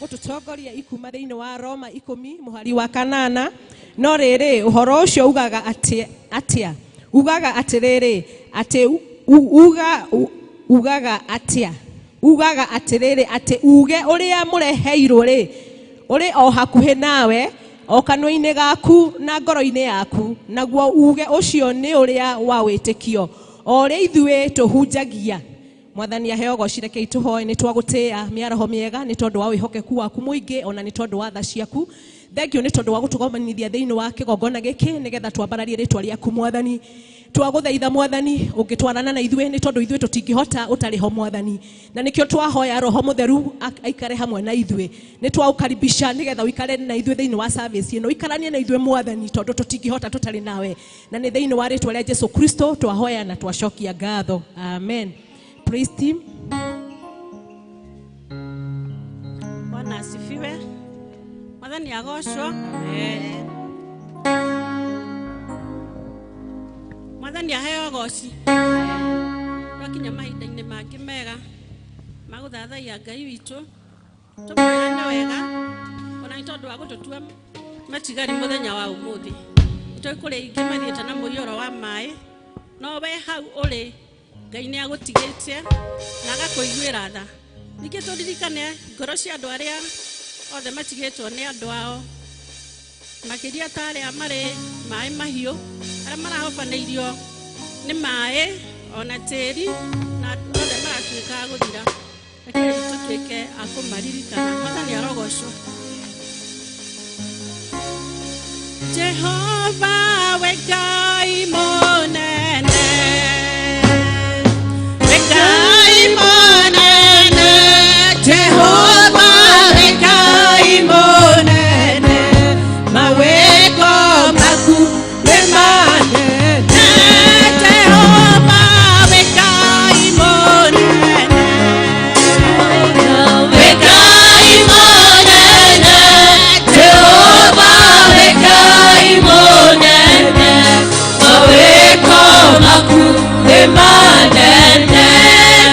Gũtũtongoria ikuma thĩinĩ wa Roma 10 mũhari wa 8. No rĩrĩ, ũhoro ũcio ugaga atĩ atĩa? Ugaga atĩrĩrĩ, atĩ ugaga atĩa? Ugaga atĩrĩrĩ, atĩ uge ũrĩa mũreheirwo rĩ, ũrĩ o hakuhĩ nawe, o kanua-inĩ gaku na ngoro-inĩ yaku, naguo uge ũcio nĩ ũrĩa wa wĩtĩkio, o ũrĩa ithuĩ tũhunjagia. Mwathani aheo goci. Rekei tũhoe. Nĩ twagũtĩĩa mĩaraho mĩega nĩ tondũ wa wĩhokeku waku mũingĩ, ona nĩ tondũ wa tha ciaku. Thank you nĩ tondũ wa gũtũgomanithia thĩinĩ wa kĩgongona gĩkĩ nĩgetha twambararie rĩtwa rĩaku. Mwathani, twagũthaitha, Mwathani, ũngĩtwarana na ithuĩ, nĩ tondũ ithuĩ tũtingĩhota ũtarĩ ho, Mwathani, na nĩkĩo twahoya Roho Mũtheru aikare hamwe na ithuĩ. Nĩ twaũkaribisha nĩgetha ũikare na ithuĩ thĩinĩ wa service ĩno, ũikaranie na ithuĩ, Mwathani, tondũ tũtingĩhota tũtarĩ nawe, na nĩ thĩinĩ wa rĩtwa rĩa Jesu Kristo twahoya na twacokia ngatho, amen. Praise team. Bwana asifiwe. Mwathani agocwo. Mwathani aheo goci. Twakinya mahinda-inĩ mangĩ mega ma gũthathaiya Ngai witũ. Tũmwĩre nĩ wega ona nĩ tondũ wa gũtũtua matigari mũthenya wa ũmũthĩ. Nĩtũĩ kũrĩ ingĩ mathiĩte na mũiyũro wa maĩ, no we hau ũrĩ Ngai nĩ agũtigĩtie na agakũiguĩra tha. Ningĩ tũririkane ngoro cia andũ arĩa othe matigĩtwo nĩ andũ ao, makĩria ta arĩa marĩ maĩ mahiũ, arĩa marahobanĩirio nĩ maĩ ona tĩri, na andũ othe maratuĩka a gũthira. Rekei tũtuĩke a kũmaririkana. Mwathani arogocwo. Jehova, we Ngai mũnene, we Ngai mũnene, Jehova, we Ngai mũnene, mawĩko maku nĩ manene. Jehova, we Ngai mũnene, We Ngai mũnene, Jehova, we Ngai mũnene, mawĩko maku nĩ manene.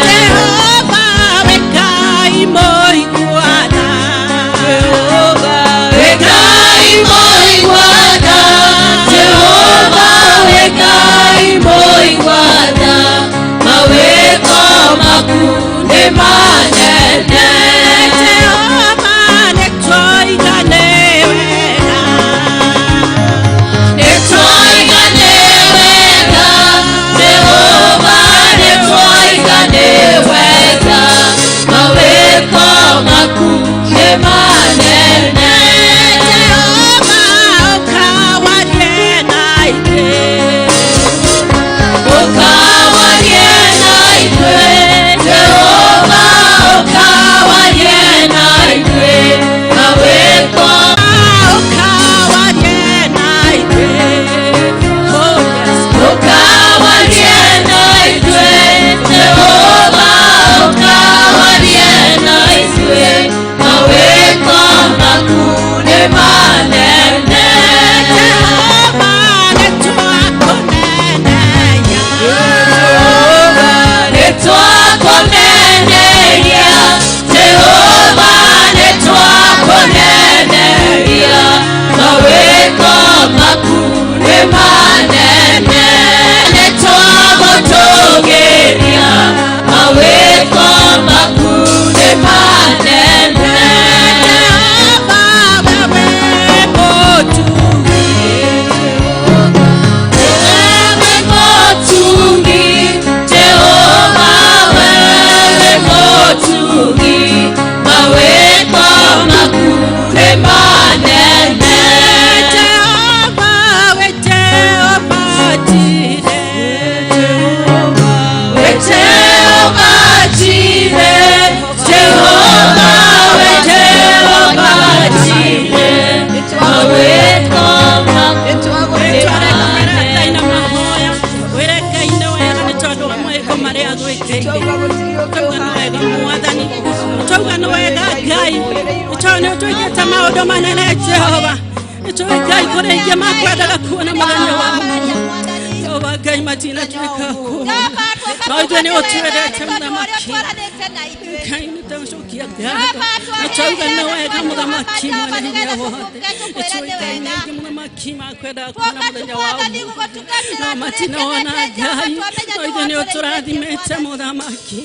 Jehova, we Ngai mũiguana, We Ngai mũiguana, Jehova, we Ngai mũiguana, mawĩko maku nĩ manene. Jehova, nĩ twoiga nĩ wega. Nĩ twoiga nĩ wega, Jehova, nĩ twoiga nĩ wega, mawĩko maku nĩ manene. Jehova, ũkawarie na ithuĩ. Ũkawarie na ithuĩ, Jehova, ũkawarie na ithuĩ, mawĩko Ũkawarie na ithuĩ. Oh yes. Ũkawarie na ithuĩ, Jehova, ũkawarie na ithuĩ, mawĩko maku nĩ manene. Jehova, nĩ twakũneneia. Nĩ twakũneneria, Jehova, nĩ twakũneneria, mawĩko maku nĩ manene. Nĩ twagũtũgĩria, mawĩko maku nĩ manene. Jehova, wewe mũtugi. Wewe mũtugi, Jehova, wewe mũtugi, mawĩko maku nĩ manene. Jehova, we Jehova Jireh. We Jehova Jireh, Jehova, we Jehova Jireh, mawĩko maku nĩ Tware manene. Ngai na mahoya, wĩre Ngai nĩ wega nĩ tondũ wa mawĩko marĩa agwĩkĩire. Twauga nĩ wega Mwathani, twauga nĩ wega Ngai, nĩ tondũ nĩ ũtwĩkĩte maũndũ manene. Jehova, nĩ tũĩ Ngai kũrĩ aingĩ makwendaga kuona mũthenya wa ũmũthĩ. Jehova Ngai, matinatuĩka kuona. No ithuĩ nĩ ũtwendete mũthamaki. Ngai nĩ tũcokia ngatho. Na twauga nĩ wega mũthamaki mwene hinya wothe. Nĩ tũĩkaine aingĩ mũthamaki makwendaga kuona mũthenya wa ũmũthĩ. No matinona Ngai. No ithuĩ nĩ ũtũrathimĩte mũthamaki.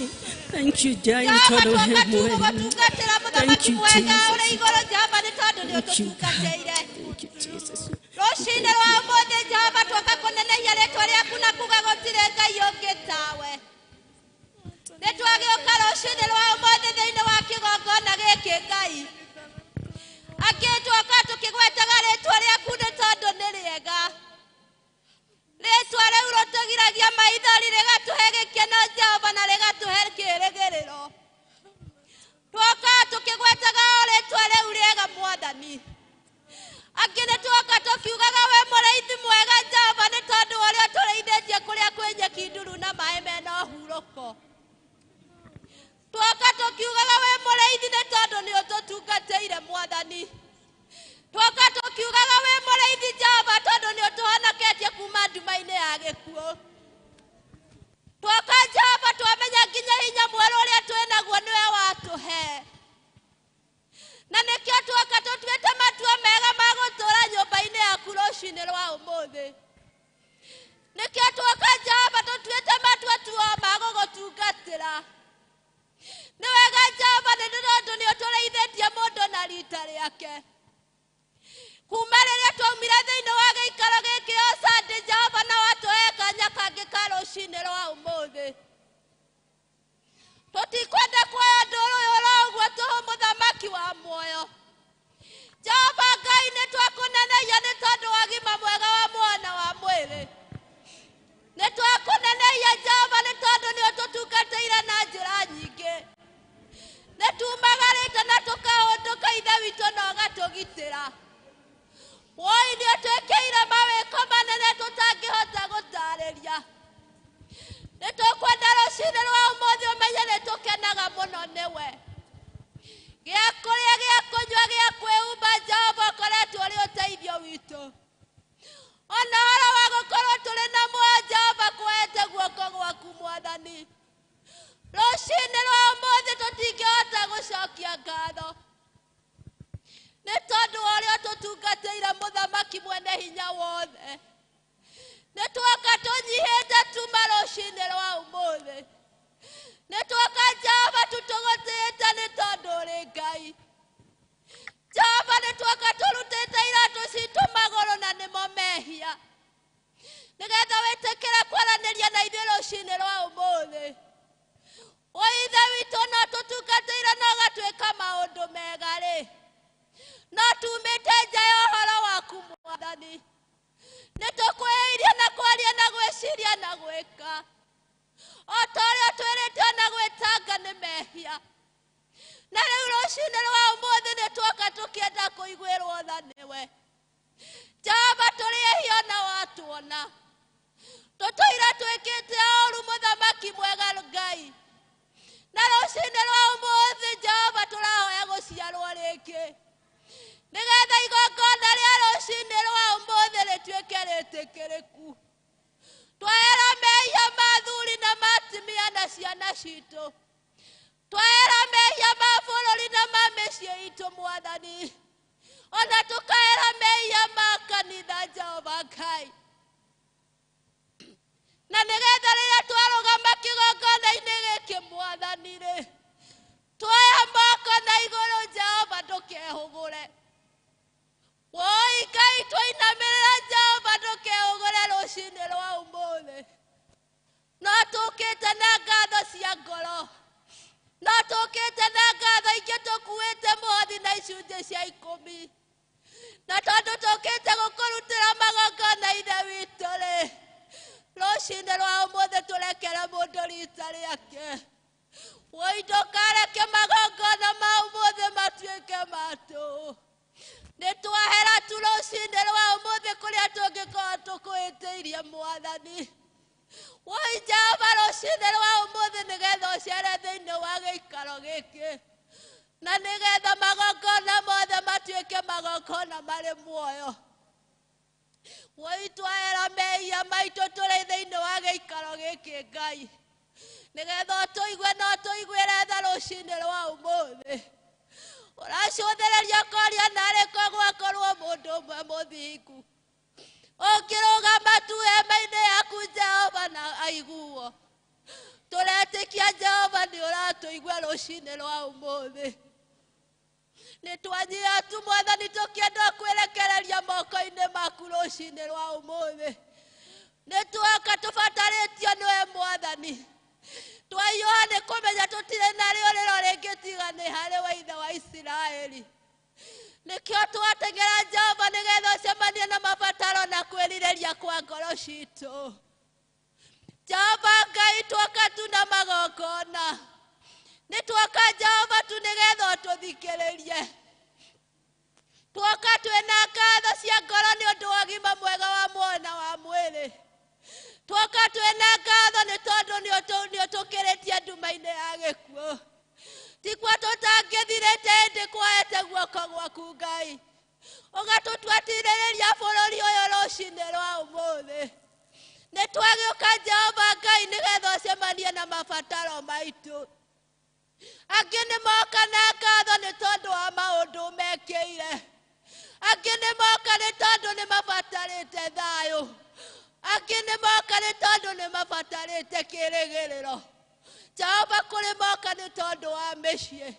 Thank you Ngai nĩ tondũ wĩ mwega. Thank you Jesus. Thank you God. Thank you Jesus. Rũcinĩ rwa ũmũthĩ Jehova twoka kũnenehia rĩtwa rĩaku na kuga gũtirĩ Ngai ũngĩ tawe. Nĩ twagĩũka rũcinĩ rwa ũmũthĩ thĩinĩ wa kĩgongona gĩkĩ Ngai. Angĩ twoka tũkĩgwetaga rĩtwa rĩaku nĩ tondũ nĩ rĩega. Rĩtwa rĩu rĩtũgiragia maithori rĩgatũhe gĩkeno Jehova na rĩgatũhe kĩĩrĩgĩrĩro. Twoka tũkĩgwetaga o rĩtwa rĩu rĩega Mwathani. Angĩ nĩ twoka tũkiugaga we mũrĩithi mwega Jehova nĩ tondũ wa ũrĩa ũtũrĩithĩtie kũrĩa kwĩ nyeki nduru na maĩ mena ũhurũko. Twoka tũkiugaga we mũrĩithi nĩ tondũ nĩ ũtũtungatĩire Mwathani. Twoka tũkiugaga we mũrĩithi Jehova tondũ nĩ ũtũhonoketie kuma nduma-inĩ ya gĩkuũ. Twoka Jehova twamenya nginya hinya mwerũ ũrĩa twĩnaguo nĩwe watũhe. Na nĩkĩo twoka tũtuĩte matua mega ma gũtũũra nyũmba-inĩ yaku rũcinĩ rwa ũmũthĩ. Nĩkĩo twoka Jehova tũtuĩte matua tuo ma gũgũtungatĩra. Nĩ wega Jehova nĩ tondũ nĩ ũtũrĩithĩtie mũndũ na rita rĩake. Kuma rĩrĩa twaumire thĩinĩ wa gĩikaro gĩkĩ o Sunday Jehova na watũhe kanya kangĩ ka rũcinĩ rwa ũmũthĩ. Tũtikwenda kuoya ũndũ ũyũ oro ũguo tũhũ mũthamaki wa muoyo. Jehova Ngai nĩ twakũnenehia nĩ tondũ wa ũgima mwega wa muoyo na wa mwĩrĩ. Nĩ twakũnenehia Jehova nĩ tondũ nĩ ũtũtungatĩire na njĩra nyingĩ. Nĩ tumagarĩte na tũkahũndũka Ithe witũ na ũgatũgitĩra. Woi nĩ ũtwĩkĩire mawĩko manene tũtangĩhota gũtarĩria. Nĩ tũkwenda rũcinĩ rwa ũmũthĩ ũmenye nĩ tũkenaga mũno nĩwe. Gĩa kũrĩa, gĩa kũnyua, gĩa kwĩhumba Jehova ũkoretwo ũrĩ ũteithio witũ. Ona ũhoro wa gũkorwo tũrĩ na muoyo Jehova kũhete guoko gwaku Mwathani. Rũcinĩ rwa ũmũthĩ tũtingĩhota gũcokia ngatho. Nĩ tondũ wa ũrĩa ũtũtungatĩire mũthamaki mwene hinya wothe. Nĩ twoka tũnyihĩte tuma rũcinĩ rwa ũmũthĩ. Nĩ twoka Jehova tũtũgũtĩte nĩ tondũ ũrĩ Ngai. Jehova nĩ twoka tũrutĩte iratũ citũ magũrũ na nĩmo mehia. Nĩgetha wĩtĩkĩre kwaranĩria na ithuĩ rũcinĩ rwa ũmũthĩ. O Ithe witũ no tũtungatĩire na ũgatwĩka maũndũ mega rĩ. No tumĩte nja ya ũhoro waku Mwathani. Nĩ tũkwĩhĩirie na kwaria na gwĩciria na gwĩka. O ta ũrĩa twĩrĩtwo na gwĩtanga nĩ mehia. Na rĩu rũcinĩ rwa ũmũthĩ nĩ twoka tũkĩenda kũiguĩrwo tha nĩwe. Jehova tũrĩ ehia na watuona. Tũtũire twĩkĩte ũũru mũthamaki mwega Ngai. Na rũcinĩ rwa ũmũthĩ Jehova tũrahoya gũciarwo rĩngĩ. Nĩgetha igongona rĩa rũcinĩ rwa ũmũthĩ rĩtuĩke rĩtĩkĩrĩku. Twahera mehia ma athuri na ma atumia na ciana citũ. Twahera mehia ma bũrũri na ma mĩciĩ itũ Mwathani. Ona tũkahera mehia ma kanitha Jehova Ngai. Na nĩgetha rĩrĩa twarũgama kĩgongona-inĩ gĩkĩ Mwathani rĩ, tuoya moko na igũrũ Jehova ndũkehũgũre. Woi Ngai twainamĩrĩra Jehova ndũkehũgũre rũcinĩ rwa ũmũthĩ. No tũkĩte na ngatho cia ngoro. No tũkĩte na ngatho ingĩ tũkuĩte mũhothi na icunjĩ cia ikũmi. Na tondũ tũkĩte gũkũrutĩra magongona Ithe witũ rĩ, rũcinĩ rwa ũmũthĩ tũrekere mũndũ rita rĩake. Woi ndũkareke magongona ma ũmũthĩ matuĩke matũ. Nĩ twahera tu rũcinĩ rwa ũmũthĩ kũrĩa tũngĩkorwo tũkwĩhĩtĩirie Mwathani. Woi Jehova rũcinĩ rwa ũmũthĩ nĩgetha ũcere thĩinĩ wa gĩikaro gĩkĩ. Na nĩgetha magongona mothe matuĩke magongona marĩ muoyo. Woi twahera mehia maitũ tũrĩ thĩinĩ wa gĩikaro gĩkĩ Ngai. Nĩgetha ũtũigue na ũtũiguĩre tha rũcinĩ rwa ũmũthĩ. Ũracũthĩrĩria ũkoria narĩ kũ gwakorwo mũndũ ũmwe mũthingu. Ũngĩrũgama tu hema-inĩ yaku Jehova na aiguo. Tũretĩkia Jehova nĩ ũratũigua rũcinĩ rwa ũmũthĩ. Nĩ twanyia tu Mwathani tũkĩenda kwĩrekereria moko-inĩ maku rũcinĩ rwa ũmũthĩ. Nĩ twoka tũbatarĩtio nĩwe Mwathani. Twaiyũha nĩ kũmenya tũtirĩ na rĩũrĩro rĩngĩ tiga nĩ harĩ we Ithe wa Isiraeli. Nĩkĩo twateng'era Jehova nĩgetha ũcemanie na mabataro na kwĩrirĩria kwa ngoro citũ. Jehova Ngai twoka tu na magongona. Nĩ twoka Jehova tu nĩgetha ũtũthikĩrĩrie. Twoka twĩna ngatho cia ngoro nĩ ũndũ wa ũgima mwega wa muoyo na wa mwĩrĩ. Twoka twĩna ngatho nĩ tondũ nĩ ũtũkĩrĩtie nduma-inĩ ya gĩkuũ. Tikuo tũtangĩthirĩte ĩndĩ kwaete guoko gwaku Ngai. Ũgatũtuatirĩrĩria bũrũri ũyũ rũcinĩ rwa ũmũthĩ. Nĩ twagĩũka Jehova Ngai nĩgetha ũcemanie na mabataro maitũ. Angĩ nĩ moka na ngatho nĩ tondũ wa maũndũ mekĩire. Angĩ nĩ moka nĩ tondũ nĩ mabatarĩte thayũ. Angĩ nĩ moka nĩ tondũ nĩ mabatarĩte kĩrĩgĩrĩro. Jehova kũrĩ moka nĩ tondũ wa mĩciĩ.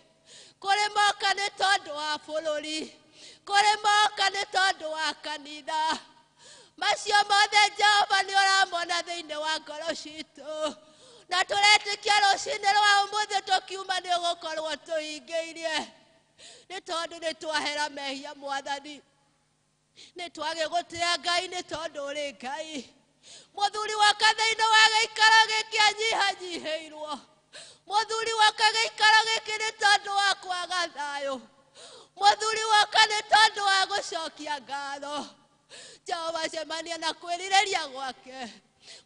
Kũrĩ moka nĩ tondũ wa bũrũri. Kũrĩ moka nĩ tondũ wa kanitha. Macio mothe Jehova nĩ ũramona thĩinĩ wa ngoro citũ. Na tũretĩkia rũcinĩ rwa ũmũthĩ tũkiuma nĩ ũgũkorwo tũhingĩirie. Nĩ tondũ nĩ twahera mehia Mwathani. Nĩ twagĩgũtĩa Ngai nĩ tondũ ũrĩ Ngai. Mũthuri waka thĩinĩ wa gĩikaro gĩkĩ anyihanyihĩirwo. Mũthuri waka gĩikaro gĩkĩ nĩ tondũ wa kwaga thayũ. Mũthuri waka nĩ tondũ wa gũcokia ngatho. Jehova cemania na kwĩrirĩria gwake.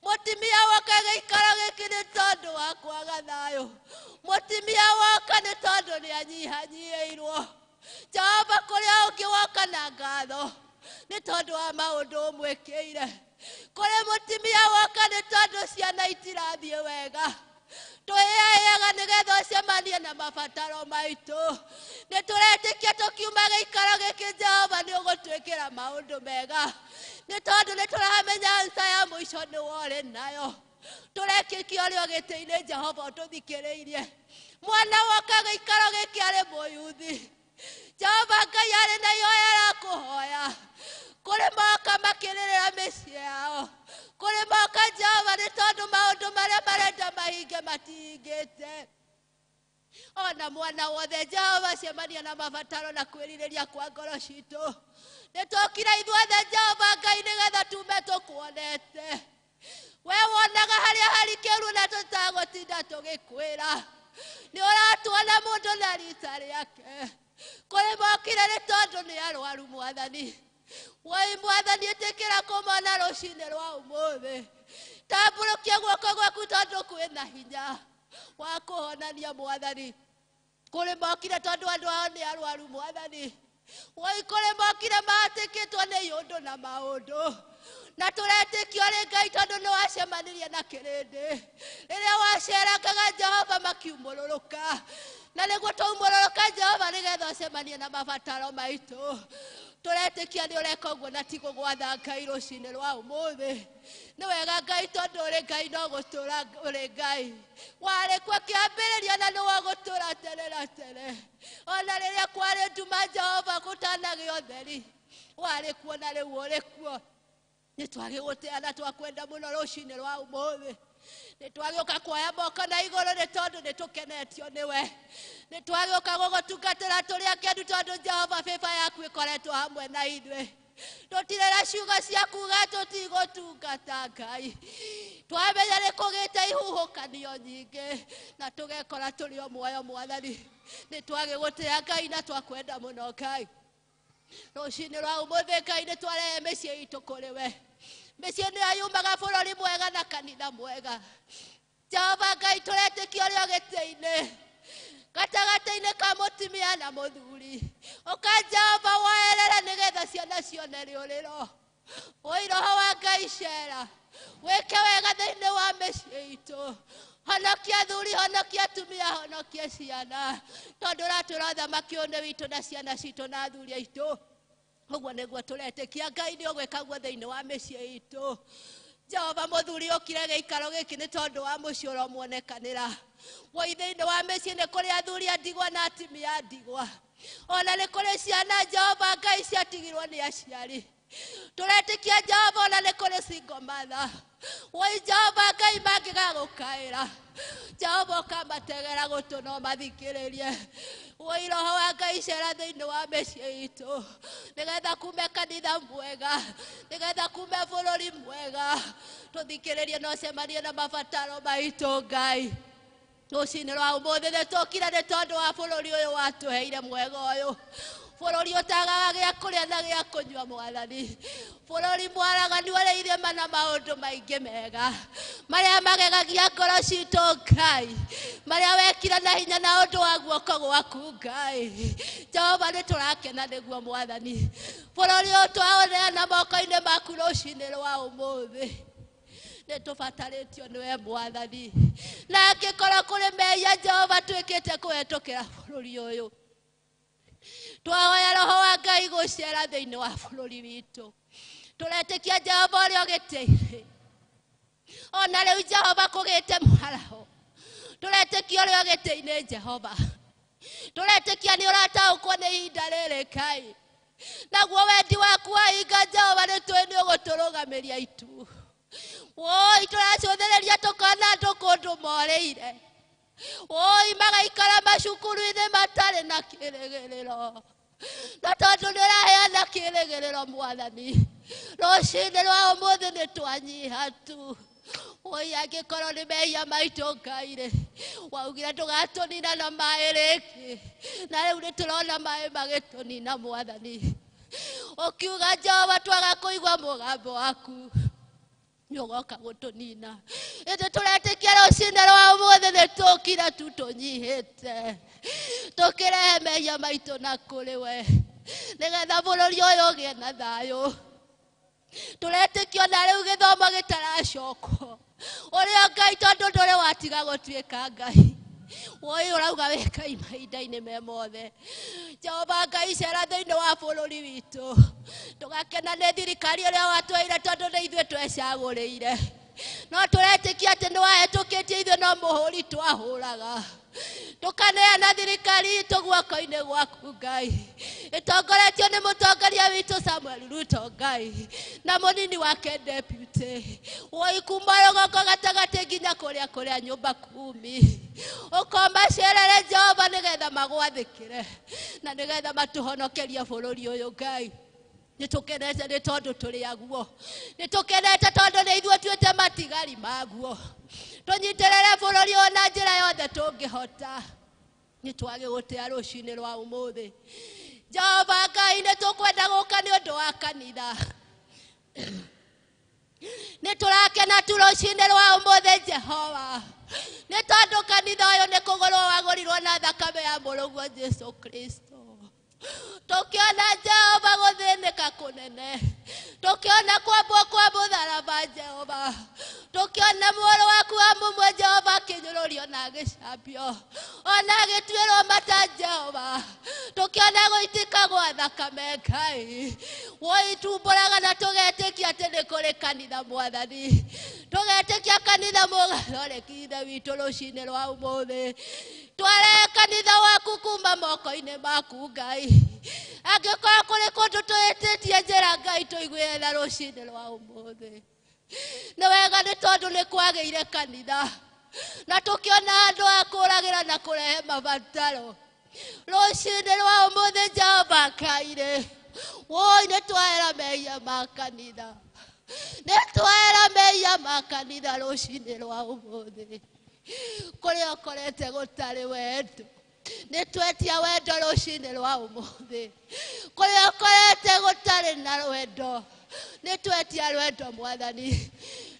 Mũtumia waka gĩikaro gĩkĩ nĩ tondũ wa kwaga thayũ. Mũtumia waka nĩ tondũ nĩ anyihanyihĩirwo. Jehova kũrĩa ũngĩ woka na ngatho nĩ tondũ wa maũndũ ũmwĩkĩire. Kũrĩ mũtumia woka nĩ tondũ ciana itirathiĩ wega. Twĩyaĩaga nĩgetha ũcemanie na mabataro maitũ. Nĩ tũretĩkia tũkiuma gĩikaro gĩkĩ Jehova nĩ ũgũtwĩkĩra maũndũ mega. Nĩ tondũ nĩ tũramenya nca ya mũico nĩ worĩ nayo. Tũrekĩkia ũrĩ o gĩtĩ-inĩ Jehova ũtũthikĩrĩirie. Mwana woka gĩikaro gĩkĩ arĩ mũyuthi. Jehova Ngai arĩ na ihoya rĩa kũhoya. Kũrĩ moka makĩrĩrĩra mĩciĩ yao. Kũrĩ moka Jehova nĩ tondũ maũndũ marĩa marenda mahinge matihingĩte. Ona mwana wothe Jehova cemania na mabataro na kwĩrirĩria kwa ngoro citũ. Nĩ twokire ithuothe Jehova Ngai nĩgetha tume tũkuonete. We wonaga harĩa harikĩru na tũtagũtinda tũgĩkwĩra. Nĩ ũratuona mũndũ na rita rĩake. Kũrĩ mokire nĩ tondũ nĩ arwaru Mwathani. Woi Mwathani ĩtĩkĩra kũmona rũcinĩ rwa ũmũthĩ. Tambũrũkia guoko gwaku tondũ kwĩna hinya wa kũhonania Mwathani. Kũrĩ mokire tondũ andũ ao nĩ arwaru Mwathani. Woi kũrĩ mokire mahatĩkĩtwo nĩ iũndũ na maũndũ. Na tũretĩkia ũrĩ Ngai tondũ nĩ wacemanirie na kĩrĩndĩ. Rĩrĩa wacerangaga Jehova makiumũrũrũka. Na nĩguo twaumũrũrũka Jehova nĩgetha ũcemanie na mabataro maitũ. Tũretĩkia nĩ ũreka ũguo na ti gũgwatha Ngai rũcinĩ rwa ũmũthĩ. Nĩ wega Ngai tondũ ũrĩ Ngai no gũtũũra ũrĩ Ngai. Warĩ kuo kĩambĩrĩria na nĩ wagũtũũra tene na tene. Ona rĩrĩa kwarĩ nduma Jehova gũtanagĩa ũtheri. Warĩ kuo na rĩu ũrĩ kuo. Nĩ twagĩgũtĩa na twakwenda mũno rũcinĩ rwa ũmũthĩ. Nĩ twagĩũka kuoya moko na igũrũ nĩ tondũ nĩ tũkenetio nĩwe. Nĩ twagĩũka gũgũtungatĩra tũrĩ akenu tondũ Jehova bĩba yaku ĩkoretwo hamwe na ithuĩ. Tũtirĩ na ciugo cia kuuga tũtigũtungata Ngai. Twamenya nĩ kũgĩte ihuhũkanio nyingĩ na tũgekora tũrĩ o muoyo Mwathani. Nĩ twagĩgũtĩa Ngai na twakwenda mũno Ngai. Rũcinĩ rwa ũmũthĩ Ngai nĩ twarehe mĩciĩ itũ kũrĩ we. Mĩciĩ nĩyo yumaga bũrũri mwega na kanitha mwega. Jehova Ngai tũretĩkia ũrĩ o gĩtĩ-inĩ. Gatagatĩ-inĩ ka mũtumia na mũthuri. Ũka Jehova woerere nĩgetha ciana cione rĩũrĩro. Woi Roho wa Ngai cera. Wĩke wega thĩinĩ wa mĩciĩ itũ. Honokia athuri, honokia atumia, honokia ciana, tondũ ũratwĩra ũthamaki ũyũ nĩ witũ na ciana citũ na athuri aitũ. Ũguo nĩguo tũretĩkia Ngai nĩ ũgwĩka guo thĩinĩ wa mĩciĩ itũ. Jehova mũthuri ũkire gĩikaro gĩkĩ nĩ tondũ wa mũciĩ ũromuonekanĩra. Woi thĩinĩ wa mĩciĩ nĩ kũrĩ athuri a ndigwa na atumia a ndigwa, ona nĩ kũrĩ ciana Jehova Ngai ciatigirwo nĩ aciari. Tũretĩkia Jehova ona nĩ kũrĩ single mother. Woi Jehova Ngai mangĩgagũkaĩra, Jehova ũkamategera gũtũ no mathikĩrĩrie. Woi roho wa Ngai cera thĩinĩ wa mĩciĩ itũ, nĩgetha kume kanitha mwega, nĩgetha kume bũrũri mwega, tũthikĩrĩrie na ũcemanie na mabataro maitũ Ngai. Rũcinĩ rwa ũmũthĩ nĩ tũkire nĩ tondũ wa bũrũri ũyũ watũheire mwega ũyũ, bũrũri ũtagaga gĩa kũrĩa na gĩa kũnyua Mwathani, bũrũri mwaraganu ũrĩ irĩma na maũndũ maingĩ mega marĩa magegagia ngoro citũ Ngai, marĩa wekire na hinya na ũndũ wa guoko gwaku Ngai. Jehova nĩ tũrakena nĩguo Mwathani, bũrũri ũyũ twaũneana moko-inĩ maku rũcinĩ rwa ũmũthĩ. Nĩ tũbatarĩtio nĩwe Mwathani, na angĩkorwo kũrĩ mehia Jehova twĩkĩte kũhetũkĩra bũrũri ũyũ, twahoya roho wa Ngai gũcera thĩinĩ wa bũrũri witũ. Tũretĩkia Jehova ũrĩa ũgĩtĩire, ona rĩu Jehova kũgĩte mwaraho, tũretĩkia ũrĩa ũgĩtĩine Jehova, tũretĩkia nĩ ũrataũkwo nĩ ihinda rĩrĩ Ngai, naguo wendi waku wahinga Jehova nĩ tũĩ nĩ ũgũtũrũgamĩria itu. Woi tũracũthĩrĩria tũkona andũ kũndũ morĩire, woi magaikara macukuru-inĩ matarĩ na kĩrĩgĩrĩro, na tondũ nĩ ũraheana kĩrĩgĩrĩro Mwathani, rũcinĩ rwa ũmũthĩ nĩ twanyiha tu. Woi angĩkorwo nĩ mehia maitũ Ngai rĩ, waugire ndũgatũnina na maĩ rĩngĩ, na rĩu nĩ tũrona maĩ magĩtũnina Mwathani. Ũkiuga Jehova twaga kũigua mũgambo waku nĩ ũgoka gũtũnina. Ĩndĩ tũretĩkia rũcinĩ rwa ũmũthĩ nĩ tũkire tu tũnyihĩte, tũkĩrehe mehia maitũ na kũrĩ we, nĩgetha bũrũri ũyũ ũgĩe na thayũ. Tũretĩkia ona rĩu gĩthomo gĩtaracokwo, ũrĩa Ngai tondũ ndũrĩ watiga gũtuĩka Ngai. Woi ũrauga wĩ Ngai mahinda-inĩ me mothe. Jehova Ngai cera thĩinĩ wa bũrũri witũ, tũgakena nĩ thirikari ĩrĩa watũheire tondũ nĩ ithuĩ twecagũrĩire, no tũretĩkia atĩ nĩ wahĩtũkĩtie ithuĩ no mũhũri twahũraga. Tũkaneana thirikari itũ guoko-inĩ gwaku Ngai, ĩtongoretio nĩ mũtongoria witũ Samuel Ruto Ngai, na mũnini wake deputy. Woi kuma rũgongo gatagatĩ nginya kũrĩa kũrĩa nyũmba kumi, ũkomacerere Jehova nĩgetha magwathĩkĩre na nĩgetha matũhonokerie bũrũri ũyũ Ngai. Nĩ tũkenete nĩ tondũ tũrĩ aguo, nĩ tũkenete tondũ nĩ ithuĩ tuĩte matigari maguo. Tũnyitĩrĩre bũrũri ũyũ na njĩra yothe tũngĩhota. Nĩ twagĩgũtĩa rũcinĩ rwa ũmũthĩ Jehova Ngai, nĩ tũkwenda gũka nĩ ũndũ wa kanitha. Nĩ tũrakena tu rũcinĩ rwa ũmũthĩ Jehova, nĩ tondũ kanitha ũyũ nĩ kũgũrwo wagũrirwo na thakame ya mũrũguo Jesu Kristo. Tũkĩona Jehova gũthĩnĩka kũnene, tũkĩona kwambwo kwa mũtharaba Jehova, tũkĩona mũrũ waku wa mũmwe Jehova akĩnyũrũrio na agĩcambio ona agĩtuĩrwo mata Jehova, tũkĩona gũitĩka gwa thakame Ngai. Woi tumbũraga na tũgetĩkia atĩ nĩ kũrĩ kanitha Mwathani, tũgetĩkia kanitha mũgathondeki Ithe witũ rũcinĩ rwa ũmũthĩ. Twarehe kanitha waku kuma moko-inĩ maku Ngai, angĩkorwo kũrĩ kũndũ tũhĩtĩtie njĩra Ngai tũiguĩre tha rũcinĩ rwa ũmũthĩ. Nĩ wega nĩ tondũ nĩ kwagĩire kanitha, na tũkĩona andũ a kũragĩra na kũrehe mabataro rũcinĩ rwa ũmũthĩ Jehova Ngai rĩ, woi nĩ twahera mehia ma kanitha, nĩ twahera mehia ma kanitha rũcinĩ rwa ũmũthĩ. Kũrĩa ũkorete gũtarĩ wendo, nĩ twetia wendo rũcinĩ rwa ũmũthĩ. Kũrĩa ũkorete gũtarĩ na rwendo, nĩ twetia rwendo Mwathani,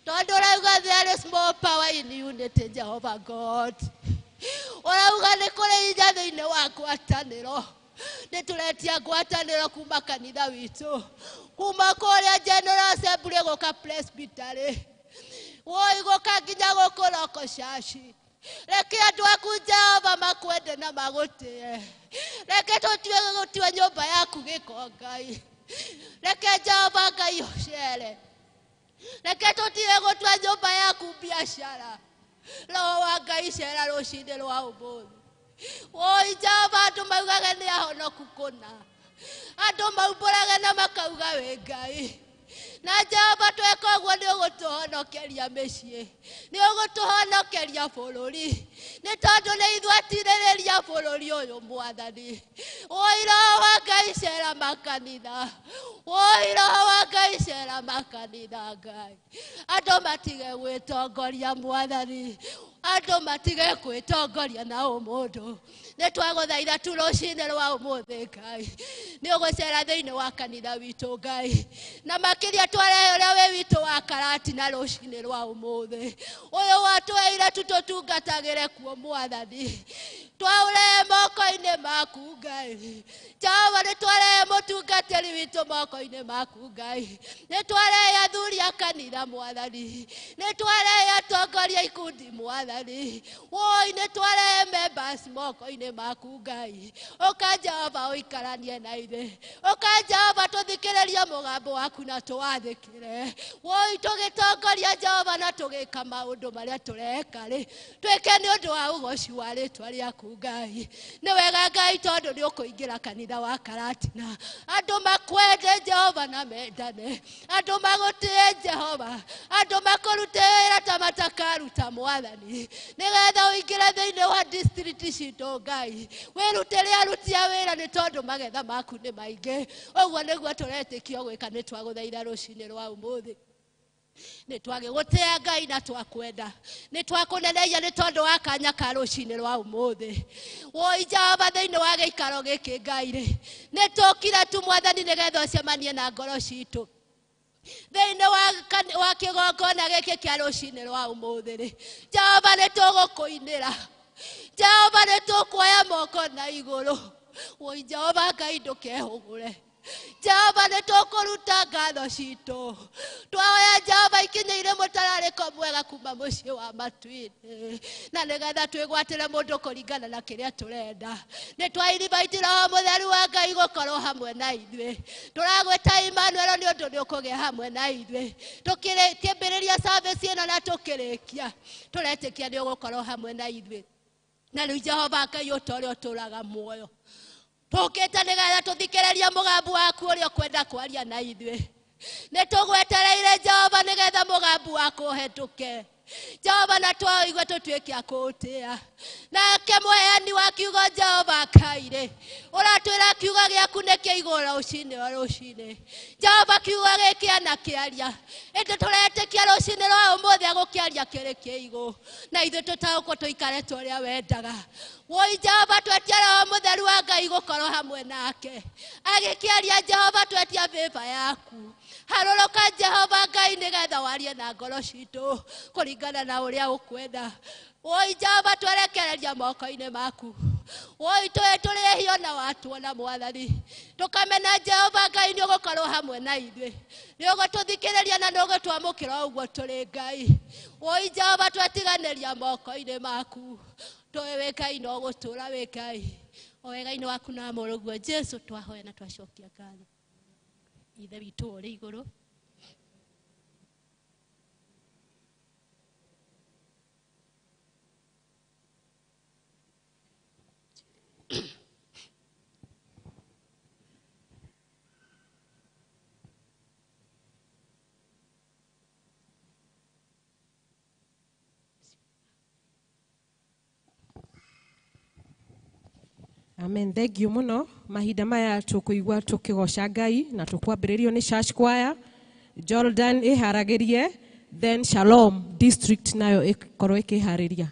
tondũ ũrauga there is more power in unity Jehovah God. Ũrauga nĩ kũrĩ hinya thĩinĩ wa ngwatanĩro. Nĩ tũretia ngwatanĩro kuma kanitha witũ, kuma kũrĩa General Assembly gũka Presbytery, woi gũka nginya gũkũ Local Church. Reke andũ aku Jehova makwende na magũtĩe. Reke tũtue gũtua nyũmba yaku gĩko Ngai. Reke Jehova Ngai ũcere. Reke tũtige gũtua nyũmba yaku biacara. Roho wa Ngai cera rũcinĩ rwa ũmũthĩ. Woi Jehova andũ maugage nĩ ahonoku kũna. Andũ maumbũrage na makauga wĩ Ngai. Na Jehova tweka ũguo nĩ ũgũtũhonokeria mĩciĩ, nĩ ũgũtũhonokeria bũrũri, nĩ tondũ nĩ ithuĩ atirĩrĩria bũrũri ũyũ Mwathani. Woi Roho wa Ngai cera makanitha. Woi Roho wa Ngai cera makanitha Ngai. Andũ matige gwĩtongoria Mwathani. Andũ matige gwĩtongoria na ũmũndũ. Nĩ twagũthaitha tu rũcinĩ rwa ũmũthĩ Ngai. Nĩ ũgũcera thĩinĩ wa kanitha witũ Ngai. Na makĩria twarehe ũrĩa wĩ witũ wa Karatina rũcinĩ rwa ũmũthĩ. Ũyũ watũheire tu tũtungatagĩre kuo Mwathani. Twaũrehe moko-inĩ maku Ngai. Jehova nĩ twarehe mũtungatĩri witũ moko-inĩ maku Ngai. Nĩ twarehe athuri a kanitha Mwathani. Nĩ twarehe atongoria ikundi Mwathani. Woi nĩ twarehe members moko-inĩ maku Ngai. Ũka Jehova ũikaranie na ithuĩ. Ũka Jehova tũthikĩrĩrie mũgambo waku na tũwathĩkĩre. Woi tũgĩtongoria Jehova na tũgĩka maũndũ marĩa tũreka rĩ, twĩke nĩ ũndũ wa ũgoci wa rĩtwa rĩaku Ngai. Nĩ wega Ngai tondũ nĩ ũkũingĩra kanitha wa Karatina. Andũ makwende Jehova na mendane. Andũ magũtĩe Jehova. Andũ makũrute wĩra ta matakaruta Mwathani. Nĩgetha ũingĩre thĩinĩ wa district citũ Ngai. Wĩrutĩre aruti a wĩra nĩ tondũ magetha maku nĩ maingĩ. Ũguo nĩguo tũretĩkio gwĩka nĩ twagũthaitha rũcinĩ rwa ũmũthĩ. Nĩ twagĩgũtĩa Ngai na twakwenda. Nĩ twakũneneia nĩ tondũ wa kanya ka rũcinĩ rwa ũmũthĩ. Woi Jehova thĩinĩ wa gĩikaro gĩkĩ Ngai rĩ, nĩ tũkire tu Mwathani nĩgetha ũcemanie na ngoro citũ. Thĩinĩ wa kĩgongona gĩkĩ kĩa rũcinĩ rwa ũmũthĩ rĩ, Jehova nĩ tũgũkũinĩra. Jehova nĩ tũkuoya moko na igũrũ. Woi Jehova Ngai ndũkehũgũre. Jehova nĩ tũkũruta ngatho citũ. Twahoya Jehova ikinyĩire mũtararĩko mwega kuma mũciĩ wa matu-inĩ, na nĩgetha twĩgwatĩre mũndũ kũringana na kĩrĩa tũrenda. Nĩ twairibaiti Roho Mũtheru wa Ngai gũkorwo hamwe na ithuĩ. Tũragwĩta Emmanuel nĩ ũndũ nĩ ũkũgĩa hamwe na ithuĩ. Tũkĩambĩrĩria service ĩno na tũkĩrĩkia, tũretĩkia nĩ ũgũkorwo hamwe na ithuĩ. Na rĩu Jehova Ngai ũta ũrĩa ũtũũraga muoyo, tũkĩte nĩgetha tũthikĩrĩrie mũgambo waku ũrĩa ũkwenda kwaria na ithuĩ. Nĩ tũgwetereire Jehova nĩgetha mũgambo waku ũhetũke. Jehova na twaũigua tũtuĩke a kũũtĩa. Nake mũheani wa kiugo Jehova Ngai rĩ, ũratwĩra kiugo gĩaku nĩ kĩa igũrũ rũcinĩ o rũcinĩ. Jehova kiugo gĩkĩ anakĩaria, ĩndĩ tũretĩkia rũcinĩ rwa ũmũthĩ agũkĩaria kĩrĩ kĩa igũrũ, na ithuĩ tũtaũkwo tũikare ta ũrĩa wendaga. Woi Jehova twetia Roho Mũtheru wa Ngai gũkorwo hamwe nake. Agĩkĩaria Jehova twetia favor yaku. Harũrũka Jehova Ngai nĩgetha warie na ngoro citũ kũringana na ũrĩa ũkwenda. Woi Jehova twerekereria moko-inĩ maku. Woi tũĩ tũrĩ ehia na watuona Mwathani. Tũkamena Jehova Ngai nĩ ũgũkorwo hamwe na ithuĩ. Nĩ ũgũtũthikĩrĩria na nĩ ũgũtwamũkĩra ũguo tũrĩ Ngai. Woi Jehova twetiganĩria moko-inĩ maku. Tũĩ wĩ Ngai na ũgũtũũra wĩ Ngai. O wega-inĩ waku na mũrũguo Jesu twahoya na twacokia ngatho. Ithe witũ ũrĩ igũrũ, Amen. Thank you muno. Mahinda maya tukuigua tukigoca Ngai na tukwambĩrĩrio nĩ Church Choir. Jordan ĩharagĩrie, then Shalom District nayo ĩkorwo ĩkĩharĩria.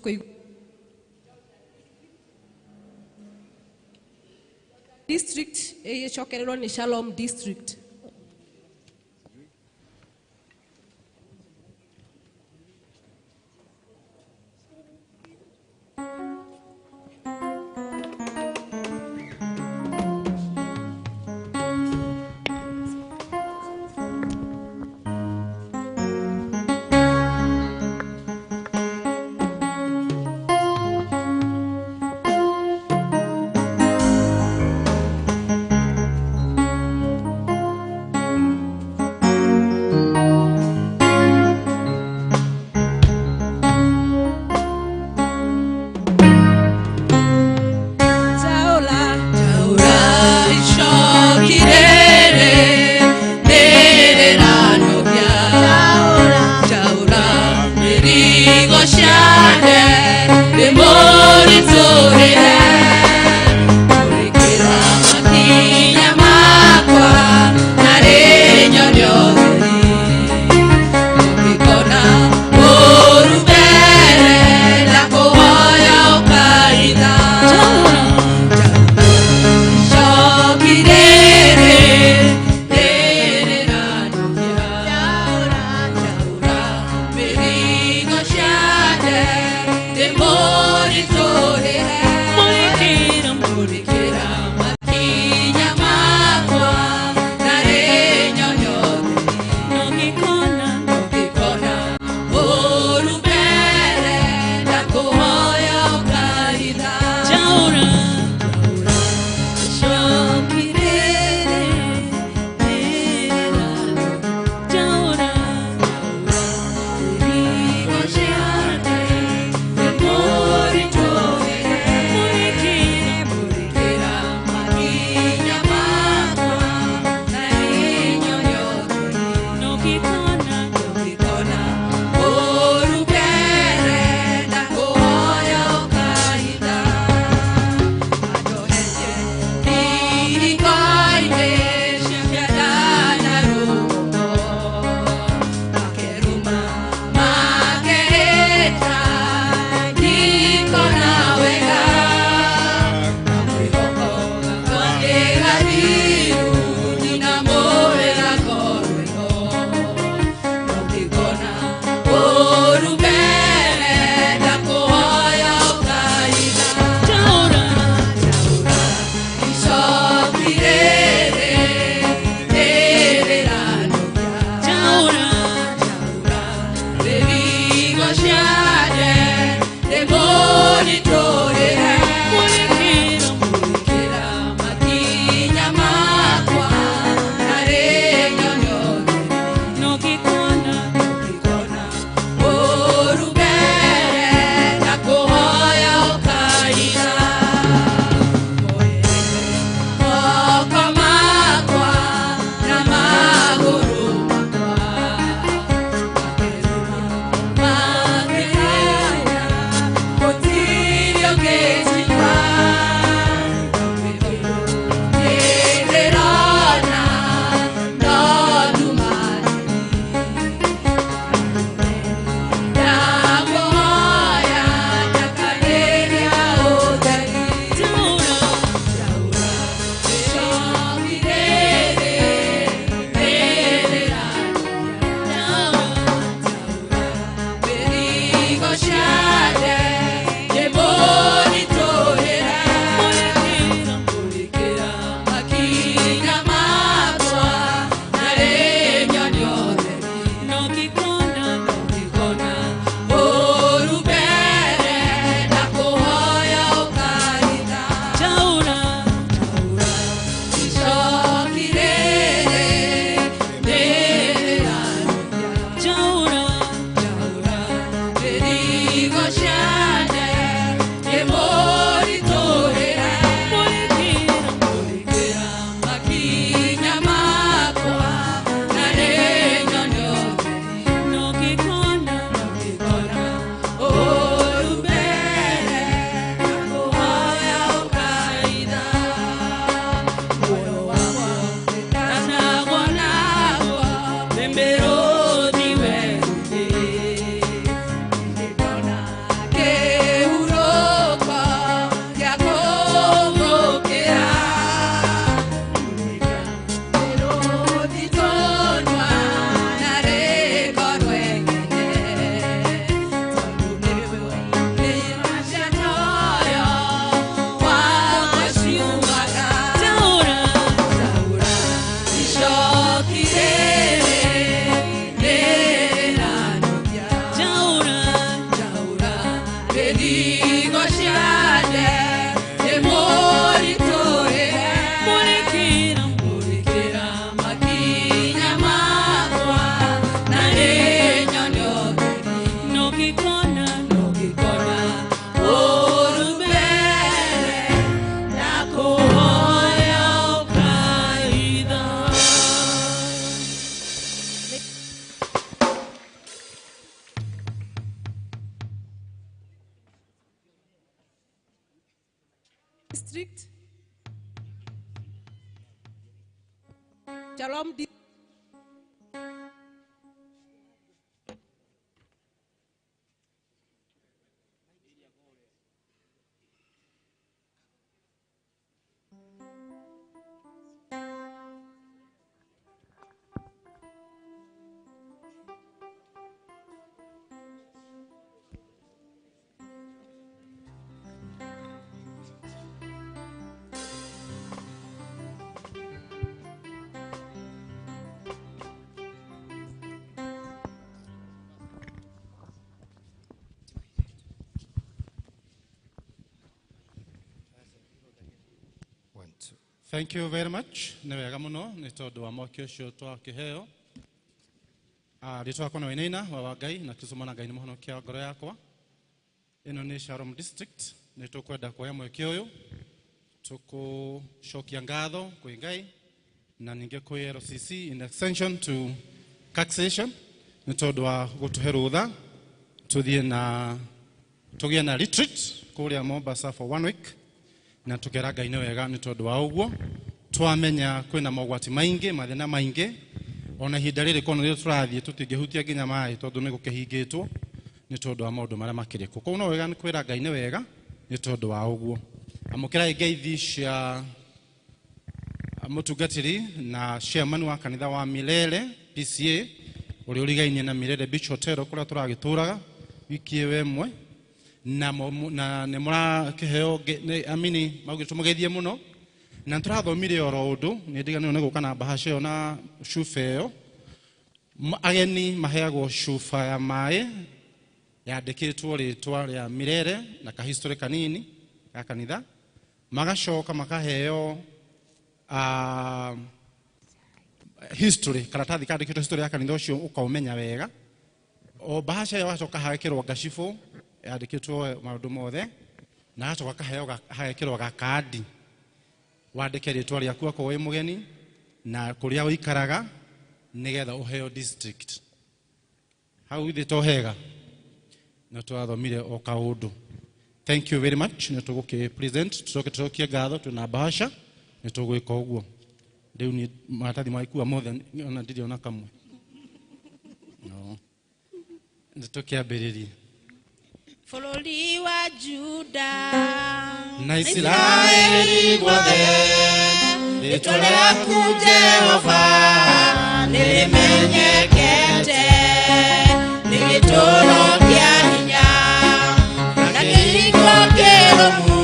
Tũkũigua district ĩgĩcokererwo nĩ Shalom district. Thingo ciande ndĩmũritũhĩre. Mũrĩkĩra Mũrĩkĩra makinya makwa na nĩnyone ũtheri. No ngĩkona No ngĩkona ũũru mbere na kũhoya ũkaitha. District. Shalom. One, two. Thank you very much. Nĩ wega mũno nĩ tondũ wa mwaki ũcio twakĩheo. Rĩtwa rĩakwa nĩ Wainaina wa Ngai na Kristo na Ngai nĩ mũhonokia wa ngoro yakwa. Ĩno nĩ Shalom District. Nĩ tũkwenda kuoya mweke ũyũ tũkũcokia ngatho kwĩ Ngai na ningĩ kwĩ LCC in extension to taxation nĩ tondũ wa gũtũhe rũtha tũthiĩ na tũgĩe na retreat kũrĩa Mombasa for one week na tukera Ngai nĩ wega nĩ tondũ wa ũguo twamenya kwĩna mogwati maingĩ mathĩna maingĩ ona ihinda rĩrĩ kona rĩrĩa tũrathiĩ tũtingĩhutia nginya maĩ tondũ nĩ gũkĩhingĩtwo nĩ tondũ wa maũndũ marĩa makĩrĩ kuo. Koguo no wega nĩ kwĩra Ngai nĩ wega nĩ tondũ wa ũguo. Amũkĩrai ngeithi cia mũtungatĩri na chairman wa kanitha wa Milele PCA ũrĩa ũrigainie na Milele Beach Hotel kũrĩa tũragĩtũraga wiki ĩyo ĩmwe na na nĩ mũrakĩheo amini maugire tũmũgeithie mũno na nĩ tũrathomire oro ũndũ nĩ ndiganĩirwo nĩ gũka na mbahaca ĩyo na cuba ĩyo. Ageni maheagwo cuba ya maĩ yandĩkĩtwo rĩtwa rĩa Milele na kahistory kanini ga kanitha, magacoka makaheo history karatathi kandĩkĩtwo history ya kanitha ũcio ũkaũmenya wega. O mbahaca ĩyo gacoka hagekĩrwo ngacibũ yandĩkĩtwo maũndũ mothe na gacoka kaheo hagekĩrwo gakandi wandĩke rĩtwa rĩaku akorwo wĩ mũgeni na kũrĩa ũikaraga nĩgetha ũheo district. Hau ithe to hega na twathomire o kaũndũ. Thank you very much. Nĩ tũgũkĩ present tũcoke tũcokie ngatho twĩna mbahaca nĩ tũgwĩka ũguo. Rĩu niĩ maratathi magĩkua mothe ona ndirĩ ona kamwe. No. Nĩ tũkĩambĩrĩrie. Bũrũri wa Juda na Isiraeli guothe rĩtwa rĩaku Jehova nĩrĩmenyekete nĩ gĩtũũro kĩa hinya na kĩhingo kĩrũmu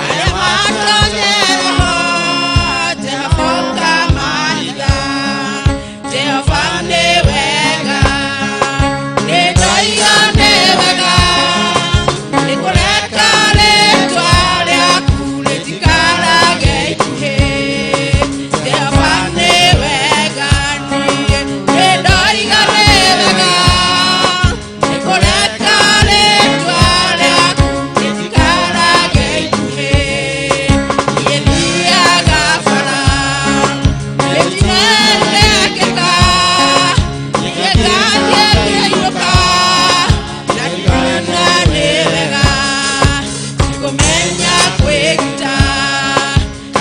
arĩa matonyere ho Jehova ũkamahiga. Jehova nĩ wega nĩ ndoiga nĩ wega nĩ kũreka rĩtwa rĩaku rĩtikarage ikuhĩ. Jehova nĩ wega niĩ nĩ ndoiga nĩ wega nĩ kũreka rĩtwa rĩaku rĩtikarage ikuhĩ. Niĩ thiaga bara rĩtinendekeka niĩ ngathiĩ ngĩinũka na ngona nĩ wega nĩkũmenya kwĩgita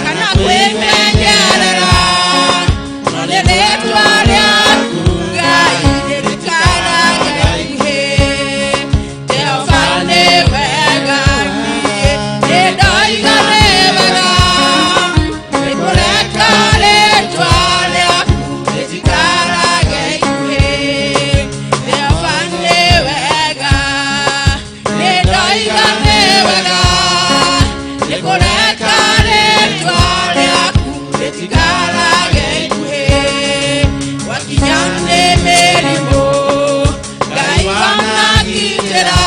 kana kwĩmenyerera no nĩ rĩtwa rĩaku Ngai rĩtikarage ikuhĩ. Jehova nĩ wega niĩ nĩ ndoiga nĩ wega nĩ kũreka rĩtwa rĩaku rĩtikarage ikuhĩ. Jehova nĩ wega nĩ ndoiga nĩ wega nĩ kũreka rĩtwa rĩaku rĩtikarage ikuhĩ. Wakinya nĩ mĩrimũ Ngai wanagitĩra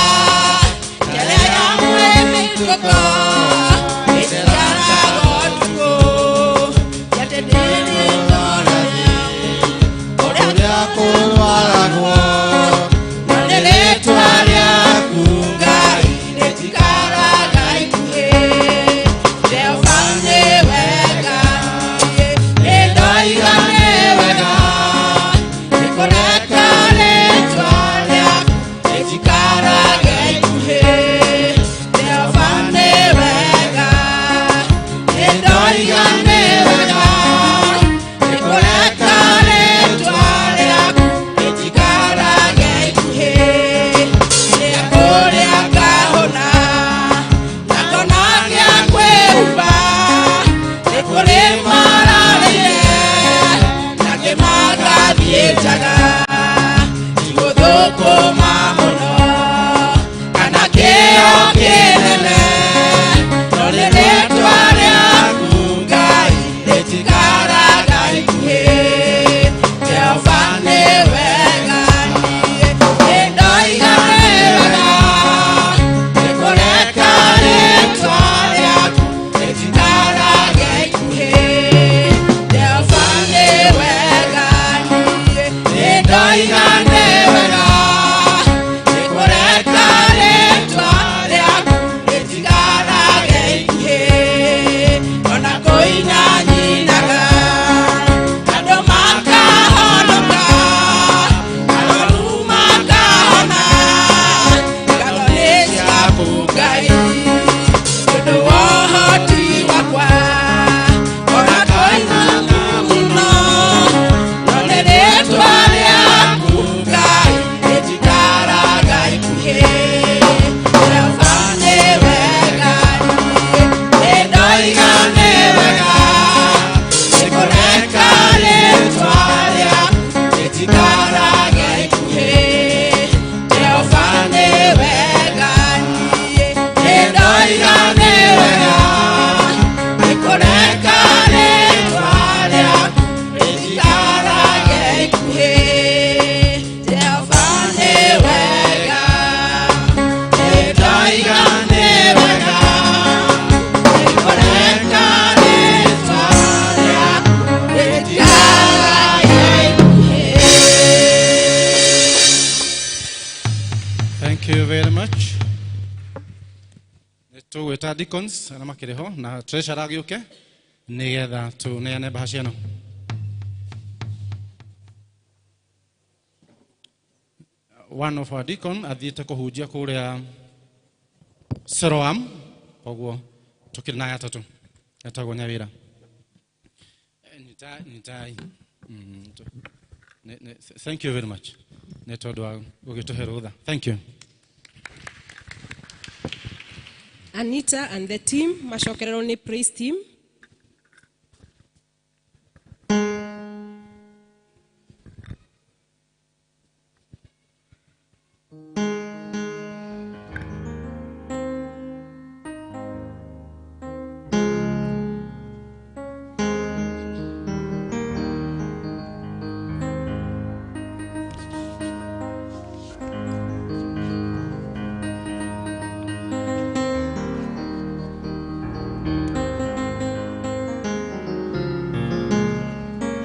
kĩo kĩnene, no nĩ rĩtwa rĩaku Ngai rĩtikaraga ikuhĩ. Jehova nĩ wega niĩ nĩndoiga nĩ wega, nĩkũreka rĩtwa rĩaku rĩtikaraga ikuhĩ. Jehova nĩ wega niĩ nĩndoiga nĩ wega, nĩkũreka rĩtwa rĩaku rĩtikaraga ikuhĩ. Ona kũina nyinaga andũ makahonoka, arwaru makahona, ngatho nĩ ciaku Ngai tondũ wa ũhoti wakwa. Ona kũinaga mũno, no nĩ rĩtwa rĩaku Ngai rĩtikaraga ikuhĩ. Jehova nĩ wega niĩ nĩndoiga nĩ wega, nĩkũreka rĩtwa rĩaku rĩtikaraga ikuhĩ. Jehova nĩ wega niĩ nĩndoiga nĩ wega, nĩkũreka rĩtwa rĩaku rĩtikaraga ikuhĩ. Jehova nĩ wega nĩndoiga nĩ wega, nĩkũreka rĩtwa rĩaku rĩtikaraga ikuhĩ. Thank you very much. Nĩtũgwĩta deacons arĩa makĩrĩ ho na treasurer agĩũke nĩgetha tũneane mbahaca ĩno. One of our deacon athiĩte kũhunjia kũrĩa Siloam, koguo tũkĩrĩ na aya atatũ etagwo Nyawĩra. Nitai. Thank you very much nĩ tondũ wa gũgĩtũhe rũtha. Thank you. Anita and the team macokererwo nĩ praise team.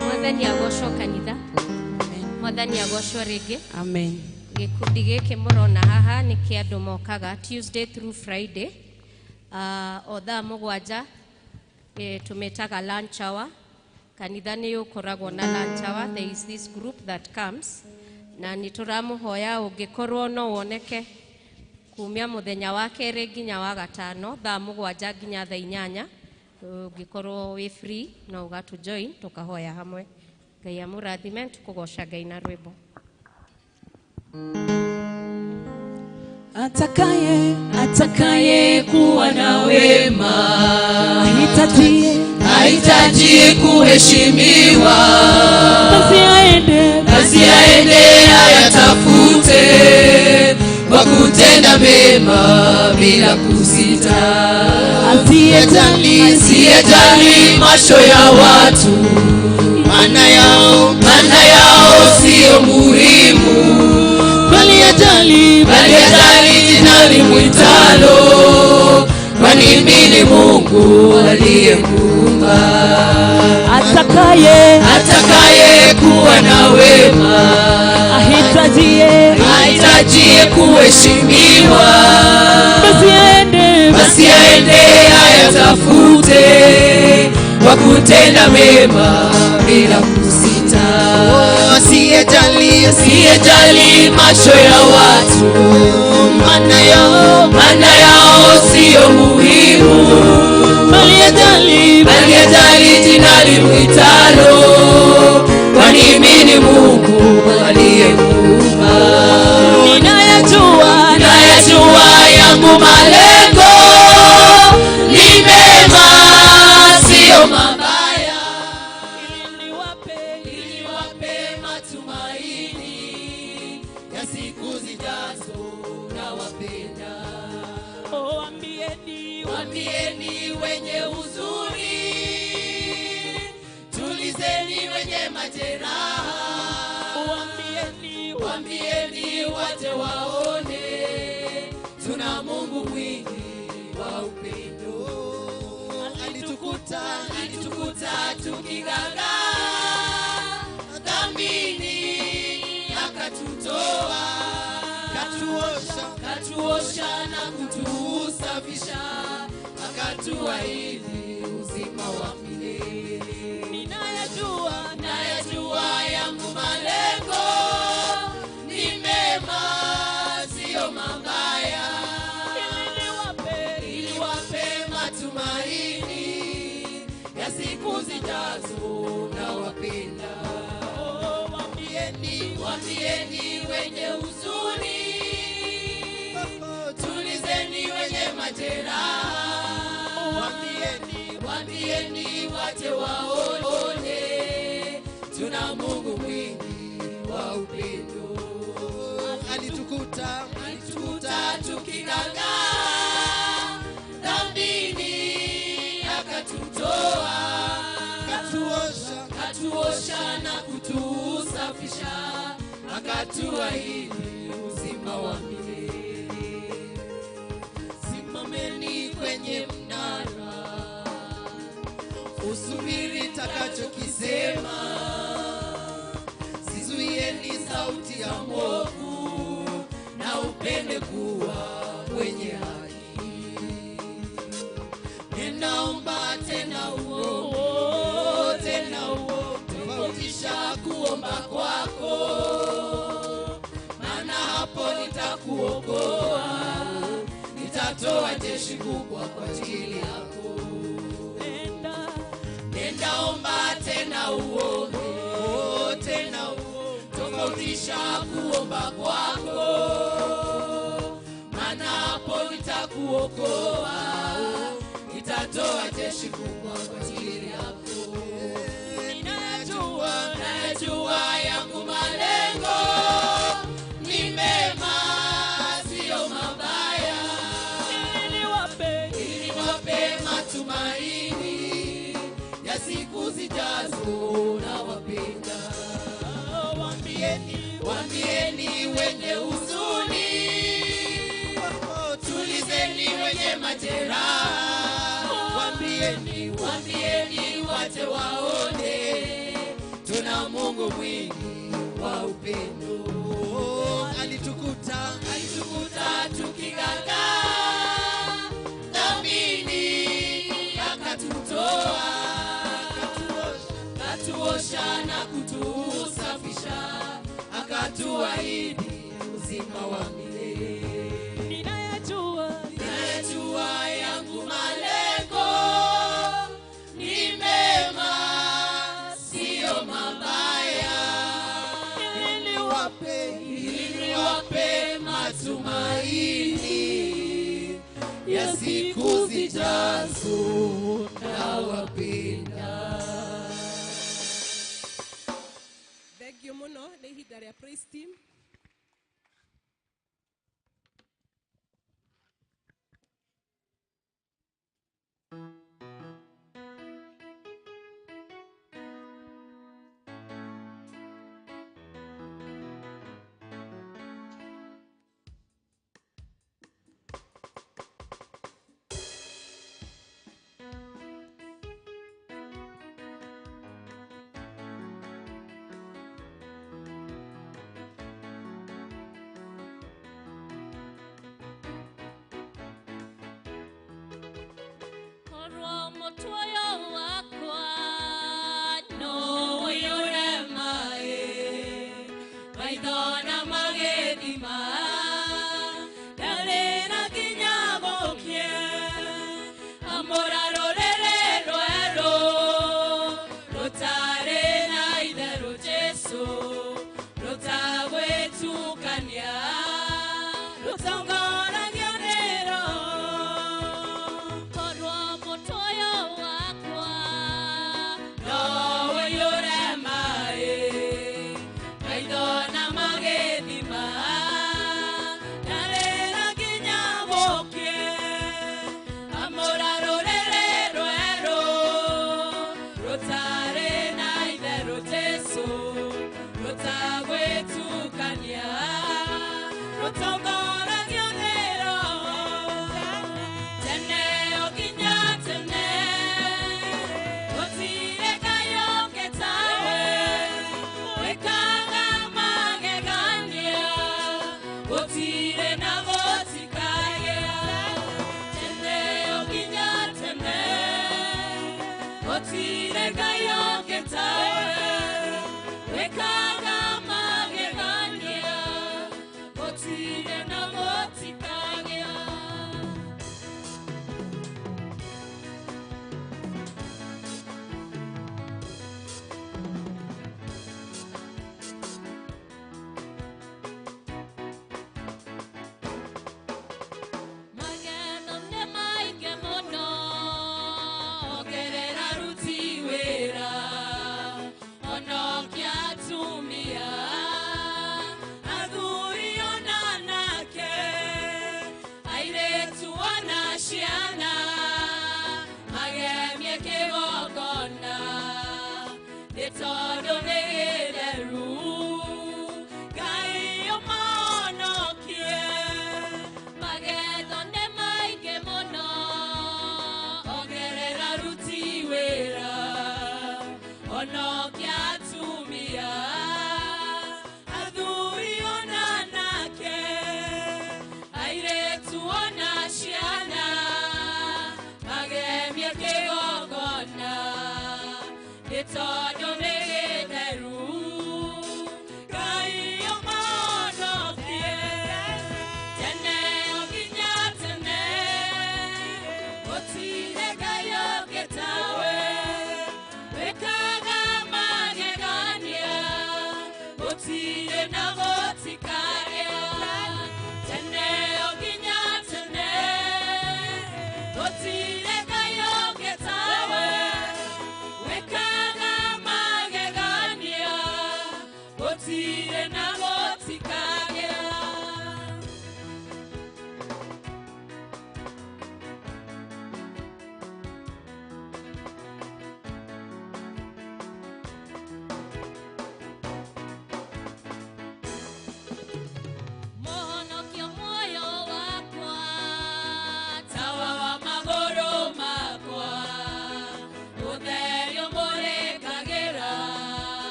Mwathani agocwo kanitha. Mwathani agocwo rĩngĩ. Amen. Gĩkundi gĩkĩ mũrona haha nĩ kĩa andũ mokaga Tuesday through Friday, o thaa 7, tũmĩtaga lunch hour. Kanitha nĩ ũkoragwo na lunch hour. There is this group that comes, na nĩ tũramũhoya ũngĩkorwo no woneke kumia mũthenya wa kerĩ nginya wa gatano, thaa 7 nginya thaa 8, ũngĩkorwo wĩ free no ũgatũ join tũkahoya hamwe. Ngai amũrathime. Tũkũgoca Ngai na rwĩmbo. Atakaye kuwa na wema hahitaji kuheshimiwa, basi aende, basi aende ayatafute kwa kutenda mema bila kusita. Asiyejali, asiyejali macho ya watu, maana yao sio muhimu, bali ajali, bali ajali jina limwitalo, kwani mimi ni Mungu aliyekuumba. Atakaye, atakaye kuwa na wema ahitajie, ahitajie kuheshimiwa, basi aende, basi aende ayatafute kwa kutenda mema bila kusita. Asiyejali, asiyejali macho ya watu, maana yao sio muhimu, bali ajali, bali ajali jina limwitalo, kwani mimi ni Mungu aliyekuumba. Ninayajua, nayajua yangu malengo ni mema, sio mabaya, ili niwape matumaini ya siku zijazo, nawapenda. Waambieni wenye huzuni, tulizeni wenye majeraha. Waambieni wote waone, tuna Mungu mwingi wa upendo. Alitukuta tukigagaa dhambini, akatutoa, katuosha na kutusafisha, akatuahidi uzima wa milele. Ninayajua yangu malengo ni mema, sio mabaya, ili wape matumaini ya siku zijazo. Nawapenda. Waambieni wenye huzuni, tulizeni wenye majeraha. Waambieni wote waone, tuna Mungu mwingi wa upendo. Alitukuta tukigagaa dhambini, akatutoa, katuosha na kutusafisha, akatuahidi uzima wa milele. Simameni kwenye mnara, usubiri takachokisema. Sizuieni sauti ya mwovu, na upende kuwa mwenye haki. Ninaomba tena uombe, tena uombe, tofautisha kuomba kwako, maana hapo nitakuokoa, nitatoa jeshi kubwa kwa ajili yako. Nenda omba tena uombe, tena uombe, tofautisha kuomba kwako, maana hapo nitakuokoa, nitatoa jeshi kubwa kwa ajili yako. Ninayajua yangu malengo ni mema, sio mabaya, ili niwape matumaini ya siku zijazo. Nawapenda. Waambieni wenye huzuni, tulizeni wenye majeraha. Waambieni wote waone, tuna Mungu mwingi wa upendo. Alitukuta tukigagaa dhambini, akatutoa, katuosha na kutusafisha, akatuahidi uzima wa milele. Ninayajua yangu malengo ni mema, sio mabaya, ili niwape matumaini ya siku zijazo. Nawapenda. Thengio muno, nĩ ihinda rĩa praise team.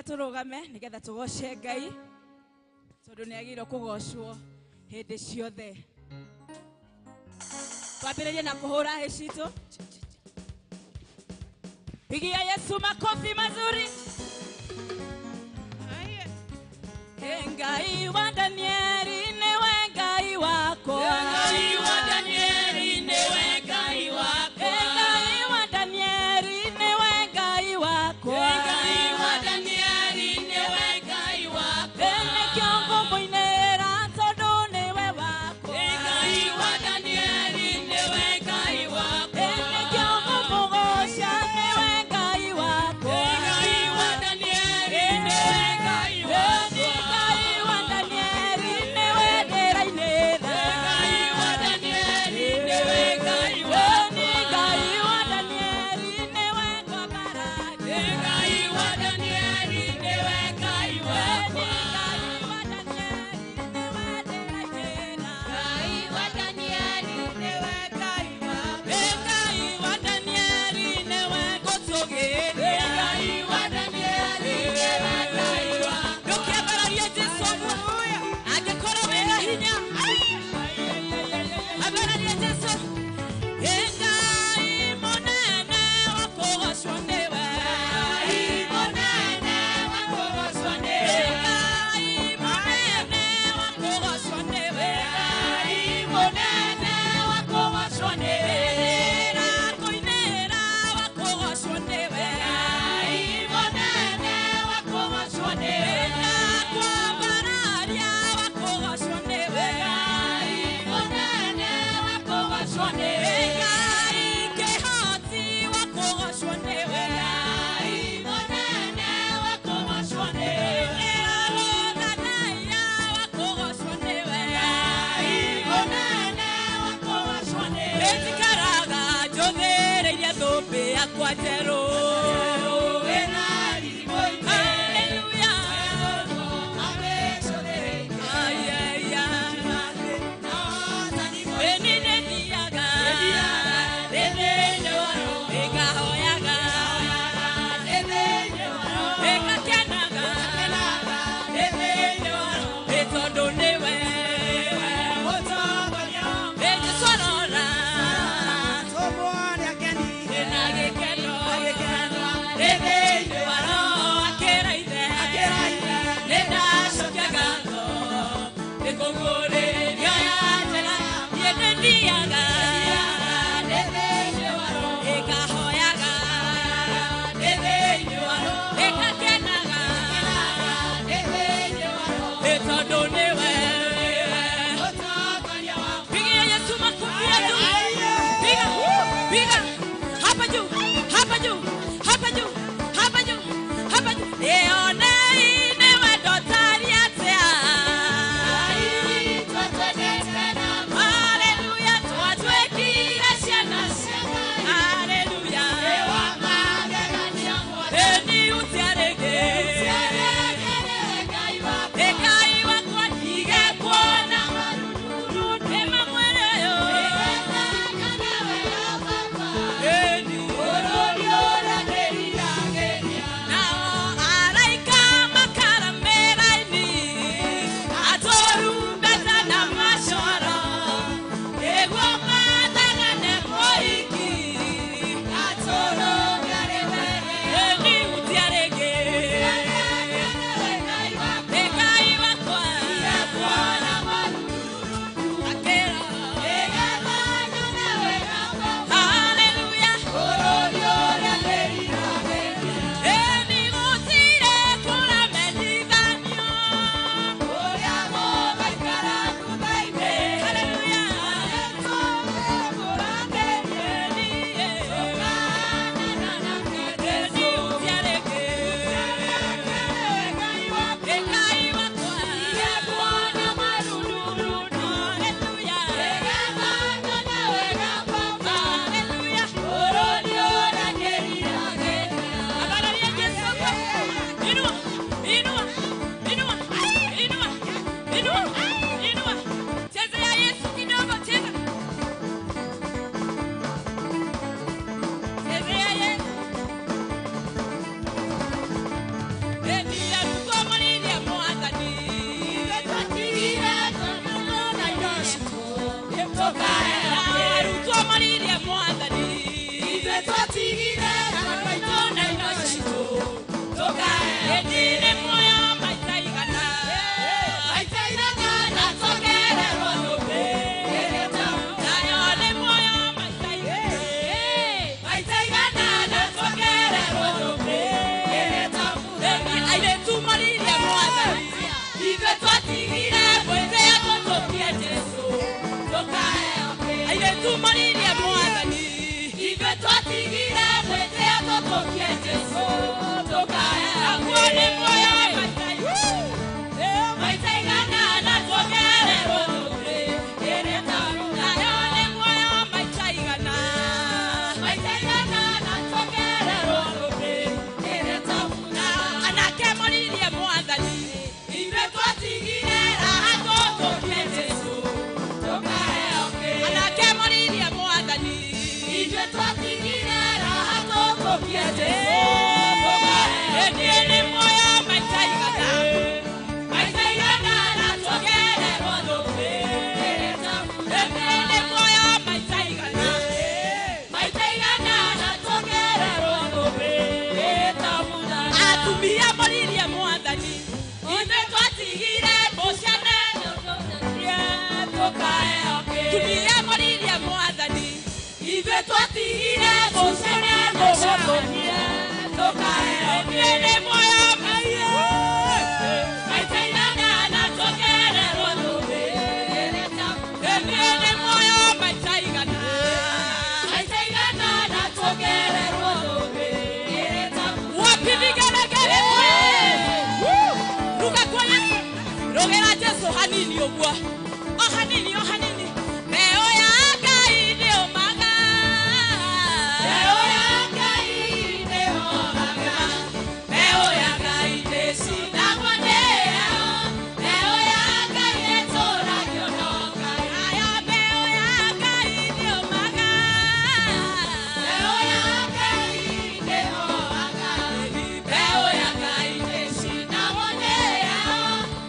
Ndĩkwĩra tũrũgame nĩgetha tũgoce Ngai tondũ nĩ agĩrĩirwo kũgocwo hĩndĩ ciothe. Twambĩrĩrie na kũhũra hĩ citũ. Pigia Yesu makofi mazuri. Ngai wa Danieli niwe Ngai wakwa. Ngai wa Danieli niwe Ngai wakwa. Ngai wa Danieli niwe Ngai wakwa. Ngai wa Danieli niwe Ngai wakwa. Nĩkĩo ngũmũinĩra tondũ nĩwe wakwa. Ngai wa Danieli niwe Ngai wakwa. Nĩkĩo ngũmũgoca nĩwe Ngai wakwa. Ngai wa Danieli niwe Ngai wakwa. Ngai wa Danieli nĩwe ndĩrainĩra. Ngai wa Danieli niwe Ngai wakwa. Ngai wa Danieli nĩwe ngwambararia. Ngai wa Danieli niwe Ngai wakwa. Ngai wa Danieli nĩwe ndĩrainĩra. Ngai wa Danieli niwe Ngai wakwa. Ngai wa Danieli nĩwe ngũtũgĩria. Ngai wa Danieli niwe Ngai wakwa. Ndũkĩambararie Jesũ angĩkorwo wĩna hinya. Ambararie Jesũ. Ngai mũnene wa kũgocwo nĩwe. Ngai mũnene wa kũgocwo nĩwe. Ngai mũnene wa kũgocwo nĩwe. Ngai mũnene wa kũgocwo nĩwe. Ndĩrakũinĩra wa kũgocwo nĩwe. Ngai mũnene wa kũgocwo nĩwe. Ndakwambararia wa kũgocwo nĩwe. Ngai mũnene wa kũgocwo nĩwe. Ngai kĩhoti wa kũgocwo nĩwe. Ngai mũnene wa kũgocwo nĩwe. Ndĩragũthathaiya wa kũgocwo nĩwe. Ngai mũnene wa kũgocwo nĩwe. Njikaraga njũthĩrĩirie thũmbĩ yakwa njerũ. Wĩna riri mũingĩ. Hallelujah. Amĩcũthĩrĩirie. Ai, ai, ai. Ĩni nĩthiaga ĩkahoyaga ĩgakenaga ĩ tondũ nĩwe ĩ Jesũ arora ĩna gĩkeno. Airĩtu moririe mwathani ithuĩ twatigire gwĩtĩa tũtũkie Jesũ tũkaheo naguo nĩ muoyo maita igana na tuongererwo thũmbĩ ĩrĩ tamu nayo nĩ muoyo maita igana na tuongererwo thũmbĩ ĩrĩ tamu na anake moririe mwathani ithuĩ twatigire raha tũtũkie Jesũ tũkaheo kĩ anake moririe mwathani ithuĩ twatigire raha tũtũkie Jesũ tũkaheo niĩ nĩ muoyo maita igana na tuongererwo thũmbĩ ĩrĩ tamu niĩ nĩ muoyo maita igana na tuongererwo thũmbĩ ĩrĩ tamu atumia moririe mwathani ithuĩ twatigire gũciana tũkaheo kĩ tumia moririe mwathani ithuĩ twatigire gũciana tũgũtũkie tũkaheo kĩ nĩ muoyo maita igana na tuongererwo thũmbĩ ĩrĩ tamu niĩ nĩ muoyo maita igana na tuongererwo thũmbĩ ĩrĩ tamu wapi vigelegele ruka kwa Yesu rũgĩra Jesũ hanini ũguo o hanini o hanini mbeũ ya Ngai ndĩũmaga mbeũ ya Ngai ndĩhohaga mbeũ ya Ngai ndĩcinagwo nĩyo mbeũ ya Ngai ĩtũragio no Ngai nayo mbeũ ya Ngai ndĩũmaga mbeũ ya Ngai ndĩhohaga mbeũ ya Ngai ndĩcinagwo nĩyo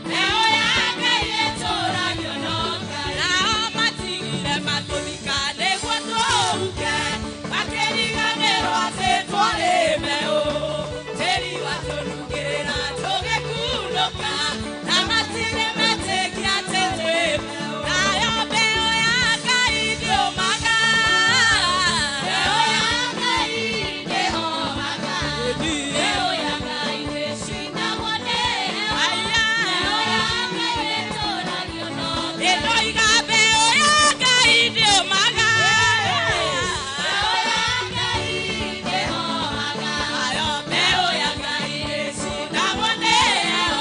mbeũ ya Ngai ĩtũragio no Ngai nao matigire matũthika nĩguo tũhuke makĩriganĩrwo atĩ twarĩ mbeũ tĩri watũnungĩrĩra tũgĩkunũka na matirĩ metĩkia atĩ twĩ mbeũ nayo mbeũ ya Ngai ndĩũmaga mbeũ ya Ngai ndĩhohaga mbeũ ya Ngai ndĩcinagwo nĩyo mbeũ ya Ngai ĩtũragio no ĩndoiga mbeũ ya Ngai ndĩũmaga mbeũ ya Ngai ndĩhohaga mbeũ ya Ngai ĩcinagwo nĩyo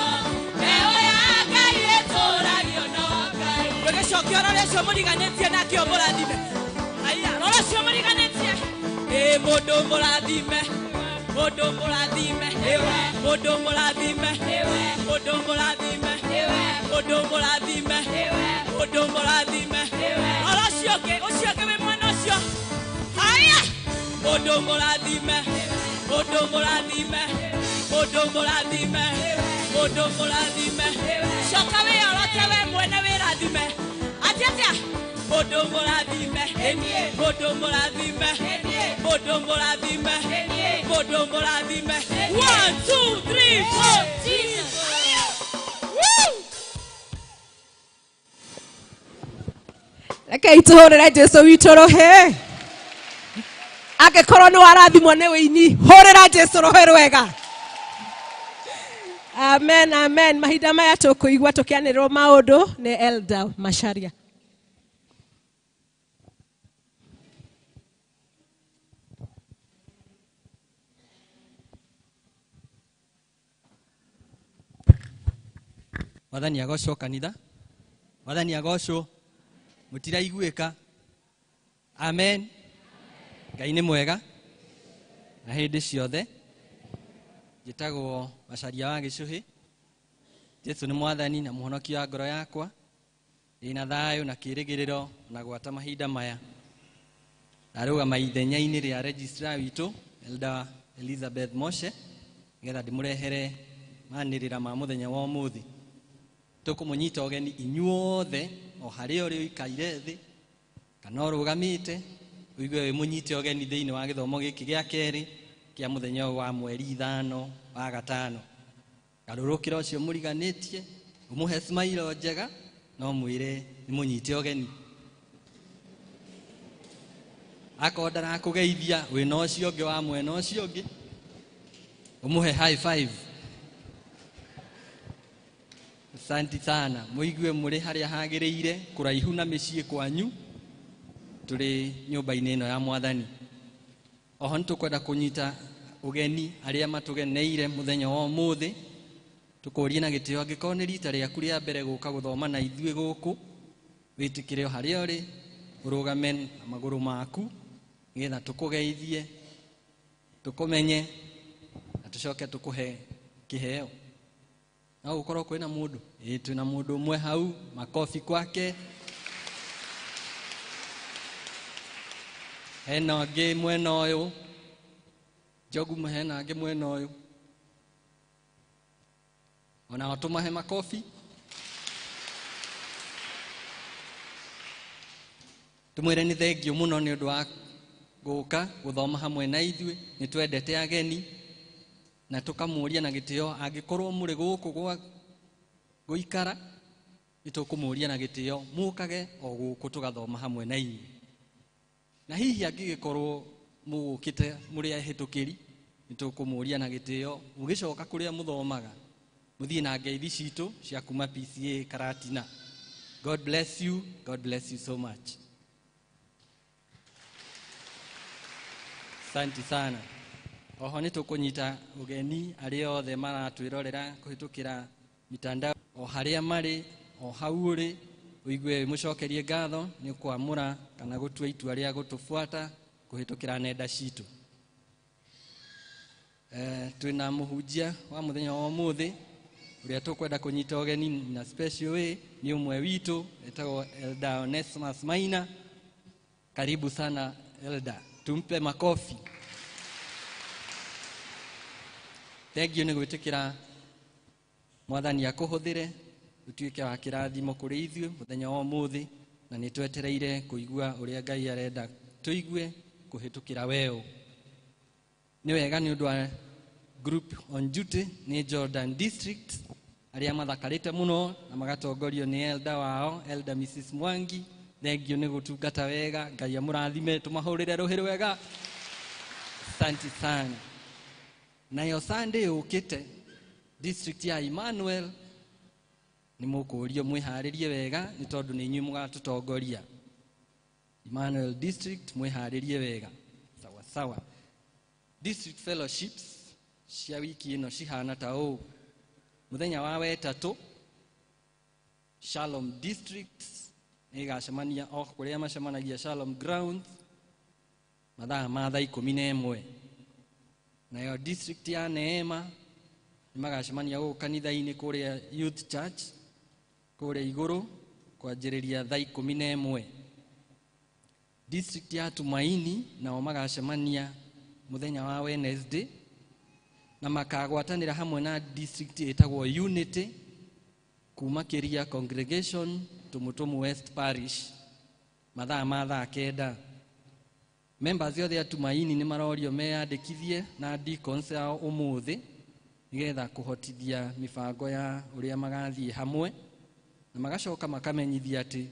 mbeũ ya Ngai ĩtũragio no Ngai ndũgĩcoke ũrore ũcio mũriganĩtie nake ũmũrathime aya rora ũcio mũriganĩtie ĩ mũndũ mũrathime mũndũ mũrathime mũndũ mũrathime mũndũ mũrathime mũndũ mũrathime mũndũ mũrathime rora ũcio ũngĩ ũcio ũngĩ wĩ mwena ũcio haya mũndũ mũrathime mũndũ mũrathime mũndũ mũrathime mũndũ mũrathime coka wĩyorote we mwene wĩrathime atĩ atĩa mũndũ mũrathime mũndũ mũrathime mũndũ mũrathime mũndũ mũrathime 1 2 3 4 Jesus. Woo! Rekei tũhũrĩre Jesũ witũ rũhĩ angĩkorwo nĩ warathimwo nĩ wĩini hũrĩra Jesũ rũhĩ rwega amen amen mahinda maya tũkũigua tũkĩanĩrĩrwo maũndũ nĩ Elder Macharia. Mwathani agocwo kanitha Mwathani agocwo mũtiraiguĩka amen Ngai nĩ mwega na hĩndĩ ciothe njĩtagwo Macharia wa Gĩcũhĩ Jesũ nĩ mwathani na mũhonokia wa ngoro yakwa ndĩna thayũ na kĩrĩgĩrĩro na gwata mahinda maya ndarũgama ithenya-inĩ rĩa registrar witũ Elder Elizabeth Moshe nĩgetha ndĩmũrehere manĩrĩra ma mũthenya wa ũmũthĩ tũkũmũnyita ũgeni inyuothe o harĩa ũrĩ ũikaire thĩ kana ũrũgamĩte ũigue wĩ mũnyite ũgeni thĩinĩ wa gĩthomo gĩkĩ gĩa kerĩ kĩa mũthenya ũyũ wa mweri 5 wa gatano garũrũkĩra ũcio mũriganĩtie ũmũhe smile njega no mwĩre nĩ mũnyite ũgeni akorwo ndarakũgeithia wĩna ũcio ũngĩ wa mwena ũcio ũngĩ ũmũhe high five Asante sana mũigue mũrĩ harĩa hagĩrĩire kũraihu na mĩciĩ kwanyu Tũrĩ nyũmba-inĩ ĩno ya Mwathani. Oho nĩ tũkwenda kũnyita ũgeni arĩa matũgeneire mũthenya wa ũmũthĩ, tũkũrie na gĩtĩo angĩkorwo nĩ rita rĩaku rĩa mbere gũka gũthoma na ithuĩ gũkũ, wĩtĩkĩre o harĩa ũrĩ, ũrũgame na magũrũ maku nĩgetha tũkũgeithie, tũkũmenye na tũcoke tũkũhe kĩheo. No gũkorwo kwĩna mũndũ? Ĩĩ, twĩna mũndũ ũmwe hau, makobi kwake. Hena angĩ mwena ũyũ, Njogu, hena angĩ mwena ũyũ, onao tũmahe makobi. Tũmwĩre nĩ thengio mũno nĩ ũndũ wa gũka gũthoma hamwe na ithuĩ. Nĩ twendete ageni na tũkamũria na gĩtĩo, angĩkorwo mũrĩ gũkũ gwa gũikara, nĩ tũkũmũria na gĩtĩo mũkage o gũkũ tũgathoma hamwe na inyuĩ. Na hihi angĩgĩkorwo mũgũkĩte mũrĩ ahĩtũkĩri, nĩ tũkũmũria na gĩtĩo mũgĩcoka kũrĩa mũthomaga mũthiĩ na ngeithi citũ cia kuma PCA Karatina. God bless you. God bless you so much. Asante sana. Oho nĩ tũkũnyita ũgeni arĩa othe maratwĩrorera kũhĩtũkĩra mitandao, o harĩa marĩ, o hau ũrĩ, ũigue mũcokerie ngatho nĩ kwamũra kana gũtua itua rĩa gũtũbuata kũhĩtũkĩra nenda citũ. Twĩna mũhunjia wa mũthenya wa ũmũthĩ ũrĩa tũkwenda kũnyita ũgeni na special way, nĩ ũmwe witũ etagwo Elder Onesmus Maina. Karibu sana Elder, tumpe makofi. Thank you nĩ gwĩtĩkĩra Mwathani akũhũthĩre ũtuĩke wa kĩrathimo kũrĩ ithuĩ mũthenya wa ũmũthĩ, na nĩ twetereire kũigua ũrĩa Ngai arenda tũigue kũhĩtũkĩra weũ. Nĩ wega nĩ ũndũ wa group on duty nĩ Jordan District arĩa mathakarĩte mũno na magatongorio nĩ elder wao, Elder Mrs Mwangi. Thank you nĩ gũtungata wega, Ngai amũrathime, tũmahũrĩre rũhĩ rwega. Asante sana. Nayo Sunday yũkĩte district ya Emmanuel nĩ mũkũrio mwĩharĩrie wega nĩ tondũ nĩ inyuĩ mũgatũtongoria. Emmanuel District mwĩharĩrie wega. Sawa sawa. District fellowships cia wiki ĩno cihana ta ũũ. Mũthenya wa wetatũ Shalom District nĩ ĩgacemania o kũrĩa macemanagia Shalom Grounds mathaa ma thaa 11. Nayo district ya Neema nĩ magacemania gũkũ kanitha-inĩ kũrĩa Youth Church kũrĩa igũrũ kwanjĩrĩria thaa 11. District ya Tumaini nao magacemania mũthenya wa Wednesday na makagwatanĩra hamwe na district ĩtagwo Unity kuma Kĩria Congregation Tumutumu West Parish mathaa ma thaa 9. Members othe a Tumaini nĩ marorio meyandĩkithie na deacons ao ũmũthĩ nĩgetha kũhotithia mĩbango ya ũrĩa magathiĩ hamwe, na magacoka makamenyithia atĩ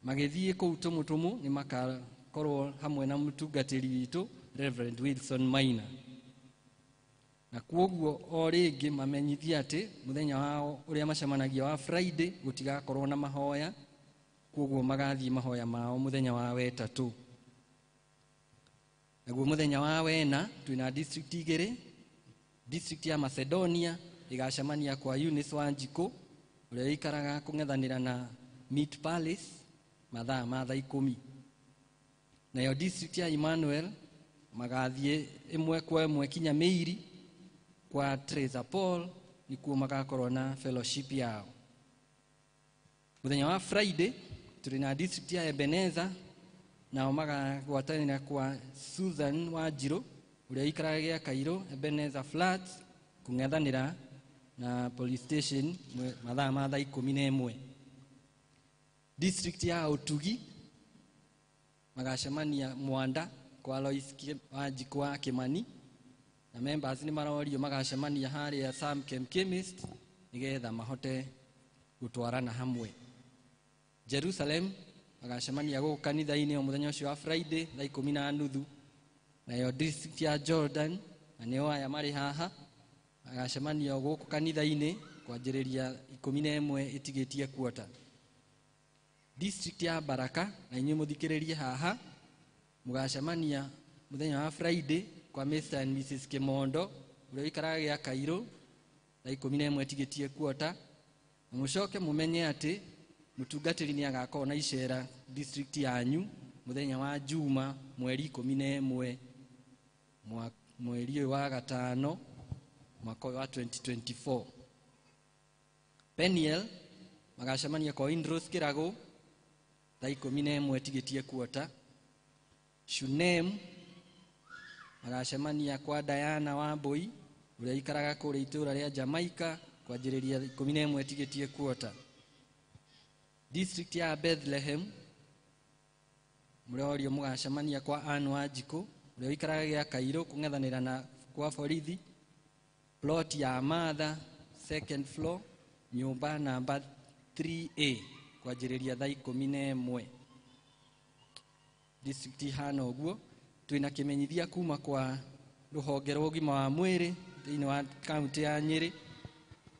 magĩthiĩ kũu Tumutumu nĩ makakorwo hamwe na mũtungatĩri witũ Reverend Wilson Maina. Na kwoguo o rĩngĩ mamenyithia atĩ mũthenya wao ũrĩa macemanagia wa Friday gũtigakorwo na mahoya, kwoguo magathiĩ mahoya mao mũthenya wa wetatũ. Naguo mũthenya wa wena twĩna district igĩrĩ. District ya Macedonia ĩgacemania kwa Eunice Wanjikũ ũrĩa ũikaraga kũng'ethanĩra na Meat Palace mathaa ma thaa 10. Nayo district ya Emmanuel magathiĩ ĩmwe kwa ĩmwe kinya Mĩiri kwa Teresa Paul nĩkuo magakorwo na fellowship yao. Mũthenya wa Friday tũrĩ na district ya Ebenezer nao magagwatanĩra kwa Susan Wanjirũ ũrĩa ũikaraga gĩa Kairũ Ebenezer Flats kũng'ethanĩra na police station mathaa ma thaa 11. District ya Ũtugi magacemania Mwanda kwa Lois Wanjikũ wa Kĩmani, na members nĩ marorio magacemania harĩa Sam Kem Chemist nĩgetha mahote gũtwarana hamwe. Jerusalem magacemania gũkũ kanitha-inĩ o mũthenya ũcio wa Friday thaa 10:30. Nayo district ya Jordan na nĩo aya marĩ haha magacemania gũkũ kanitha-inĩ kwanjĩrĩria 11 ĩtigĩtie quarter. District ya Baraka na inyuĩ mũthikĩrĩrie haha, mũgacemania mũthenya wa Friday kwa Mr and Mrs Kimondo ũrĩa ũikaraga gĩa Kairũ thaa 11 tigĩtie kuota. Na mũcoke mũmenye atĩ mũtungatĩri nĩ agakorwo na icera district yanyu mũthenya wa Juma mweri 11 mweri ũyũ wa gatano mwaka ũyũ wa 2024. Peniel magacemania kwa Indros Kĩragũ thaa 11 tigĩtie kuota. Shunem magacemania kwa Diana Wambui ũrĩa ikaraga kũrĩa itũũra rĩa Jamaica kwanjĩrĩria 11 tigĩtie kuota. District ya Bethlehem mũrorio mũgacemania kwa Ann Wanjikũ ũrĩa ũikaraga gĩa Kairũ kũng'ethanĩra na kwa borithi, plot ya Martha second floor nyũmba namba 3A kwanjĩrĩria thaa 11. District ihana ũguo. Twĩna kĩmenyithia kuma kwa rũhonge rwa ũgima wa mwĩrĩ thĩinĩ wa kaunti ya Nyĩrĩ.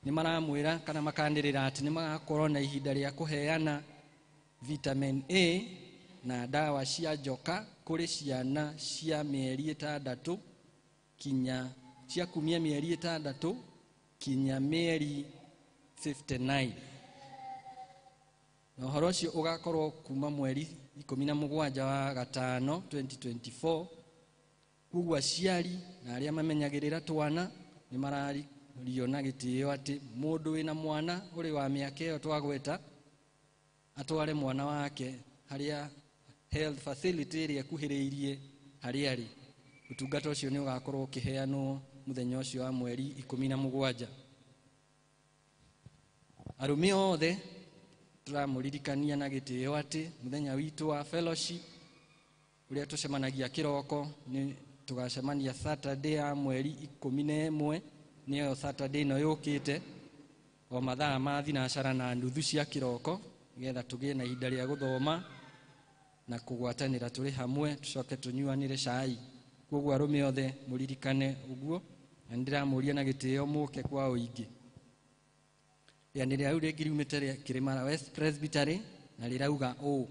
Nĩ maramwĩra kana makanĩrĩra atĩ nĩ magakorwo na ihinda rĩa kũheana vitamin A na ndawa cia njoka kũrĩ ciana cia mĩeri 6 kinya cia kumia mĩeri 6 kinya mĩeri 59. Na ũhoro ũcio ũgakorwo kuma mweri 17 wa gatano 2024. Koguo aciari na arĩa mamenyagĩrĩra twana nĩ marario na gĩtĩo atĩ mũndũ wĩna mwana ũrĩ wa mĩaka ĩyo twagweta atware mwana wake harĩa health facility ĩrĩa ĩkuhĩrĩirie harĩa arĩ. Ũtungata ũcio nĩ ũgakorwo ũkĩheanwo mũthenya ũcio wa mweri 17. Arũme othe tũramũririkania na gĩtĩo atĩ mũthenya witũ wa fellowship ũrĩa tũcemanagia kĩroko nĩ tũgacemania Saturday ya mweri 11, nĩyo Saturday ĩno yũkĩte, o mathaa ma thinacara na nuthu cia kĩroko, nĩgetha tũgĩe na ihinda rĩa gũthoma na kũgwatanĩra tũrĩ hamwe, tũcoke tũnyuanĩre cai. Koguo arũme othe mũririkane ũguo, na nĩndĩramũria na gĩtĩo mũke kwa ũingĩ. Rĩanĩrĩra rĩu rĩngĩ riumĩte rĩa Kĩrĩmara West Presbytery na rĩrauga ũũ: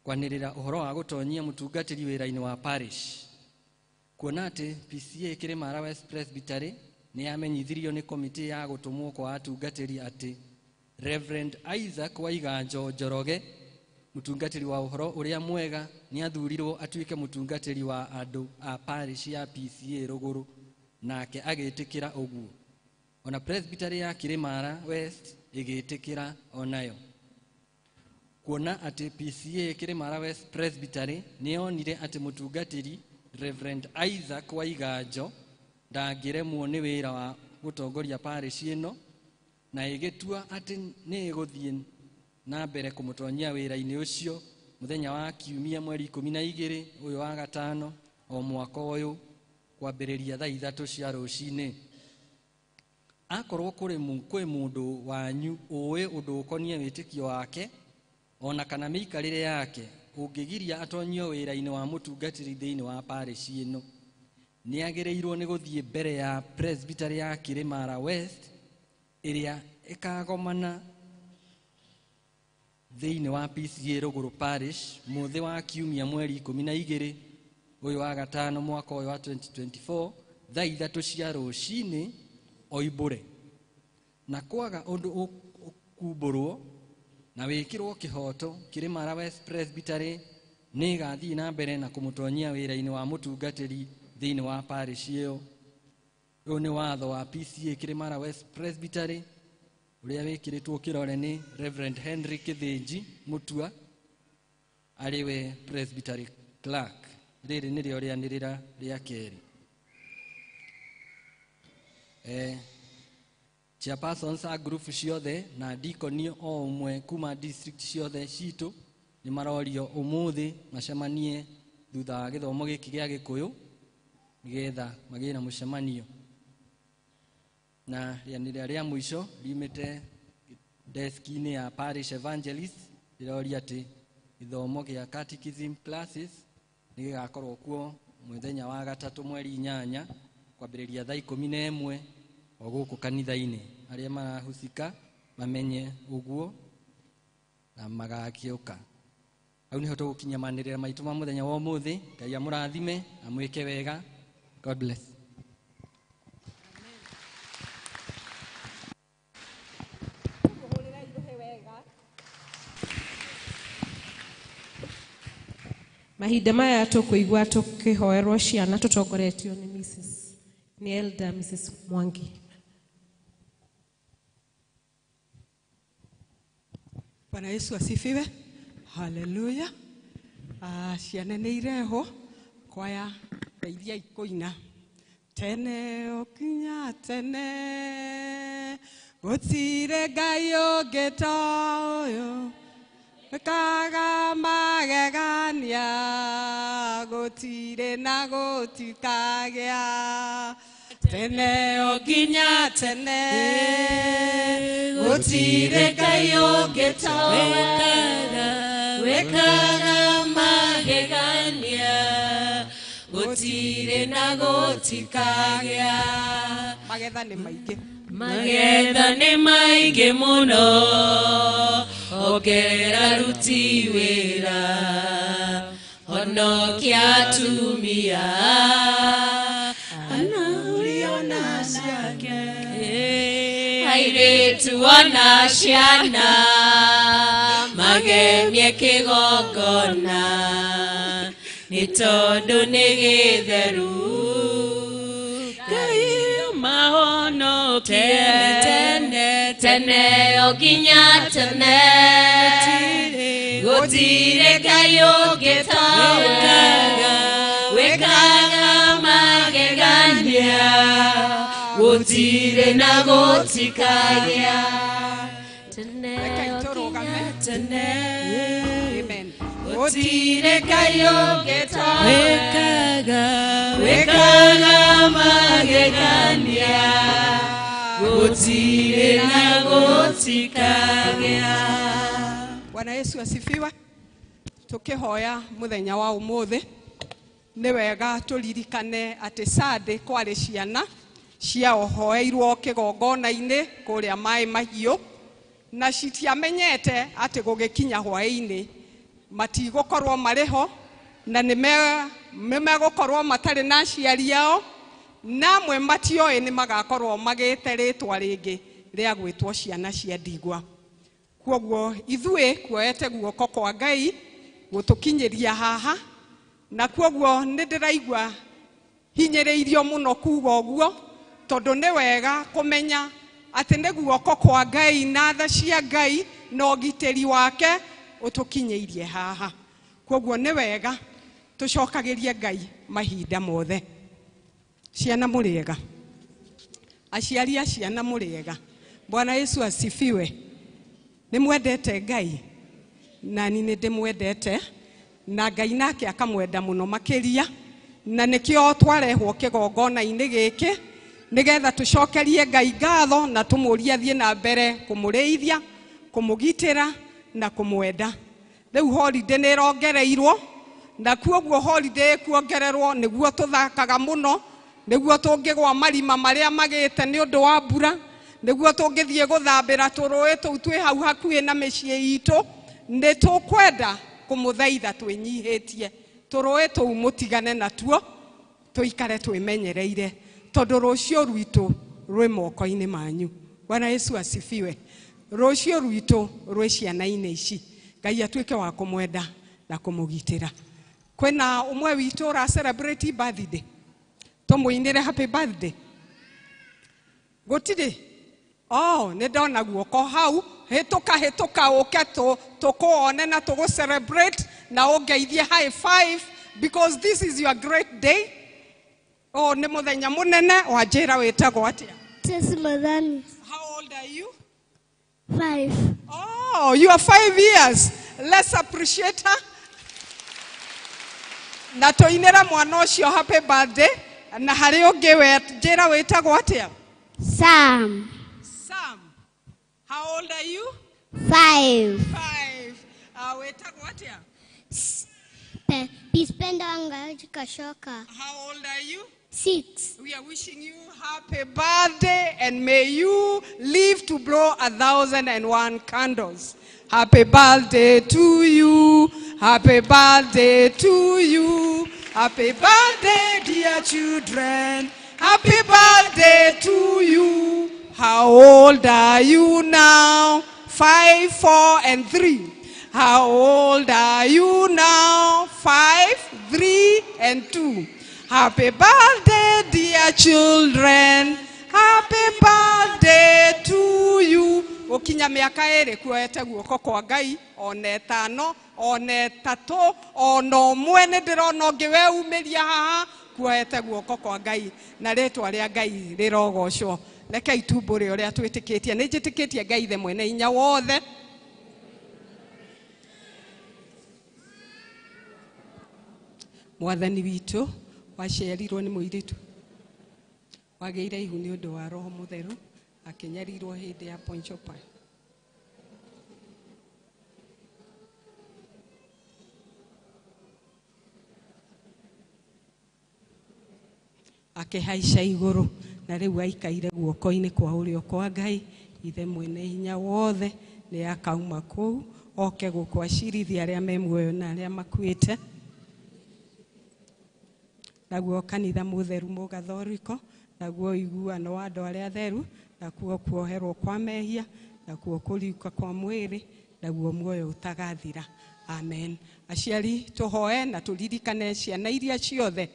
kwanĩrĩra ũhoro wa gũtonyia mũtungatĩri wĩra-inĩ wa parish. Kuona atĩ PCA Kĩrĩmara West Presbytery nĩ yamenyithirio nĩ komiti ya gũtũmwo kwa atungatĩri atĩ Reverend Isaac Waiganjo Njoroge, mũtungatĩri wa ũhoro ũrĩa mwega, nĩ athurirwo atuĩke mũtungatĩri wa andũ a parish ya PCA Rũgũrũ, nake agĩtĩkĩra ũguo. Ona Presbytery ya Kĩrĩmara West ĩgĩtĩkĩra onayo. Kuona atĩ PCA Kĩrĩmara West Presbytery nĩ yonire atĩ mũtungatĩri Reverend Isaac Waiganjo ndangĩremwo nĩ wĩra wa gũtongoria parish ĩno, na ĩgĩtua atĩ nĩ ĩgũthiĩ na mbere kũmũtonyia wĩra-inĩ ũcio mũthenya wa kiumia mweri 12 ũyũ wa gatano o mwaka ũyũ kwambĩrĩria thaa 3 cia rũcinĩ. Akorwo kũrĩ kwĩ mũndũ wanyu ũĩ ũndũ ũkoniĩ wĩtĩkio wake ona kana mĩikarĩre yake ũngĩgiria atonyio wĩra-inĩ wa mũtungatĩri thĩinĩ wa parish ĩno, nĩ agĩrĩirwo nĩ gũthiĩ mbere ya Presbytery ya Kĩrĩmara West ĩrĩa ĩkagomana thĩinĩ wa PCA Rũgũrũ Parish mũthĩ wa kiumia mweri 12 ũyũ wa gatano mwaka ũyũ wa 2024 thaa 3 cia rũcinĩ oimbũre. Na kwaga ũndũ ũkumbũrwo na wĩkĩrwo kĩhoto, Kĩrĩmara West Presbytery nĩ ĩgathiĩ na mbere na kũmũtonyia wĩra-inĩ wa mũtungatĩri thĩinĩ wa parish ĩyo. Ũyũ nĩ watho wa PCA Kĩrĩmara West Presbytery ũrĩa wĩkĩrĩtwo kĩrore nĩ Reverend Henry Kĩthĩnji Mũtua, arĩ we Presbytery Clerk. Rĩrĩ nĩrĩo rĩanĩrĩra rĩa kerĩ. Chairpersons a group ciothe na deacon o ũmwe kuma district ciothe citũ nĩ marorio ũmũthĩ macemanie thutha wa gĩthomo gĩkĩ gĩa Gĩkũyũ nĩgetha magĩe na mũcemanio. Na rĩanĩrĩra rĩa mũico riumĩte deski-inĩ ya parish evangelist rĩroria atĩ gĩthomo gĩa catechism classes nĩ gĩgakorwo kuo mũthenya wa gatatũ mweri 8 kwambĩrĩria thaa 11 o gũkũ kanitha-inĩ. Arĩa marahusika mamenye ũguo. Na magagĩũka. Hau nĩho tũgũkinyia manĩrĩra maitũ ma mũthenya wa ũmũthĩ. Ngai amũrathime, amwĩke wega. God bless. Mahinda maya tũkũigua tũkĩhoerwo ciana tũtongoretio nĩ Mrs. nĩ Elder Mrs. Mwangi. Bwana Yesu asifiwe. Haleluya. Ciana nĩ irehwo kwaya ndeithia ikũina. Tene ũkinya tene gũtirĩ Ngai ũngĩ ta ũyũ wĩkaga magegania gũtirĩ na gũtikagĩa. Tene ũkinya tene gũtirĩ Ngai ũngĩ ta ũyũ wĩkaga magegania gũtirĩ na gũtikagĩa. Magetha nĩ maingĩ. Magetha nĩ maingĩ mũno ongera ruti wĩra honokia atumia Uliona ciake airĩtu ona ciana magemie kĩgongona nĩ tondũ nĩ gĩtheru. Ngai mahonokie tene tene o nginya tene gũtirĩ Ngai ũngĩ ta wĩkaga magegania gũtirĩ na gũtikagĩa. Tene Rekei tũrũgame. Tene Amen. gũtirĩ Ngai ũngĩ ta wĩkaga magegania gũtirĩ na gũtikagĩa. Bwana Yesu asifiwe. Tũkĩhoya mũthenya wa ũmũthĩ nĩ wega tũririkane atĩ Sunday kwarĩ ciana ciaohoeirwo kĩgongona-inĩ kũrĩa Maĩ Mahiũ na citiamenyete atĩ gũgĩkinya hwaĩ-inĩ matigũkorwo marĩ ho na nĩ megũkorwo matarĩ na aciari ao na amwe matioĩ nĩ magakorwo magĩte rĩtwa rĩngĩ rĩa gwĩtwo ciana cia ndigwa. Kwoguo ithuĩ kuoete guoko kwa Ngai gũtũkinyĩria haha na kwoguo nĩ ndĩraigua hinyĩrĩirio mũno kuga ũguo tondũ nĩ wega kũmenya atĩ nĩ guoko kwa Ngai na tha cia Ngai na ũgitĩri wake ũtũkinyĩirie haha. Kwoguo nĩ wega tũcokagĩrie Ngai mahinda mothe. Ciana mũrĩega, aciari a ciana mũrĩega. Bwana Yesu asifiwe. Nĩ mwendete Ngai nani nĩ ndĩmwendete na Ngai nake akamwenda mũno makĩria na nĩkĩo twarehwo kĩgongona-inĩ gĩkĩ nĩgetha tũcokerie Ngai ngatho na tũmũrie athiĩ na mbere kũmũrĩithia, kũmũgitĩra na kũmwenda. Rĩu holiday nĩ ĩrongereirwo na kwoguo holiday ĩkuongererwo nĩguo tũthakaga mũno nĩguo tũngĩgwa marima marĩa magĩte nĩ ũndũ wa mbura nĩguo tũngĩthiĩ gũthambĩra tũrũĩ tũu twĩ hau hakuhĩ na mĩciĩ itũ nĩ tũkwenda kũmũthaitha twĩnyihĩtie tũrũĩ tũu mũtigane natuo tũikare twĩmenyereire tondũ rũciũ rwitũ rwĩ moko-inĩ manyu. Bwana Yesu asifiwe. Rũciũ rwitũ rwĩ ciana-inĩ ici. Ngai atuĩke wa kũmwenda na kũmũgitĩra. Kwĩna ũmwe witũ ũra celebrate birthday, tũmũinĩre happy birthday. Gũtirĩ? Oh, nĩ ndona guoko hau. Hĩtũka hĩtũka ũke tũkũone na tũgũ celebrate na ũngeithie high five because this is your great day. Oh, nĩ mũthenya mũnene. Wanjĩra wĩtagwo atĩa? Tesi Madhani. How old are you? 5. Oh, you are 5 years. Let's appreciate her. Na tũinĩre mwana ũcio happy birthday. Na harĩ ũngĩ njĩra wĩtagwo atĩa? Sam. Sam. How old are you? 5. 5. Wĩtagwo atĩa? Pispenda Wangaji Kashoka. How old are you? 6. We are wishing you happy birthday and may you live to blow 1,001 candles. Happy birthday to you. Happy birthday to you. Happy birthday, dear children. Happy birthday to you. How old are you now? 5, 4, and 3. How old are you now? 5, 3, and 2. Happy birthday, dear children. Happy birthday to you. Ukinya miaka ĩrĩ kuoete guoko kwa Ngai ona ĩtano ona ĩtatũ ona ũmwe nĩ ndĩrona ũngĩ weumĩria haha kuoete guoko kwa Ngai na rĩtwa rĩa Ngai rĩrogocwo. Reke itumbũre ũrĩa twĩtĩkĩtie. Nĩ njĩtĩkĩtie Ngai ithe mwene hinya wothe. Mwathani witũ waciarirwo nĩ mũirĩtu wagĩire ihu nĩ ũndũ wa Roho Mũtheru akĩnyarirwo hĩndĩ ya Pontius Pilate. Akĩhaica igũrũ na rĩu aikaire guoko-inĩ kwa ũrĩo kwa Ngai ithe mwene hinya wothe nĩ akauma kũu oke gũkũ acirithia arĩa me muoyo na arĩa makuĩte. Naguo kanitha mũtheru mũgathoriko, naguo ũiguano wa andũ arĩa atheru, nakuo kuoherwo kwa mehia, nakuo kũriũka kwa mwĩrĩ, naguo muoyo ũtagathira. Amen. Aciari tũhoe na tũririkane ciana iria ciothe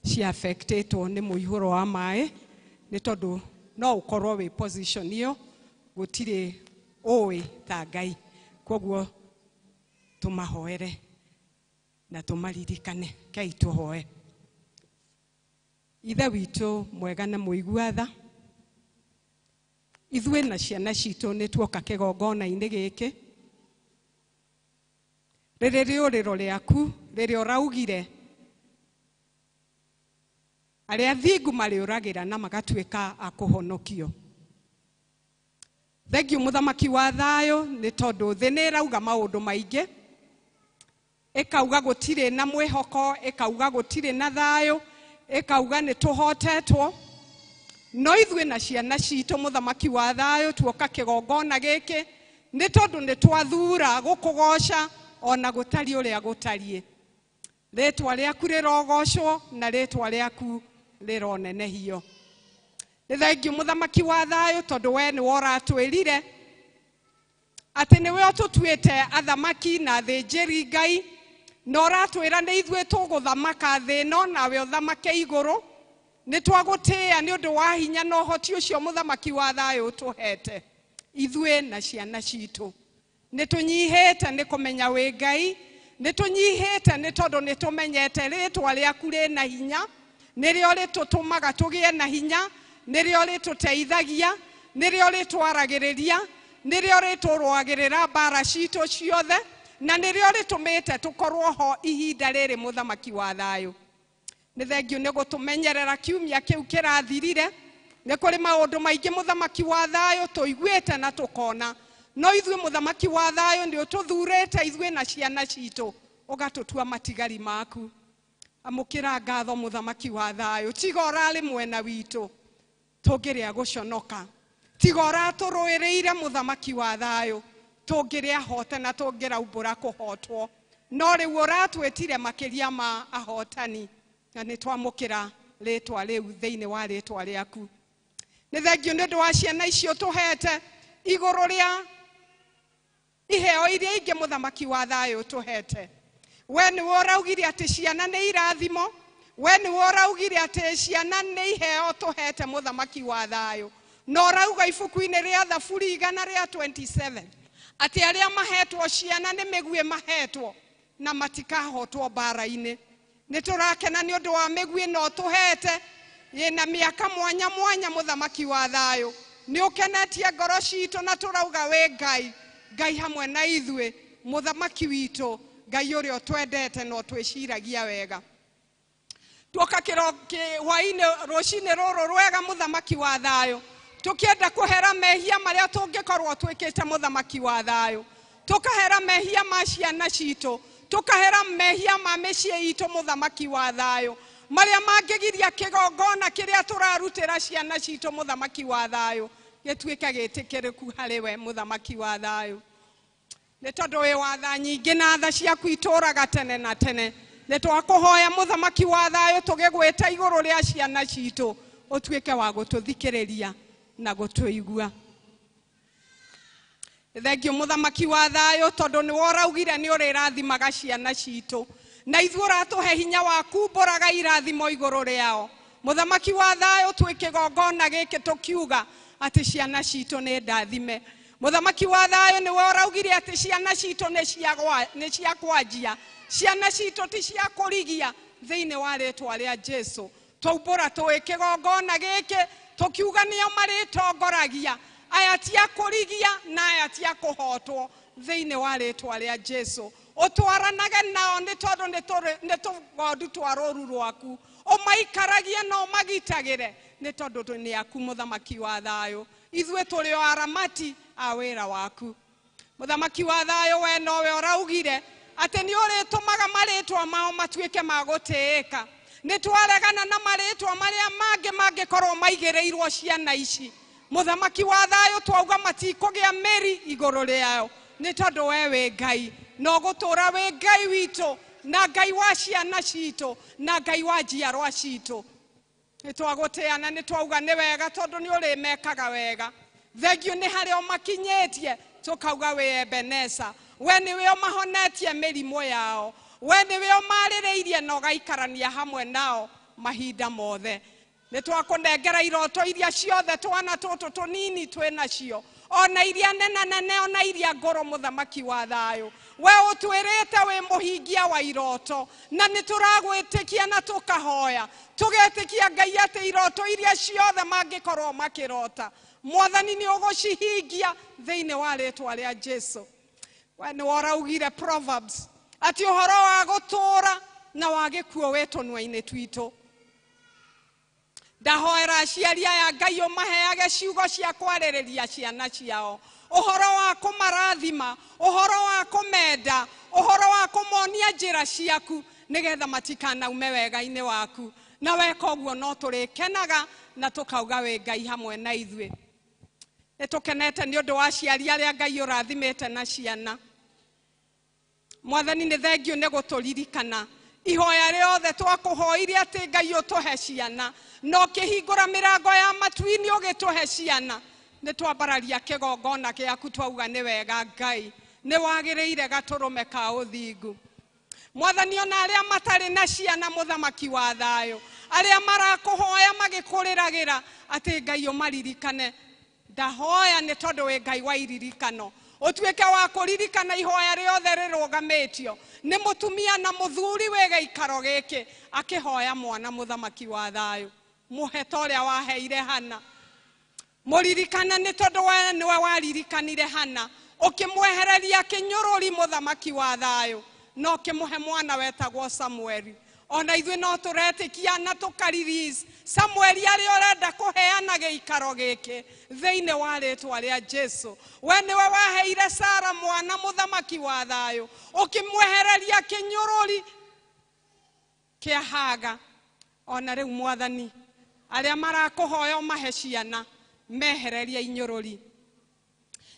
cia affectetwo nĩ mũihũro wa maĩ, nĩ tondũ no ũkorwo wĩ position ĩyo gũtirĩ ũĩ ta Ngai. Kwoguo tũmahoere na tũmaririkane. Kei tũhoe. Ithe witũ mwega na mũigua tha, ithuĩ na ciana citũ nĩ tuoka kĩgongona-inĩ gĩkĩ rĩrĩ rĩũrĩro rĩaku rĩrĩa ũraugire arĩa thingu marĩũragĩra na magatuĩka a kũhonokio. Thengiũ mũthamaki wa thayũ nĩ tondũ thĩ nĩ ĩrauga maũndũ maingĩ, ĩkauga gũtirĩ na mwĩhoko, ĩkauga gũtirĩ na thayũ, ĩkauga nĩ tũhotetwo. No ithuĩ na ciana citũ mũthamaki wa thayũ tuoka kĩgongona gĩkĩ nĩ tondũ nĩ twathura gũkũgoca ona gũtariĩ ũrĩa gũtariĩ. Rĩtwa rĩaku rĩrogocwo na rĩtwa rĩaku rĩronenehio. Nĩ thengiũ mũthamaki wa thayũ tondũ we nĩwe ũratwĩrire atĩ nĩwe ũtũtuĩte athamaki na athĩnjĩri Ngai, na ũratwĩra nĩ ithuĩ tũgũthamaka thĩ ĩno nawe ũthamake igũrũ. Nĩ twagũtĩĩa nĩ ũndũ wa hinya na ũhoti ũcio mũthamaki wa thayũ ũtũhete ithuĩ na ciana citũ. Nĩ tũnyihĩte nĩ kũmenya wĩ Ngai, nĩ tũnyihĩte nĩ tondũ nĩ tũmenyete rĩtwa rĩaku rĩna hinya, nĩrĩo rĩtũtũmaga tũgĩe na hinya, nĩrĩo rĩtũteithagia, nĩrĩo rĩtwaragĩrĩria, nĩrĩo rĩtũrũagĩrĩra mbara citũ ciothe, na nĩrĩo rĩtũmĩte tũkorwo ho ihinda rĩrĩ mũthamaki wa thayũ. Nĩ thengiũ nĩ gũtũmenyerera kiumia kĩu kĩrathirire. Nĩ kũrĩ maũndũ maingĩ mũthamaki wa thayũ tũiguĩte na tũkona, no ithuĩ mũthamaki wa thayũ nĩ ũtũthurĩte ithuĩ na ciana citũ ũgatũtua matigari maku. Amũkĩra ngatho mũthamaki wa thayũ, tiga ũrarĩ mwena witũ tũngĩrĩa gũconoka, tiga ũratũrũĩrĩire mũthamaki wa thayũ tũngĩrĩa hote na tũngĩraumbũra kũhotwo, no rĩu ũratwĩtire makĩria ma ahotani na nĩ twamũkĩra rĩtwa rĩu thĩinĩ wa rĩtwa rĩaku. Nĩ thengiũ nĩ ũndũ wa ciana icio tũhete igũrũ rĩa iheo iria ingĩ mũthamaki wa thayũ tũhete. We nĩwe ũraugire atĩ ciana nĩ irathimo, we nĩwe ũraugire atĩ ciana nĩ iheo tũhete mũthamaki wa thayũ, na ũrauga ibuku-inĩ rĩa Thaburi 127 atĩ arĩa mahetwo ciana nĩ mĩguĩ mahetwo na matikahotwo mbara-inĩ. Nĩ tũrakena nĩ ũndũ wa mĩguĩ no tũhete ĩna mĩaka mwanya mwanya mũthamaki wa thayũ. Nĩ ũkenetie ngoro citũ na tũrauga wĩ Ngai, Ngai hamwe na ithuĩ, mũthamaki witũ, Ngai ũrĩa ũtwendete na ũtwĩciragia wega. Tuoka hwaĩ-inĩ rũcinĩ rũrũ rwega mũthamaki wa thayũ, tũkĩenda kũhera mehia marĩa tũngĩkorwo twĩkĩte mũthamaki wa thayũ, tũkahera mehia ma ciana citũ, tũkahera mehia ma mĩciĩ itũ mũthamaki wa thayũ. Marĩa mangĩgiria kĩgongona kĩrĩa tũrarutĩra ciana citũ mũthamaki wa thayũ gĩtuĩke gĩtĩkĩrĩku harĩ we mũthamaki wa thayũ. Nĩ tondũ wĩ wa tha nyingĩ na tha ciaku itũũraga tene na tene. Nĩ twakũhoya mũthamaki wa thayũ tũgĩgwĩta igũrũ rĩa ciana citũ ũtuĩke wa gũtũthikĩrĩria na gũtũigua. Thengiũ mũthamaki wa thayũ tondũ nĩwe ũraugire nĩ ũrĩrathimaga ciana citũ na ithuĩ ũratũhe hinya wa kumbũraga irathimo igũrũ rĩao. Mũthamaki wa thayũ twĩ kĩgongona gĩkĩ tũkiuga atĩ ciana citũ nĩ ndathime. Mũthamaki wa thayũ nĩwe ũraugire atĩ ciana citũ nĩ cia kwanjia, ciana citũ ti cia kũrigia thĩinĩ wa rĩtwa rĩa Jesu. Twaumbũra twĩ kĩgongona gĩkĩ tũkiuga nĩo marĩtongoragia, aya ti a kũrigia na aya ti a kũhotwo thĩinĩ wa rĩtwa rĩa Jesu. Ũtwaranage nao nĩ tondũ nĩ tũgondu twa rũru rwaku, ũmaikaragie na ũmagitagĩre nĩ tondũ nĩ aku mũthamaki wa thayũ. Ithuĩ tũrĩ o aramati a wĩra waku. Mũthamaki wa thayũ we nowe ũraugire atĩ nĩ ũrĩtũmaga marĩtwa mao matuĩke ma gũtĩĩka. Nĩ twaregana na marĩtwa marĩa mangĩ mangĩkorwo maigĩrĩirwo ciana ici. Mũthamaki wa thayũ twauga matikũgĩa mĩri igũrũ rĩao nĩ tondũ we wĩ Ngai na ũgũtũũra wĩ Ngai witũ na Ngai wa ciana citũ na Ngai wa njiarwa citũ. Nĩ twagũtĩana nĩ twauga nĩ wega tondũ nĩ ũrĩmekaga wega. Thengiũ nĩ harĩa ũmakinyĩtie tũkauga wĩ Ebeneza. We nĩwe ũmahonetie mĩrimũ yao, we nĩwe ũmarĩrĩirie na ũgaikarania hamwe nao mahinda mothe. Nĩ twakũnengera iroto iria ciothe twana tũtũ tũnini twĩ nacio, ona iria nene ona iria ngũrũ mũthamaki wa thayũ. We ũtwĩrĩte wĩ mũhingia wa iroto na nĩ tũragwĩtĩkia na tũkahoya tũgetĩkia Ngai atĩ iroto iria ciothe mangĩkorwo makĩrota mwathani nĩ ũgũcihingia thĩinĩ wa rĩtwa rĩa Jesu. We nĩwe ũraugire Proverbs atĩ ũhoro wa gũtũũra na wa gĩkuũ wĩ tũnua-inĩ twitũ. Ndahoera aciari aya Ngai ũmaheage ciugo cia kwarĩrĩria ciana ciao, ũhoro wa kũmarathima, ũhoro wa kũmenda, ũhoro wa kũmonia njĩra ciaku nĩgetha matikanaume wega-inĩ waku. Na weka ũguo no tũrĩkenaga na tũkauga wĩ Ngai hamwe na ithuĩ. Nĩ tũkenete nĩ ũndũ wa aciari arĩa Ngai ũrathimĩte na ciana. Mwathani nĩ thengiũ nĩ gũtũririkana ihoya rĩothe twakũhoire atĩ Ngai ũtũhe ciana na ũkĩhingũra mĩrango ya matu-inĩ ũgĩtũhe ciana. Nĩ twambararia kĩgongona gĩaku twauga nĩ wega Ngai, nĩ wagĩrĩire gatũrũme ka ũthingu. Mwathani ona arĩa matarĩ na ciana mũthamaki wa thayũ, arĩa marakũhoya magĩkũrĩragĩra atĩ Ngai ũmaririkane, ndahoya nĩ tondũ wĩ Ngai wa iririkano ũtuĩke wa kũririkana ihoya rĩothe rĩrũgamĩtio nĩ mũtumia na mũthuri wĩ gĩikaro gĩkĩ akĩhoya mwana mũthamaki wa thayũ. Mũhe ta ũrĩa waheire Hana, mũririkane nĩ tondũ we nĩwe waririkanire Hana ũkĩmwehereria kĩnyũrũri mũthamaki wa thayũ na ũkĩmũhe mwana wetagwo Samueli. Ona ithuĩ no tũretĩkia na tũka-release Samueli arĩa ũrenda kũheana gĩikaro gĩkĩ thĩinĩ wa rĩtwa rĩa Jesu. We nĩwe waheire Sara mwana mũthamaki wa thayũ ũkĩmwehereria kĩnyũrũri kĩa Haga. Ona rĩu mwathani arĩa marakũhoya ũmahe ciana mehereria inyũrũri.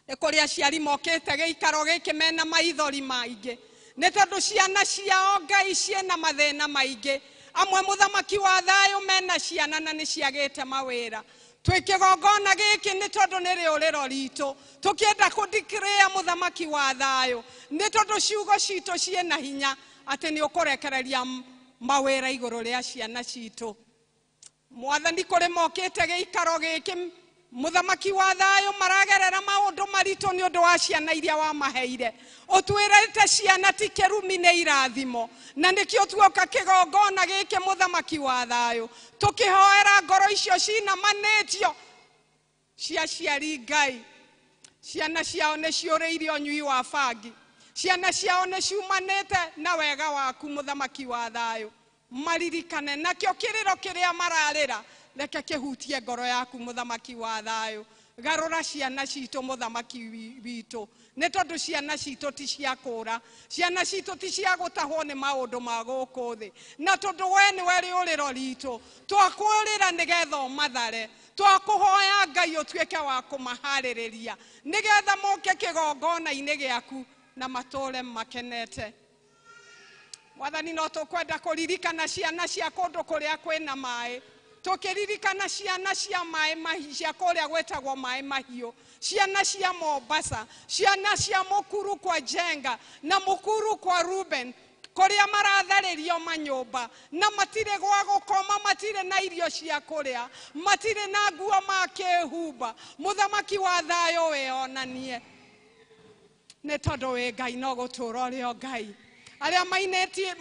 Nĩ kũrĩ aciari mokĩte gĩikaro gĩkĩ mena maithori maingĩ nĩ tondũ ciana ciao Ngai ciĩna mathĩna maingĩ. Amwe mũthamaki wa thayũ mena ciana na nĩ ciagĩte mawĩra. Twĩ kĩgongona gĩkĩ nĩ tondũ nĩ rĩũrĩro ritũ tũkĩenda kũndikĩrĩa mũthamaki wa thayũ nĩ tondũ ciugo citũ ciĩna hinya atĩ nĩ ũkũrekereria mawĩra igũrũ rĩa ciana citũ. Mwathani kũrĩ mokĩte gĩikaro gĩkĩ mũthamaki wa thayũ maragerera maũndũ maritũ nĩ ũndũ wa ciana iria wamaheire. Ũtwĩrĩte ciana ti kĩrumi nĩ irathimo, na nĩkĩo tuoka kĩgongona gĩkĩ mũthamaki wa thayũ tũkĩhoera ngoro icio cinamanĩtio cia aciari Ngai. Ciana ciao nĩ ciũrĩire ũnyui wa bangi, ciana ciao nĩ ciumanĩte na wega waku mũthamaki wa thayũ. Maririkane nakĩo kĩrĩro kĩrĩa mararĩra reke kĩhutie ngoro yaku mũthamaki wa thayũ. Garũra ciana citũ mũthamaki witũ Nĩ tondũ ciana citũ ti cia kũũra, ciana citũ ti cia gũtahwo nĩ maũndũ ma gũkũ thĩ, na tondũ we nĩwe rĩũrĩro ritũ, twakũũrĩra nĩgetha ũmathare, twakũhoya Ngai ũtuĩke wa kũmaharĩrĩria nĩgetha moke kĩgongona-inĩ gĩaku na matũũre makenete. Mwathani, no tũkwenda kũririkana ciana cia kũndũ kũrĩa kwĩna maĩ, tũkĩririkana ciana cia maĩ mahiũ, cia kũrĩa gwĩtagwo maĩ mahiũ, ciana cia Mombasa, ciana cia Mukuru kwa Jenga na Mukuru kwa Ruben, kũrĩa maratharĩrio manyũmba na matirĩ gwa gũkoma, matirĩ na irio cia kũrĩa, matirĩ na nguo makĩhumba. Mũthamaki wa thayũ, wĩonanie, nĩ tondũ wĩ Ngai no gũtũũra ũrĩ o Ngai. Arĩa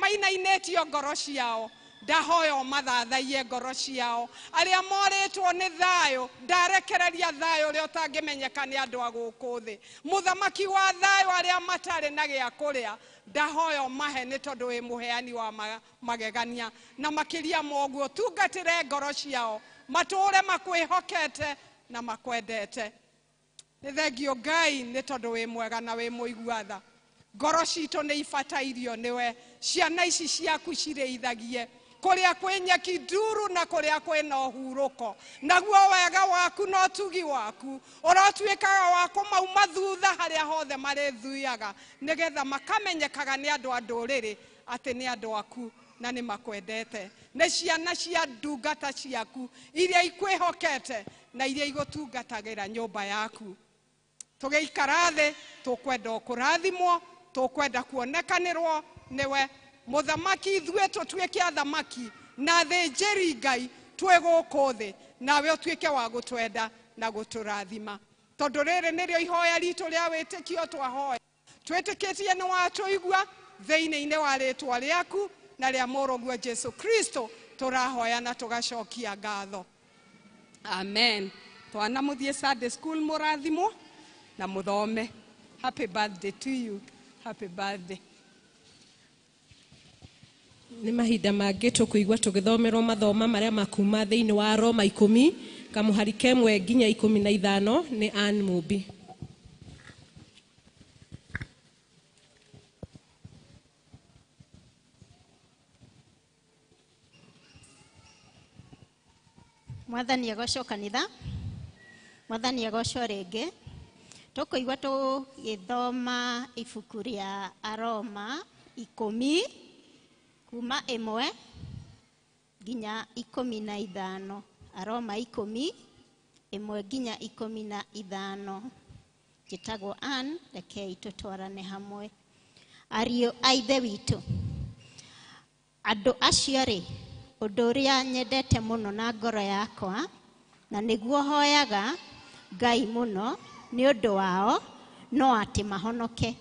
mainainĩtio ngoro ciao, ndahoya ũmathathaiye ngoro ciao. Arĩa morĩtwo nĩ thayũ, ndarekereria thayũ ũrĩa ũtangĩmenyeka nĩ andũ a gũkũ thĩ. Mũthamaki wa thayũ, arĩa matarĩ na gĩa kũrĩa, ndahoya ũmahe, nĩ tondũ wĩ mũheani wa magegania. Na makĩria ma ũguo, tungatĩre ngoro ciao, matũũre makwĩhokete na makwendete. Nĩ thengio Ngai, nĩ tondũ wĩ mwega na wĩ mũigua tha. Ngoro citũ nĩ ibatairio nĩwe, ciana ici ciaku cirĩithagie kũrĩa kwĩ nyeki nduru na kũrĩa kwĩna ũhurũko. Naguo wega waku na ũtugi waku ũrotuĩkaga wa kũmauma thutha harĩa hothe marĩthuaga, nĩgetha makamenyekaga nĩ andũ a ndũrĩrĩ atĩ nĩ andũ aku na nĩ makwendete. Nĩ ciana cia ndungata ciaku iria ikwĩhokete na iria igũtungatagĩra nyũmba yaku. Tũgĩikara thĩ, tũkwenda ũkũrathimwo, tũkwenda kuonekanĩrwo nĩwe. Mũthamaki, ithuĩ tũtuĩke athamaki na athĩnjĩri Ngai twĩ gũkũ thĩ, nawe ũtuĩke wa gũtwenda na gũtũrathima. Tondũ rĩrĩ nĩrĩo ihoya ritũ rĩa wĩtĩkio twahoya, twĩtĩkĩtie nĩ watũigua, thĩinĩ-inĩ wa rĩtwa rĩaku na rĩa mũrũguo Jesu Kristo tũrahoya na tũgacokia ngatho. Amen. Twana mũthiĩ Sunday school mũrathimwo na mũthome. Happy birthday to you. Happy birthday. Nĩ mahinda mangĩ tũkũigua tũgĩthomerwo mathoma marĩa makuma thĩinĩ wa Roma 10 kamũhari kemwe nginya 15 nĩ Ann Mumbi. Mwathani agocwo kanitha, Mwathani agocwo rĩngĩ. Tũkũigua tũgĩthoma ibuku rĩa Aroma 10 kuma 1 nginya 15. Aroma 10 1 nginya 15. Njĩtagwo Ann, rekei tũtwarane hamwe. Ariũ a Ithe witũ, andũ acio rĩ, ũndũ ũrĩa nyendete mũno na ngoro yakwa, na nĩguo hoyaga Ngai mũno nĩ ũndũ wao, no atĩ mahonoke.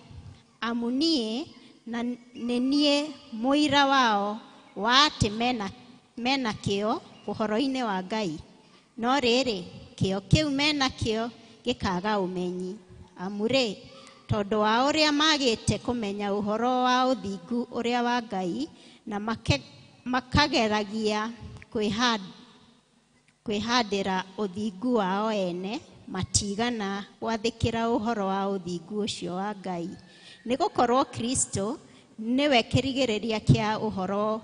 Amu niĩ na nĩ niĩ mũira wao wa atĩ mena kĩo ũhoro-inĩ wa Ngai. No rĩrĩ, kĩo kĩu mena kĩo gĩkaga ũmenyi. Amu rĩ, tondũ wa ũrĩa magĩte kũmenya ũhoro wa ũthingu ũrĩa wa Ngai, na makageragia kwĩhandĩra ũthingu wao ene, matigana gwathĩkĩra ũhoro wa ũthingu ũcio wa Ngai. Nĩgũkorwo Kristo nĩwe kĩrigĩrĩria kĩa ũhoro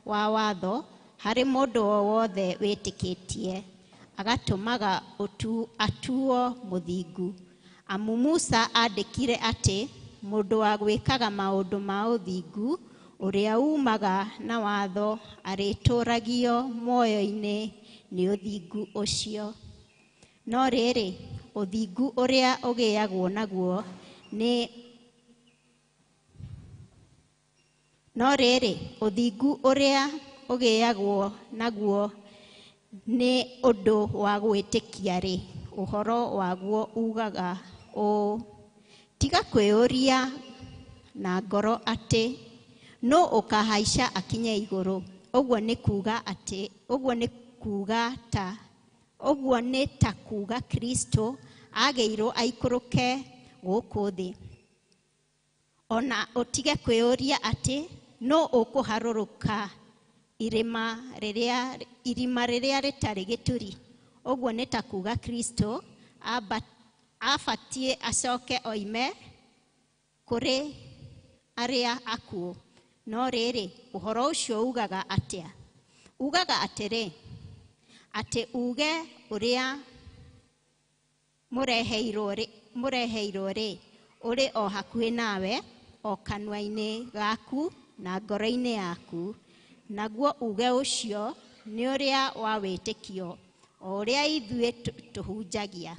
wa watho harĩ mũndũ o wothe wĩtĩkĩtie, agatũmaga atuo mũthingu. Amu Musa andĩkire atĩ mũndũ wa gwĩkaga maũndũ ma ũthingu ũrĩa umaga na watho arĩtũũragio muoyo-inĩ nĩ ũthingu ũcio. No rĩrĩ, ũthingu ũrĩa ũgĩagwo naguo nĩ no rĩrĩ, ũthingu ũrĩa ũgĩagwo naguo nĩ ũndũ wa gwĩtĩkia rĩ, ũhoro waguo ugaga ũũ: tiga kwĩyũria na ngoro atĩ nũ ũkahaica akinye igũrũ. Ũguo nĩ kuuga atĩ, ũguo nĩ kuuga ta, ũguo nĩ ta kuuga Kristo agĩirwo aikũrũke gũkũ thĩ. Ona ũtige kwĩyũria atĩ nũ ũkũharũrũka irima rĩrĩa rĩtarĩ gĩturi. Ũguo nĩ ta kuuga Kristo abatiĩ acoke oime Kũrĩ arĩa akuũ. No rĩrĩ, ũhoro ũcio ugaga atĩa? Ugaga atĩrĩ, atĩ uge ũrĩa mũreheirwo rĩ, ũrĩ o hakuhĩ nawe, o kanua-inĩ gaku na ngoro-inĩ yaku. Naguo uge ũcio nĩ ũrĩa wa wĩtĩkio, o ũrĩa ithuĩ tũhunjagia.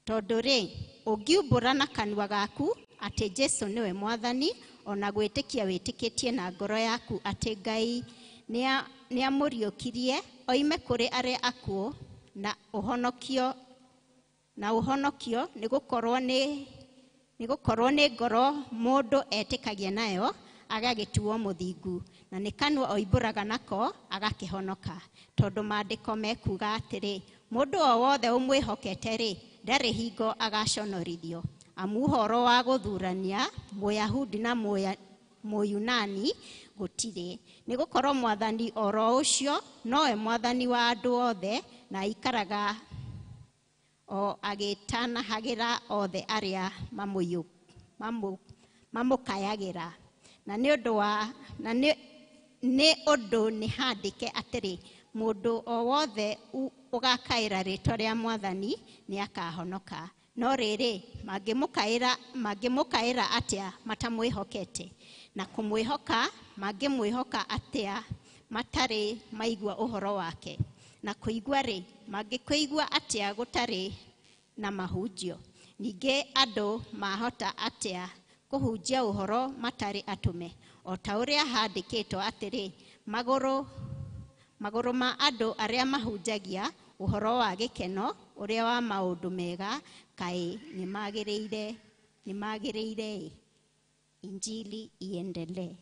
Tondũ rĩ, ũngiumbũra na kanua gaku atĩ Jesũ nĩwe Mwathani, ona gwĩtĩkia wĩtĩkĩtie na ngoro yaku atĩ Ngai nĩamũriũkirie oime kũrĩ arĩa akuũ, na ũhonokio, nĩgũkorwo nĩ ngoro mũndũ etĩkagia nayo agagĩtuo mũthingu, na nĩ kanua oimbũraga nako agakĩhonoka. Tondũ maandĩko mekuuga atĩrĩ, mũndũ o wothe ũmwĩhokete-rĩ, ndarĩ hingo agaconorithio. Amu ũhoro wa gũthurania Mũyahudi na Mũyunani gũtirĩ, nĩgũkorwo Mwathani oro ũcio nowe Mwathani wa andũ othe, na aikaraga o agĩtanahagĩra othe arĩa mamũkayagĩra. Na nĩ ũndũ nĩ handĩke atĩrĩ, mũndũ o wothe ũgakaĩra rĩĩtwa rĩa Mwathani nĩakahonoka. No rĩrĩ, mangĩmũkaĩra atĩa matamwĩhokete? Na kũmwĩhoka mangĩmwĩhoka atĩa matarĩ maigua ũhoro wake? Na kũigua-rĩ, mangĩkũigua atĩa gũtarĩ na mahunjio? Ningĩ andũ mahota atĩa kũhunjia ũhoro matarĩ atũme? O ta ũrĩa handĩkĩtwo atĩrĩ, magũrũ ma andũ arĩa mahunjagia ũhoro wa gĩkeno ũrĩa wa maũndũ mega, kaĩ nĩmagĩrĩire-ĩ. Injili iendelee.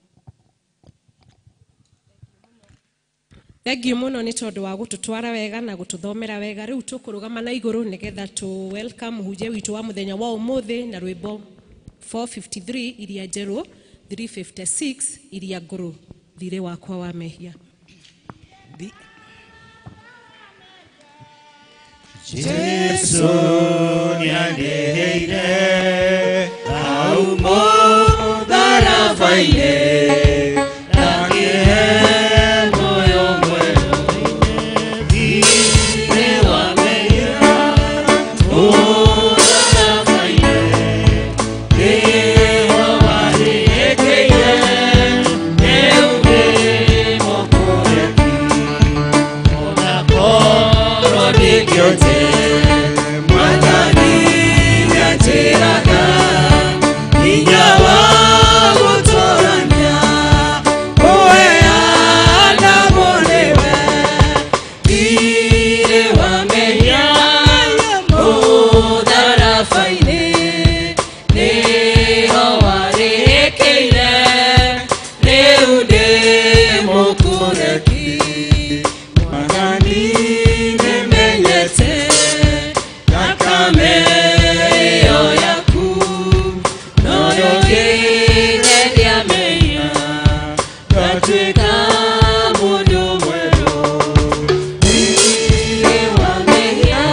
Thengiũ mũno nĩ tondũ wa gũtũtwara wega na gũtũthomera wega. Rĩu tũkũrũgama na igũrũ nĩgetha tũ welcome mũhunjia witũ wa mũthenya wa ũmũthĩ na rwĩmbo 453 iria njerũ, 356 iria ngũrũ, thirĩ wakwa wa mehia. Jesu nĩandĩhĩire hau mũtharaba-inĩ, ndakĩhe muoyo mwerũ, thirĩ wa mehia mũtharaba-inĩ, nĩho warĩkĩire, rĩu ndĩ mũkũreki, ona korwo ndingĩote. Mwathani nĩanjĩraga hinya wa gũtũrania, kũheana mũrĩwe thirĩ wa mehia mũtharaba-inĩ, nĩho warĩkĩire, rĩu ndĩ mũkũreki. Mwathani nĩmenyete thakame ĩyo yaku noyo ngĩgeria mehia, ngatuĩka mũndũ mwerũ, thirĩ wa mehia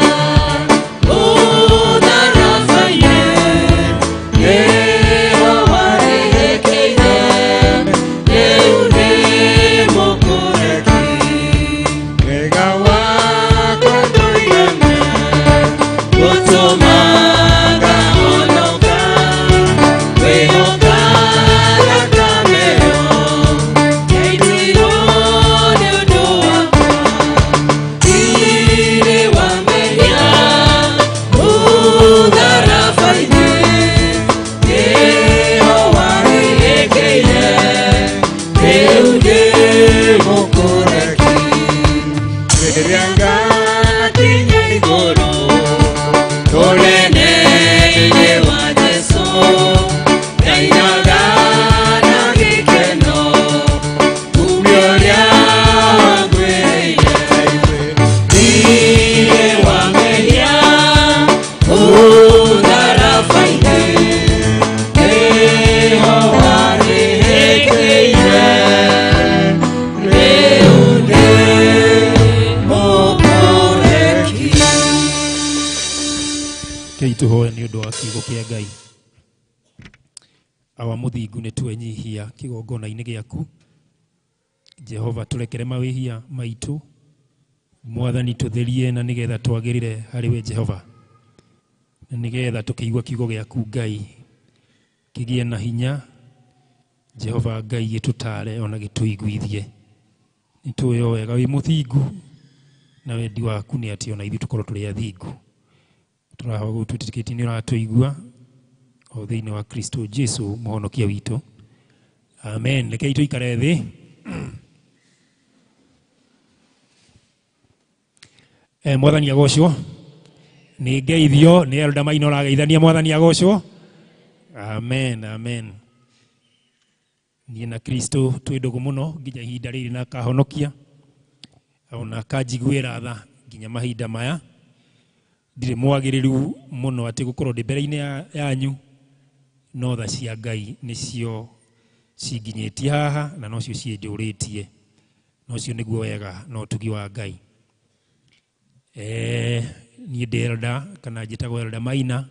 mũtharaba-inĩ, nĩho warĩkĩire, rĩu ndĩ mũkũreki. Wega wakwa ndũigana gũtũma ngahonoka, kwĩhoka Awa mũthingu, nĩ twenyihia kĩgongona-inĩ gĩaku. Jehova, tũrekere mawĩhia maitũ. Mwathani, tũtherie na nĩgetha twagĩrĩre harĩ we Jehova, na nĩgetha tũkĩigua kiugo gĩaku Ngai kĩgĩe na hinya. Jehova Ngai, gĩtũtare ona gĩtũiguithie. Nĩ tũĩ o wega wĩ mũthingu, na wendi waku nĩ atĩ ona ithuĩ tũkorwo tũrĩ athingu. Tũrahoya twĩtĩkĩtie nĩ ũratũigua o thĩinĩ wa Kristo Jesu mũhonokia witũ, amen. Rekei tũikare thĩ. Mwathani agocwo. Nĩ ngeithio nĩ elda Maina ũrageithania. Mwathani agocwo. Amen, amen. Niĩ na Kristo twĩ ndũgũ mũno nginya ihinda rĩrĩ, na akahonokia ona akanjiguĩra tha nginya mahinda maya. Ndirĩ mwagĩrĩru mũno atĩ gũkorwo ndĩ mbere-inĩ yanyu, no tha cia Ngai nĩcio cinginyĩtie haha na nocio ciĩnjũrĩtie, na ũcio nĩguo wega na ũtugi wa Ngai. Niĩ ndĩ elder, kana njĩtagwo Elder Maina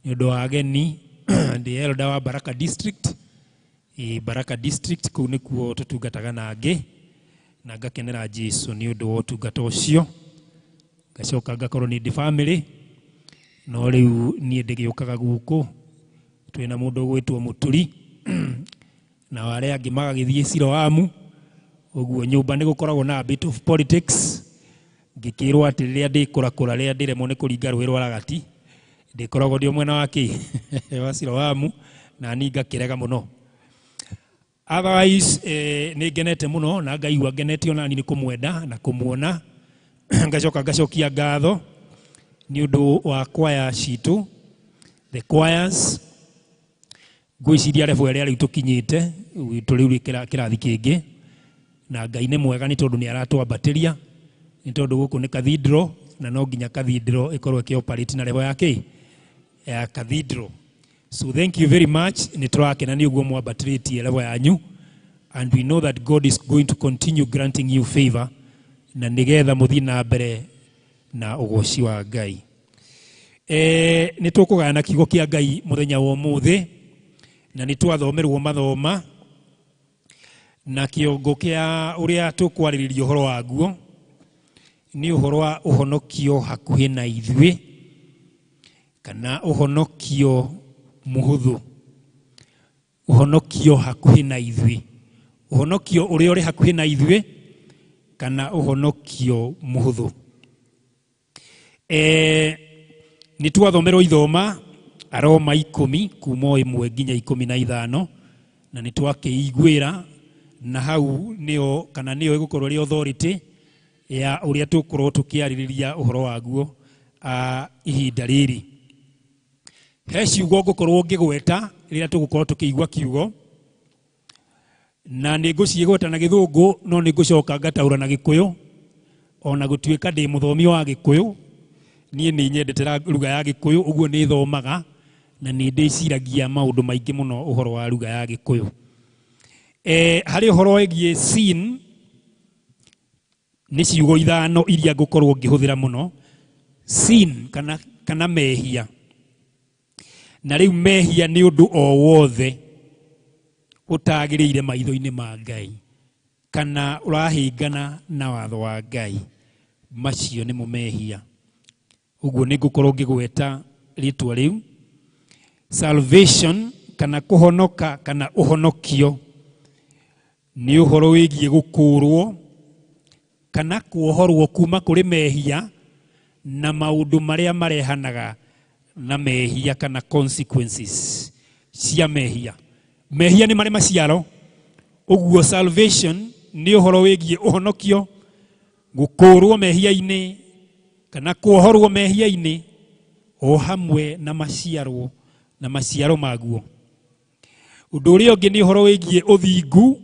nĩ ũndũ wa ageni. Ndĩ elder wa Baraka District. Baraka District kũu nĩkuo tũtungataga na angĩ, na ngakenera Jesu nĩ ũndũ wa ũtungata ũcio. Ngacoka ngakorwo nĩ ndĩ family, no rĩu niĩ ndĩgĩũkaga gũkũ twĩna mũndũ ũgwĩtwo Mũturi, na arĩa angĩ magagĩthiĩ Siloamu. Ũguo nyũmba nĩ gũkoragwo na a bit of politics. Ngĩkĩrwo atĩ rĩrĩa ndĩkũrakũra, rĩrĩa ndĩremwo nĩ kũringa rũĩ rwa Ragati, ndĩkoragwo ndĩ o mwena wa kĩ wa Siloamu, na ni ngakĩrega mũno. Otherwise, nĩ ngenete mũno na ngaigua ngenete ona niĩ nĩ kũmwenda na kũmuona. Ngacoka ngacokia ngatho nĩ ũndũ wa kwaya citũ, the choirs. Ngwĩciria level ĩrĩa rĩu tũkinyĩte tũrĩ rĩu kĩrathi kĩngĩ, na Ngai nĩ mwega nĩ tondũ nĩ aratwambatĩria, nĩ tondũ gũkũ nĩ cathedral, na no nginya cathedral ĩkorwo ĩkĩoperate na level ya kĩ ya cathedral. So thank you very much. Nĩ tũrakena nĩ ũguo mwambatĩrĩtie level yanyu, and we know that God is going to continue granting you favor, na nĩgetha mũthiĩ na mbere na ũgoci wa Ngai. Nĩ tũkũgayana kiugo kĩa Ngai mũthenya wa ũmũthĩ, na nĩ twathomerwo mathoma, na kĩongo kĩa ũrĩa tũkwarĩrĩria ũhoro waguo nĩ ũhoro wa ũhonokio hakuhĩ na ithuĩ, kana ũhonokio mũhũthũ. Ũhonokio hakuhĩ na ithuĩ, ũhonokio ũrĩa ũrĩ hakuhĩ na ithuĩ, kana ũhonokio mũhũthũ. Nĩ twathomerwo ithoma Aroma 10 kuma 1 nginya 15, na nĩ twakĩiguĩra, na hau nĩyo kana nĩyo ĩgũkorwo ĩrĩ authority ya ũrĩa tũgũkorwo tũkĩarĩrĩria ũhoro waguo ihinda rĩrĩ. He ciugo ngũkorwo ngĩgweta rĩrĩa tũgũkorwo tũkĩigua kiugo, na nĩ ngũciĩgweta na Gĩthũngũ, no nĩ ngũcoka ngataũra na Gĩkũyũ. Ona gũtuĩka ndĩ mũthomi wa Gĩkũyũ, niĩ nĩ nyendete ruga ya Gĩkũyũ, ũguo nĩ thomaga na nĩ ndĩciragia maũndũ maingĩ mũno ũhoro wa ruga ya Gĩkũyũ. Harĩ ũhoro wĩgiĩ sin, nĩ ciugo 5 iria ngũkorwo ngĩhũthĩra mũno. Sin kana mehia. Na rĩu mehia nĩ ũndũ o wothe ũtagĩrĩire maitho-inĩ ma Ngai, kana ũrahĩngana na watho wa Ngai, macio nĩmo mehia. Ũguo nĩ ngũkorwo ngĩgweta rĩtwa rĩu. Salvation kana kũhonoka kana ũhonokio nĩ ũhoro wĩgiĩ gũkũũrwo kana kuohorwo kuma kũrĩ mehia na maũndũ marĩa marehanaga na mehia, kana consequences cia mehia. Mehia nĩ marĩ maciaro. Ũguo salvation nĩ ũhoro wĩgiĩ ũhonokio, gũkũũrwo mehia-inĩ kana kuohorwo mehia-inĩ, o hamwe na maciaro na maciaro maguo. Ũndũ ũrĩa ũngĩ nĩ ũhoro wĩgiĩ ũthingu,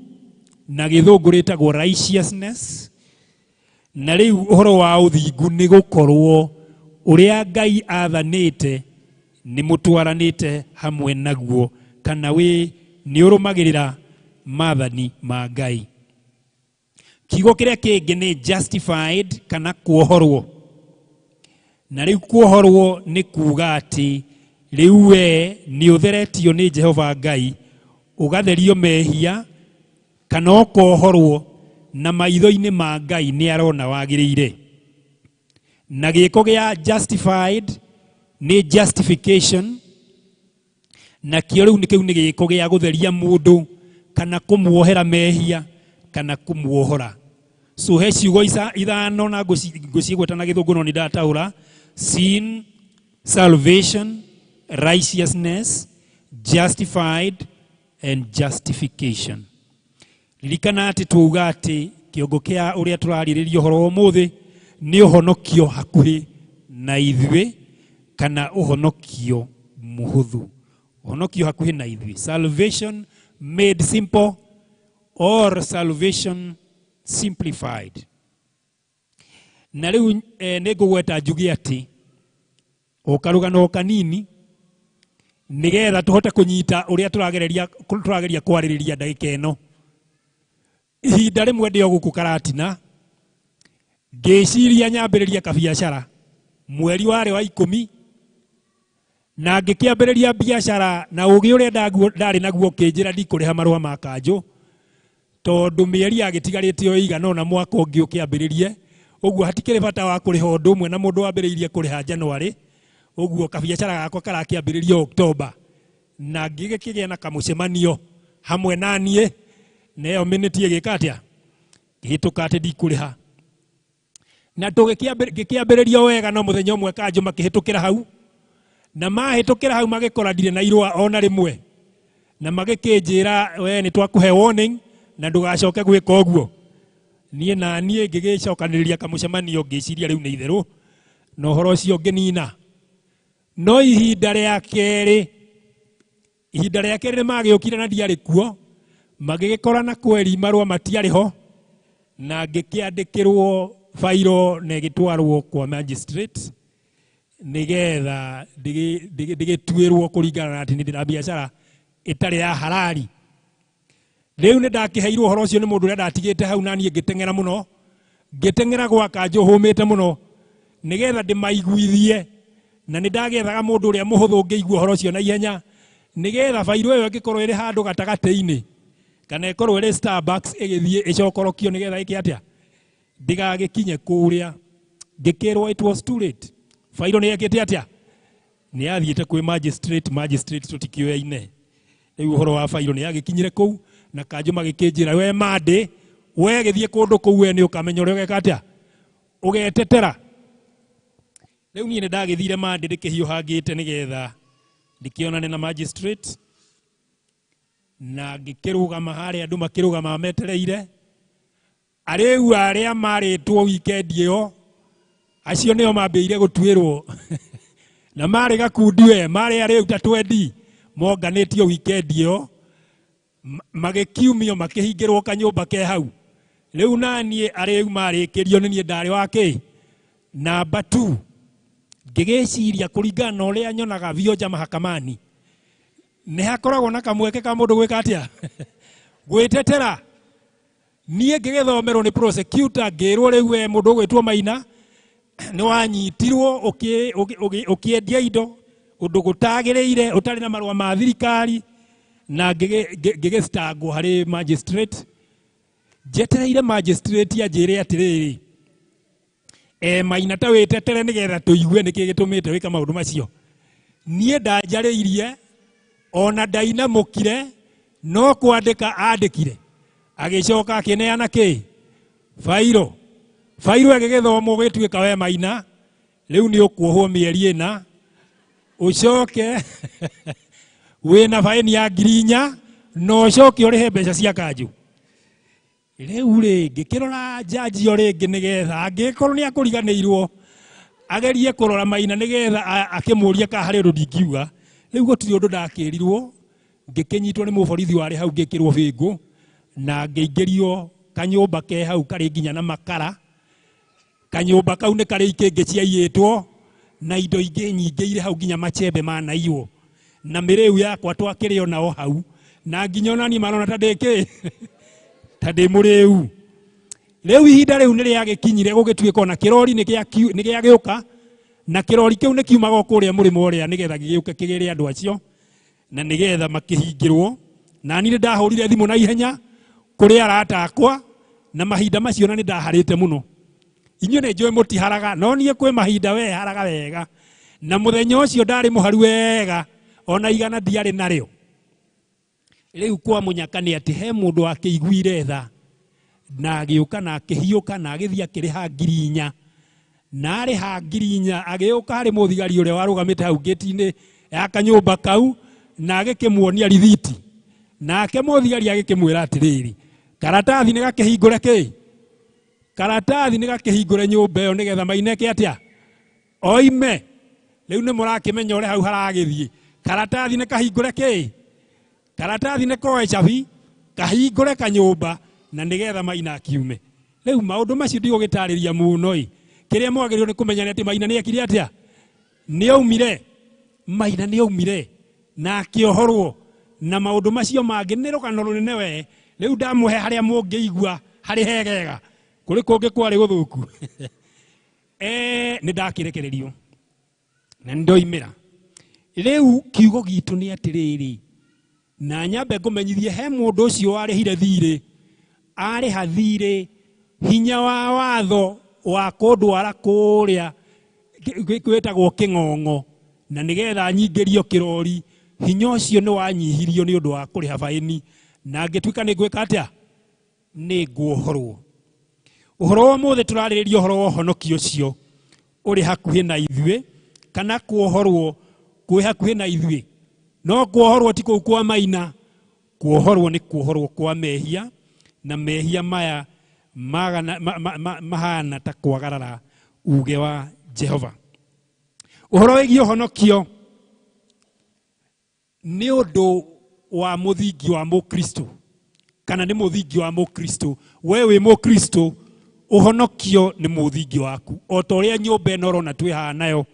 na Gĩthũngũ rĩtagwo righteousness. Na rĩu ũhoro wa ũthingu nĩ gũkorwo ũrĩa Ngai athanĩte nĩ mũtwaranĩte hamwe naguo, kana wĩ nĩ ũrũmagĩrĩra maathani ma Ngai. Kiugo kĩrĩa kĩngĩ nĩ justified kana kuohorwo. Na rĩu kuohorwo nĩ kuga atĩ Rĩu we nĩ ũtheretio nĩ Jehova Ngai, ũgatherio mehia kana ũkohorwo, na maitho-inĩ ma Ngai nĩ arona wagĩrĩire. Na gĩko gĩa justified nĩ justification, nakĩo rĩu kĩu nĩ gĩko gĩa gũtheria mũndũ kana kũmuohera mehia kana kũmuohora. So he ciugo ithano na ngũcigweta na gĩthũngũ no nĩ ndataũra: sin, salvation, righteousness, justified and justification. Ririkana atĩ tuuga atĩ kĩongo kĩa ũrĩa tũrarĩrĩria ũhoro wa ũmũthĩ nĩ ũhonokio hakuhĩ na ithuĩ kana ũhonokio mũhũthũ. Ũhonokio hakuhĩ na ithuĩ, salvation made simple or salvation simplified. Na rĩu nĩ ngũgweta njuge atĩ o karũgano kanini nĩgetha tũhote kũnyita ũrĩa tũrageria kwarĩrĩria ndagĩka ĩno. Ihinda rĩmwe ndĩ o gũkũ Karatina, ngĩciria nyambĩrĩrie kabiacara mweri warĩ wa 10, na ngĩkĩambĩrĩria biacara na ũgĩ ũrĩa ndarĩ naguo ũkĩnjĩra ndikũrĩha marũa ma kanjũ, tondũ mĩeri yagĩtigarĩte o ĩigana ũna mwaka ũngĩ ũkĩambĩrĩrie, ũguo hatikĩrĩ bata wa kũrĩha ũndũ ũmwe na mũndũ wambĩrĩirie kũrĩha January, ũguo kabiacara gakwa karakĩambĩrĩrio Oktoba. Na ngĩgĩkĩgĩa na kamũcemanio hamwe na niĩ, na ĩyo minute ĩgĩka atĩa, ngĩhĩtũka atĩ ndikũrĩha. Na ngĩkĩambĩrĩria wega, no mũthenya ũmwe kanjũ makĩhĩtũkĩra hau, na mahĩtũkĩra hau magĩkora ndirĩ na irũa ona rĩmwe, na magĩkĩnjĩra we nĩ twakũhe warning na ndũgacoke gwĩka ũguo. Niĩ na niĩ ngĩgĩcokanĩrĩria kamũcemanio, ngĩciria rĩu nĩ itherũ na ũhoro ũcio ngĩnina. No ihinda rĩa kerĩ, ihinda rĩa kerĩ nĩ magĩũkire na ndiarĩ kuo, magĩgĩkora na kweri marũa matiarĩ ho, na ngĩkĩandĩkĩrwo bairo na ĩgĩtwarwo kwa magistrate nĩgetha ndĩgĩtuĩrwo kũringana na atĩ nĩ ndĩ na biacara ĩtarĩ ya halali. Rĩu nĩ ndakĩheirwo ũhoro ũcio nĩ mũndũ ũrĩa ndatigĩte hau, na niĩ ngĩteng'era mũno, ngĩteng'era gwa kanjũ hũmĩte mũno nĩgetha ndĩmaiguithie, na nĩ ndagĩethaga mũndũ ũrĩa mũhũthũ ũngĩigua ũhoro ũcio na ihenya, nĩgetha bairũ ĩyo ĩngĩkorwo ĩrĩ handũ gatagatĩ-inĩ kana ĩkorwo ĩrĩ Starbucks ĩgĩthiĩ ĩcokorokio nĩgetha ĩke atĩa, ndĩgagĩkinye kũrĩa. Ngĩkĩrwo it was too late, bairũ nĩ yekĩte atĩa, nĩ yathiĩte kwĩ magistrate. Magistrate tũtikĩoyaine, rĩu ũhoro wa bairũ nĩ yagĩkinyire kũu, na kanjũ magĩkĩnjĩra we mandĩ we gĩthiĩ kũndũ kũu, we nĩ ũkamenya ũrĩa ũgeka atĩa, ũgetetera. Rĩu niĩ nĩ ndagĩthire mandĩ ndĩkĩhiũhangĩte nĩgetha ndĩkĩonane na magistrate, na ngĩkĩrũgama harĩa andũ makĩrũgama metereire. Arĩu arĩa marĩtwo weekend ĩyo, acio nĩo mambĩire gũtuĩrwo, na marĩ gakundi we marĩ arĩu ta 20 monganĩtio weekend ĩyo, magĩkiumio makĩhingĩrwo kanyũmba ke hau. Rĩu naniĩ arĩu marĩkĩrio nĩ niĩ ndarĩ wa kĩ namba 2. Ngĩgĩciria kũringana na ũrĩa nyonaga vionja mahakamani, nĩ hakoragwo na kamweke ka mũndũ gwĩka atĩa, gwĩtetera. Niĩ ngĩgĩthomerwo nĩ prosecutor, ngĩrwo rĩu we mũndũ ũgwĩtwo Maina nĩ wanyitirwo ũkĩendia indo ũndũ gũtagĩrĩire, ũtarĩ na marũa ma thirikari, na ngĩgĩcitangwo harĩ magistrate. Njetereire magistrate anjĩre atĩrĩrĩ, Maina ta wĩtetere nĩgetha tũigue nĩkĩ gĩtũmĩte wĩke maũndũ macio. Niĩ ndanjarĩirie ona ndainamũkire, no kwandĩka andĩkire, agĩcoka akĩneana kĩ bairũ. Bairũ ĩgĩgĩthomwo gĩtuĩka we Maina rĩu nĩ ũkuohwo mĩeri 4, ũcoke wĩna baĩni ya 4,000 na ũcoke ũrĩhe mbeca cia kanjũ. Rĩu rĩ ngĩkĩrora njanji o rĩngĩ nĩgetha angĩkorwo nĩ akũriganĩirwo agerie kũrora Maina nĩgetha akĩmũrie kana harĩ ũndũ ndingiuga. Rĩu gũtirĩ ũndũ ndakĩrirwo, ngĩkĩnyitwo nĩ mũborithi warĩ hau, ngĩkĩrwo bĩngũ na ngĩingĩrio kanyũmba ke hau karĩ nginya na makara. Kanyũmba kau nĩ karĩ ikĩngĩ ciaiyĩtwo na indo ingĩ nyingĩ irĩ hau nginya machembe manaiywo, na mĩrĩu yakwa twakĩrĩ o nao hau, na nginya ona niĩ marona ta ndĩ kĩ, ta ndĩ mũrĩu. Rĩu ihinda rĩu nĩ rĩagĩkinyire gũgĩtuĩka ona kĩrori nĩ gĩagĩũka Na kĩrori kĩu nĩ kiumaga o kũrĩa mũrĩmo ũrĩa nĩgetha gĩgĩũke kĩgĩre andũ acio na nĩgetha makĩhingĩrwo. Na niĩ nĩ ndahũrire thimũ na ihenya kũrĩ arata akwa, na mahinda macio na nĩ ndaharĩte mũno. Inyuĩ nĩ njũĩ mũtiharaga, no niĩ kwĩ mahinda we haraga wega. Na mũthenya ũcio ndarĩ mũharu wega, ona igana ndiarĩ narĩo. Rĩu kwa mũnyaka nĩ atĩ he mũndũ akĩiguire tha na agĩũka na akĩhiũka na agĩthiĩ akĩrĩha 4,000. Na arĩha 4,000 agĩũka harĩ mũthigari ũrĩa warũgamĩte hau ngĩti-inĩ ya kanyũmba kau na agĩkĩmuonia rithiti. Nake mũthigari agĩkĩmwĩra atĩrĩrĩ, karatathi nĩ gakĩhingũre kĩ? Karatathi nĩ gakĩhingũre nyũmba ĩyo nĩgetha maineke atĩa? Oime. Rĩu nĩ mũrakĩmenya ũrĩa hau haragĩthiĩ. Karatathi nĩ kahingũre kĩ? Karatathi nĩ koe cabi, kahingũre kanyũmba na nĩgetha Maina akiume. Rĩu maũndũ macio ndigũgĩtarĩria mũno ĩ. Kĩrĩa mwagĩrĩirwo nĩ kũmenya nĩ atĩ Maina nĩ ekire atĩa? Nĩ aumire. Maina nĩ aumire na akĩohorwo na maũndũ macio mangĩ nĩ rũgano rũnene we. Rĩu ndamũhe harĩa mũngĩigua harĩ hegega. Kũrĩ kũngĩ kwarĩ gũthũku. Nĩ ndakĩrekererio na nĩ ndoimĩra. Rĩu kiugo gitũ nĩ atĩrĩrĩ, na nyambe ngũmenyithie he mũndũ ũcio warĩhire thirĩ, arĩha thirĩ hinya wa watho wa kũndwara kũrĩa gwĩtagwo kĩng'ong'o na nĩgetha nyingĩrio kĩrori, hinya ũcio nĩ wanyihirio nĩ ũndũ wa kũrĩha baĩni, na ngĩtuĩka nĩ ngwĩka atĩa? Nĩ nguohorwo. Ũhoro wa ũmũthĩ tũrarĩrĩria ũhoro wa ũhonokio ũcio ũrĩ hakuhĩ na ithuĩ, kana kuohorwo kwĩ hakuhĩ na ithuĩ. No kuohorwo ti kũu kwa Maina, kuohorwo nĩ kuohorwo kwa mehia, na mehia maya mahana ta kwagarara uge wa Jehova. Ũhoro wĩgiĩ ũhonokio nĩ ũndũ wa mũthingi wa Mũkristo, kana nĩ mũthingi wa Mũkristo. We wĩ Mũkristo, ũhonokio nĩ mũthingi waku. O ta ũrĩa nyũmba ĩno ũrona twĩ haha nayo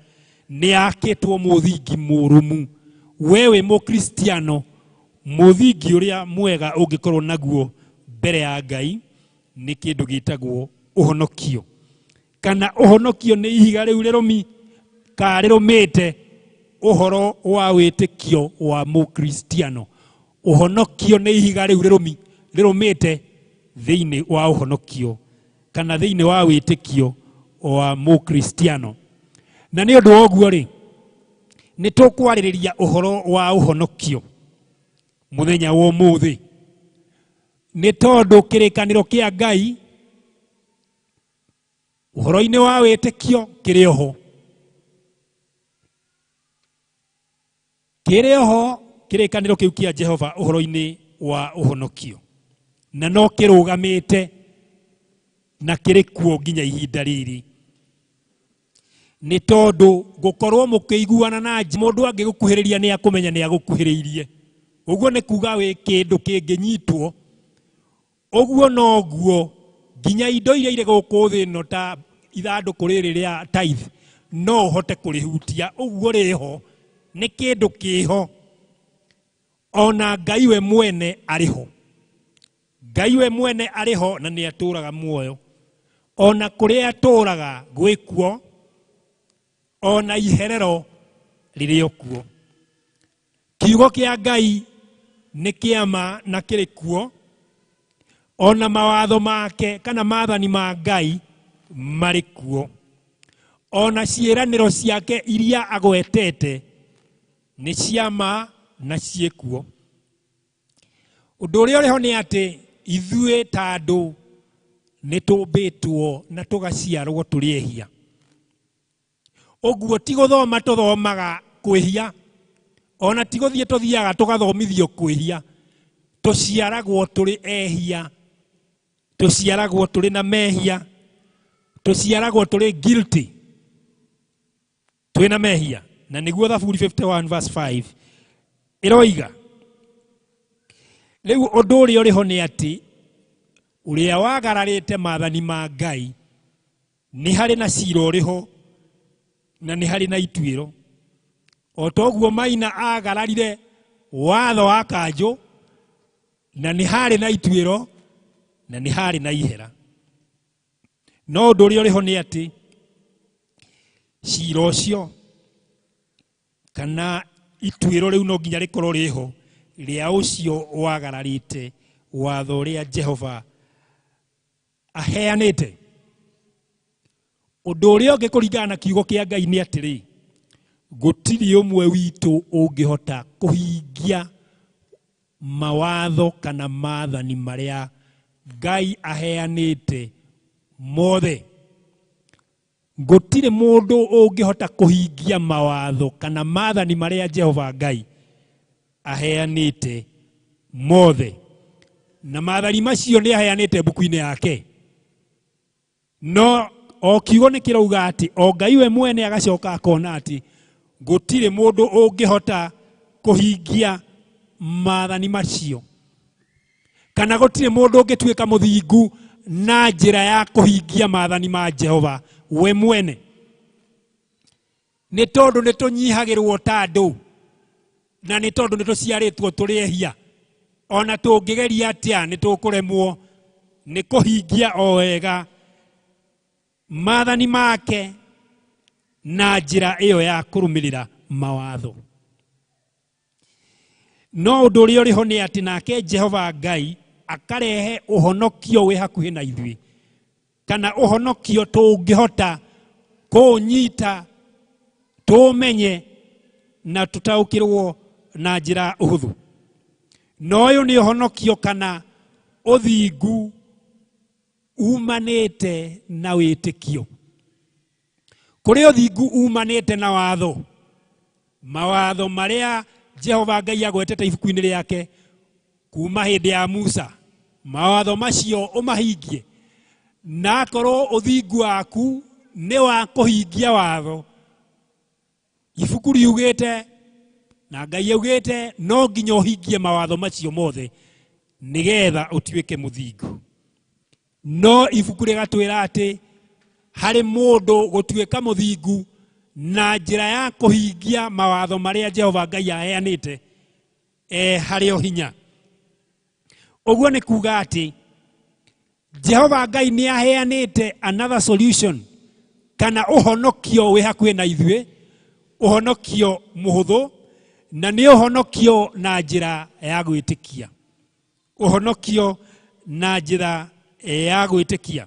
nĩ yakĩtwo mũthingi mũrũmu. We wĩ Mũkristiano, mũthingi ũrĩa mwega ũngĩkorwo naguo mbere ya Ngai nĩ kĩndũ gĩtagwo ũhonokio. Kana ũhonokio nĩ ihiga rĩu rĩrũmi ka rĩrũmĩte ũhoro wa wĩtĩkio wa Mũkristiano. Ũhonokio nĩ ihiga rĩu rĩrũmi rĩrũmĩte thĩinĩ wa ũhonokio kana thĩinĩ wa wĩtĩkio wa Mũkristiano. Na nĩ ũndũ wa ũguo rĩ, nĩ tũkwarĩrĩria ũhoro wa ũhonokio mũthenya wa ũmũthĩ, nĩ tondũ kĩrĩkanĩro kĩa Ngai ũhoro-inĩ wa wĩtĩkio kĩrĩ oho. Kĩrĩ oho kĩrĩkanĩro kĩu kĩa Jehova ũhoro-inĩ wa ũhonokio, na no kĩrũgamĩte na kĩrĩ kuo nginya ihinda rĩrĩ. Nĩ tondũ gũkorwo mũkĩiguana na mũndũ angĩgũkuhĩrĩria nĩ akũmenya nĩ agũkuhĩrĩirie. Ũguo nĩ kuga wĩ kĩndũ kĩngĩnyitwo. Ũguo noguo nginya indo iria irĩ gũkũ thĩ ĩno ta ithandũkũ rĩrĩ rĩa tithe no ũhote kũrĩhutia. Ũguo rĩho nĩ kĩndũ kĩho, ona Ngai we mwene arĩ ho. Ngai we mwene arĩ ho na nĩ atũũraga muoyo. Ona kũrĩa atũũraga gwĩ kuo, ona iherero rĩrĩ o kuo. Kiugo kĩa Ngai nĩ kĩama na kĩrĩ kuo, ona mawatho make kana maathani ma Ngai marĩ kuo, ona ciĩranĩro ciake iria agwetete nĩ ciama na ciĩkuo. Ũndũ ũrĩa ũrĩ ho nĩ atĩ ithuĩ ta andũ nĩ tũmbĩtwo na tũgaciarwo tũrĩ ehia. Ũguo ti gũthoma tũthomaga kwĩhia, ona ti gũthiĩ tũthiaga tũgathomithio kwĩhia. Tũciaragwo tũrĩ ehia, tũciaragwo tũrĩ na mehia, tũciaragwo tũrĩ guilty, twĩna mehia. Na nĩguo Thaburi 51 verse 5 ĩroiga. Rĩu ũndũ ũrĩa ũrĩ ho nĩ atĩ ũrĩa wagararĩte maathani ma Ngai nĩ harĩ na cira ũrĩ ho na nĩ harĩ na ituĩro. O ta ũguo Maina agararire watho wa kanjũ na nĩ harĩ na ituĩro na nĩ harĩ na ihera. No ũndũ ũrĩa ũrĩ ho nĩ atĩ Cira ũcio kana ituĩro rĩu no nginya rĩkorwo rĩho rĩa ũcio wagararĩte watho ũrĩa Jehova aheanĩte. Ũndũ ũrĩa ũngĩ kũringana na kiugo kĩa Ngai nĩ atĩrĩ, gũtirĩ ũmwe witũ ũngĩhota kũhingia mawatho kana maathani marĩa Ngai aheanĩte mothe. Gũtirĩ mũndũ ũngĩhota kũhingia mawatho kana maathani marĩa Jehova Ngai aheanĩte mothe. Na maathani macio nĩ aheanĩte mbuku-inĩ yake. No o kiugo nĩ kĩrauga atĩ o Ngai we mwene agacoka akona atĩ gũtirĩ mũndũ ũngĩhota kũhingia maathani macio, kana gũtirĩ mũndũ ũngĩtuĩka mũthingu na njĩra ya kũhingia maathani ma Jehova we mwene. Nĩ tondũ nĩ tũnyihagĩrwo ta andũ, na nĩ tondũ nĩ tũciarĩtwo tũrĩ ehia. Ona tũngĩgeria atĩa nĩ tũkũremwo nĩ kũhingia o wega maathani make na njĩra ĩyo ya kũrũmĩrĩra mawatho. No ũndũ ũrĩa ũrĩ ho nĩ atĩ nake Jehova Ngai akarehe ũhonokio wĩ hakuhĩ na ithuĩ, kana ũhonokio tũngĩhota kũũnyita, tũũmenye na tũtaũkĩrwo na njĩra ũhũthũ. Na ũyũ nĩ ũhonokio kana ũthingu umanĩte na wĩtĩkio. Kũrĩ ũthingu umanĩte na watho, mawatho marĩa Jehova Ngai agwetete ibuku-inĩ rĩake kuma hĩndĩ ya Musa, mawatho macio ũmahingie. Na akorwo ũthingu waku nĩ wa kũhingia watho, ibuku riugĩte na Ngai augĩte no nginya ũhingie mawatho macio mothe nĩgetha ũtuĩke mũthingu. No ibuku rĩgatwĩra atĩ harĩ mũndũ gũtuĩka mũthingu na njĩra ya kũhingia mawatho marĩa Jehova Ngai aheanĩte, harĩ o hinya. Ũguo nĩ kuga atĩ Jehova Ngai nĩ aheanĩte another solution, kana ũhonokio wĩ hakuhĩ na ithuĩ, ũhonokio mũhũthũ, na nĩ ũhonokio na njĩra ya gwĩtĩkia. Ũhonokio na njĩra ya gwĩtĩkia.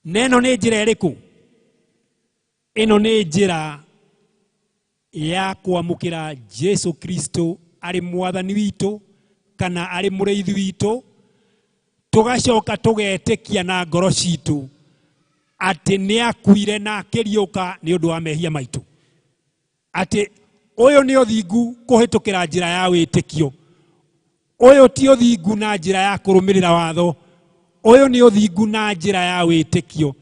Na ĩno nĩ njĩra ĩrĩkũ? Ĩno nĩ njĩra ya kwamũkĩra Jesu Kristo arĩ mwathani witũ kana arĩ mũrĩithi witũ, tũgacoka tũgetĩkia na ngoro citũ atĩ nĩ akuire na akĩriũka nĩ ũndũ wa mehia maitũ, atĩ ũyũ nĩ ũthingu kũhĩtũkĩra njĩra ya wĩtĩkio. Ũyũ ti ũthingu na njĩra ya kũrũmĩrĩra watho, ũyũ nĩ ũthingu na njĩra ya wĩtĩkio.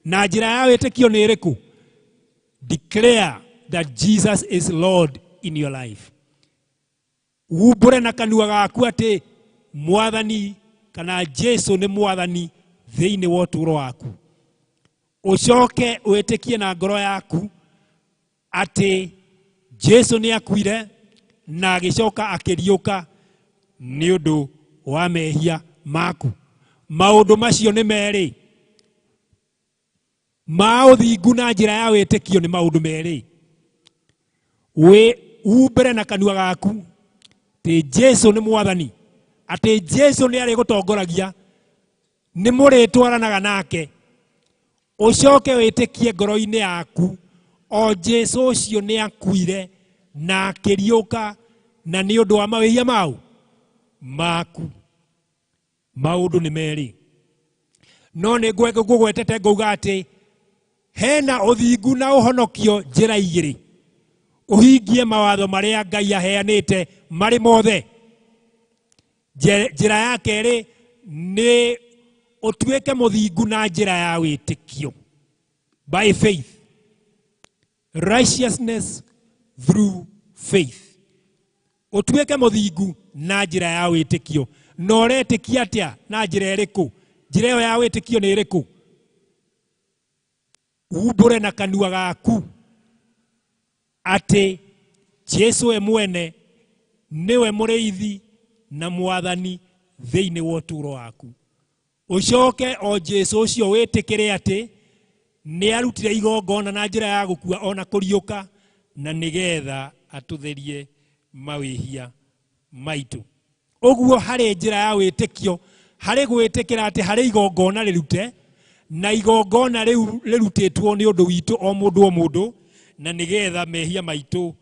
Na njĩra ya wĩtĩkio nĩ ĩrĩkũ? Declare that Jesus is Lord in your life. Umbũre na kanua gaku atĩ mwathani kana Jesu nĩ mwathani thĩinĩ wa ũtũũro waku. Ũcoke wĩtĩkie na ngoro yaku atĩ Jesu nĩ akuire na agĩcoka akĩriũka nĩ ũndũ wa mehia maku. Maũndũ macio nĩ merĩ. Ma ũthingu na njĩra ya wĩtĩkio nĩ maũndũ merĩ. Wĩ umbũre na kanua gaku atĩ Jesu nĩ mwathani, atĩ Jesu nĩ arĩgũtongoragia, nĩ mũrĩtwaranaga nake. Ũcoke wĩtĩkie ngoro-inĩ yaku o Jesu ũcio nĩ akuire na akĩriũka na nĩ ũndũ wa mawĩhia mau maku. Maũndũ nĩ merĩ. No nĩ ngũgwetete ngauga atĩ hena ũthingu na ũhonokio njĩra igĩrĩ. Ũhingie mawatho marĩa Ngai aheanĩte marĩ mothe. Njĩra ya kerĩ nĩ ũtuĩke mũthingu na njĩra ya wĩtĩkio, by faith, righteousness through faith. Ũtuĩke mũthingu na njĩra ya wĩtĩkio. Na ũretĩkia atĩa? Na njĩra ĩrĩkũ? Njĩra ĩyo ya wĩtĩkio nĩ ĩrĩkũ? Umbũre na kanua gaku atĩ Jesu we mwene nĩwe mũrĩithi na mwathani thĩinĩ wa ũtũũro waku. Ũcoke o Jesu ũcio wĩtĩkĩre atĩ Nĩ arutire igongona na njĩra ya gũkua ona kũriũka na nĩgetha atũtherie mawĩhia maitũ. Ũguo harĩ njĩra ya wĩtĩkio, harĩ gwĩtĩkĩra atĩ harĩ igongona rĩrute, na igongona rĩu rĩrutĩtwo nĩ ũndũ witũ o mũndũ o mũndũ, na nĩgetha mehia maitũ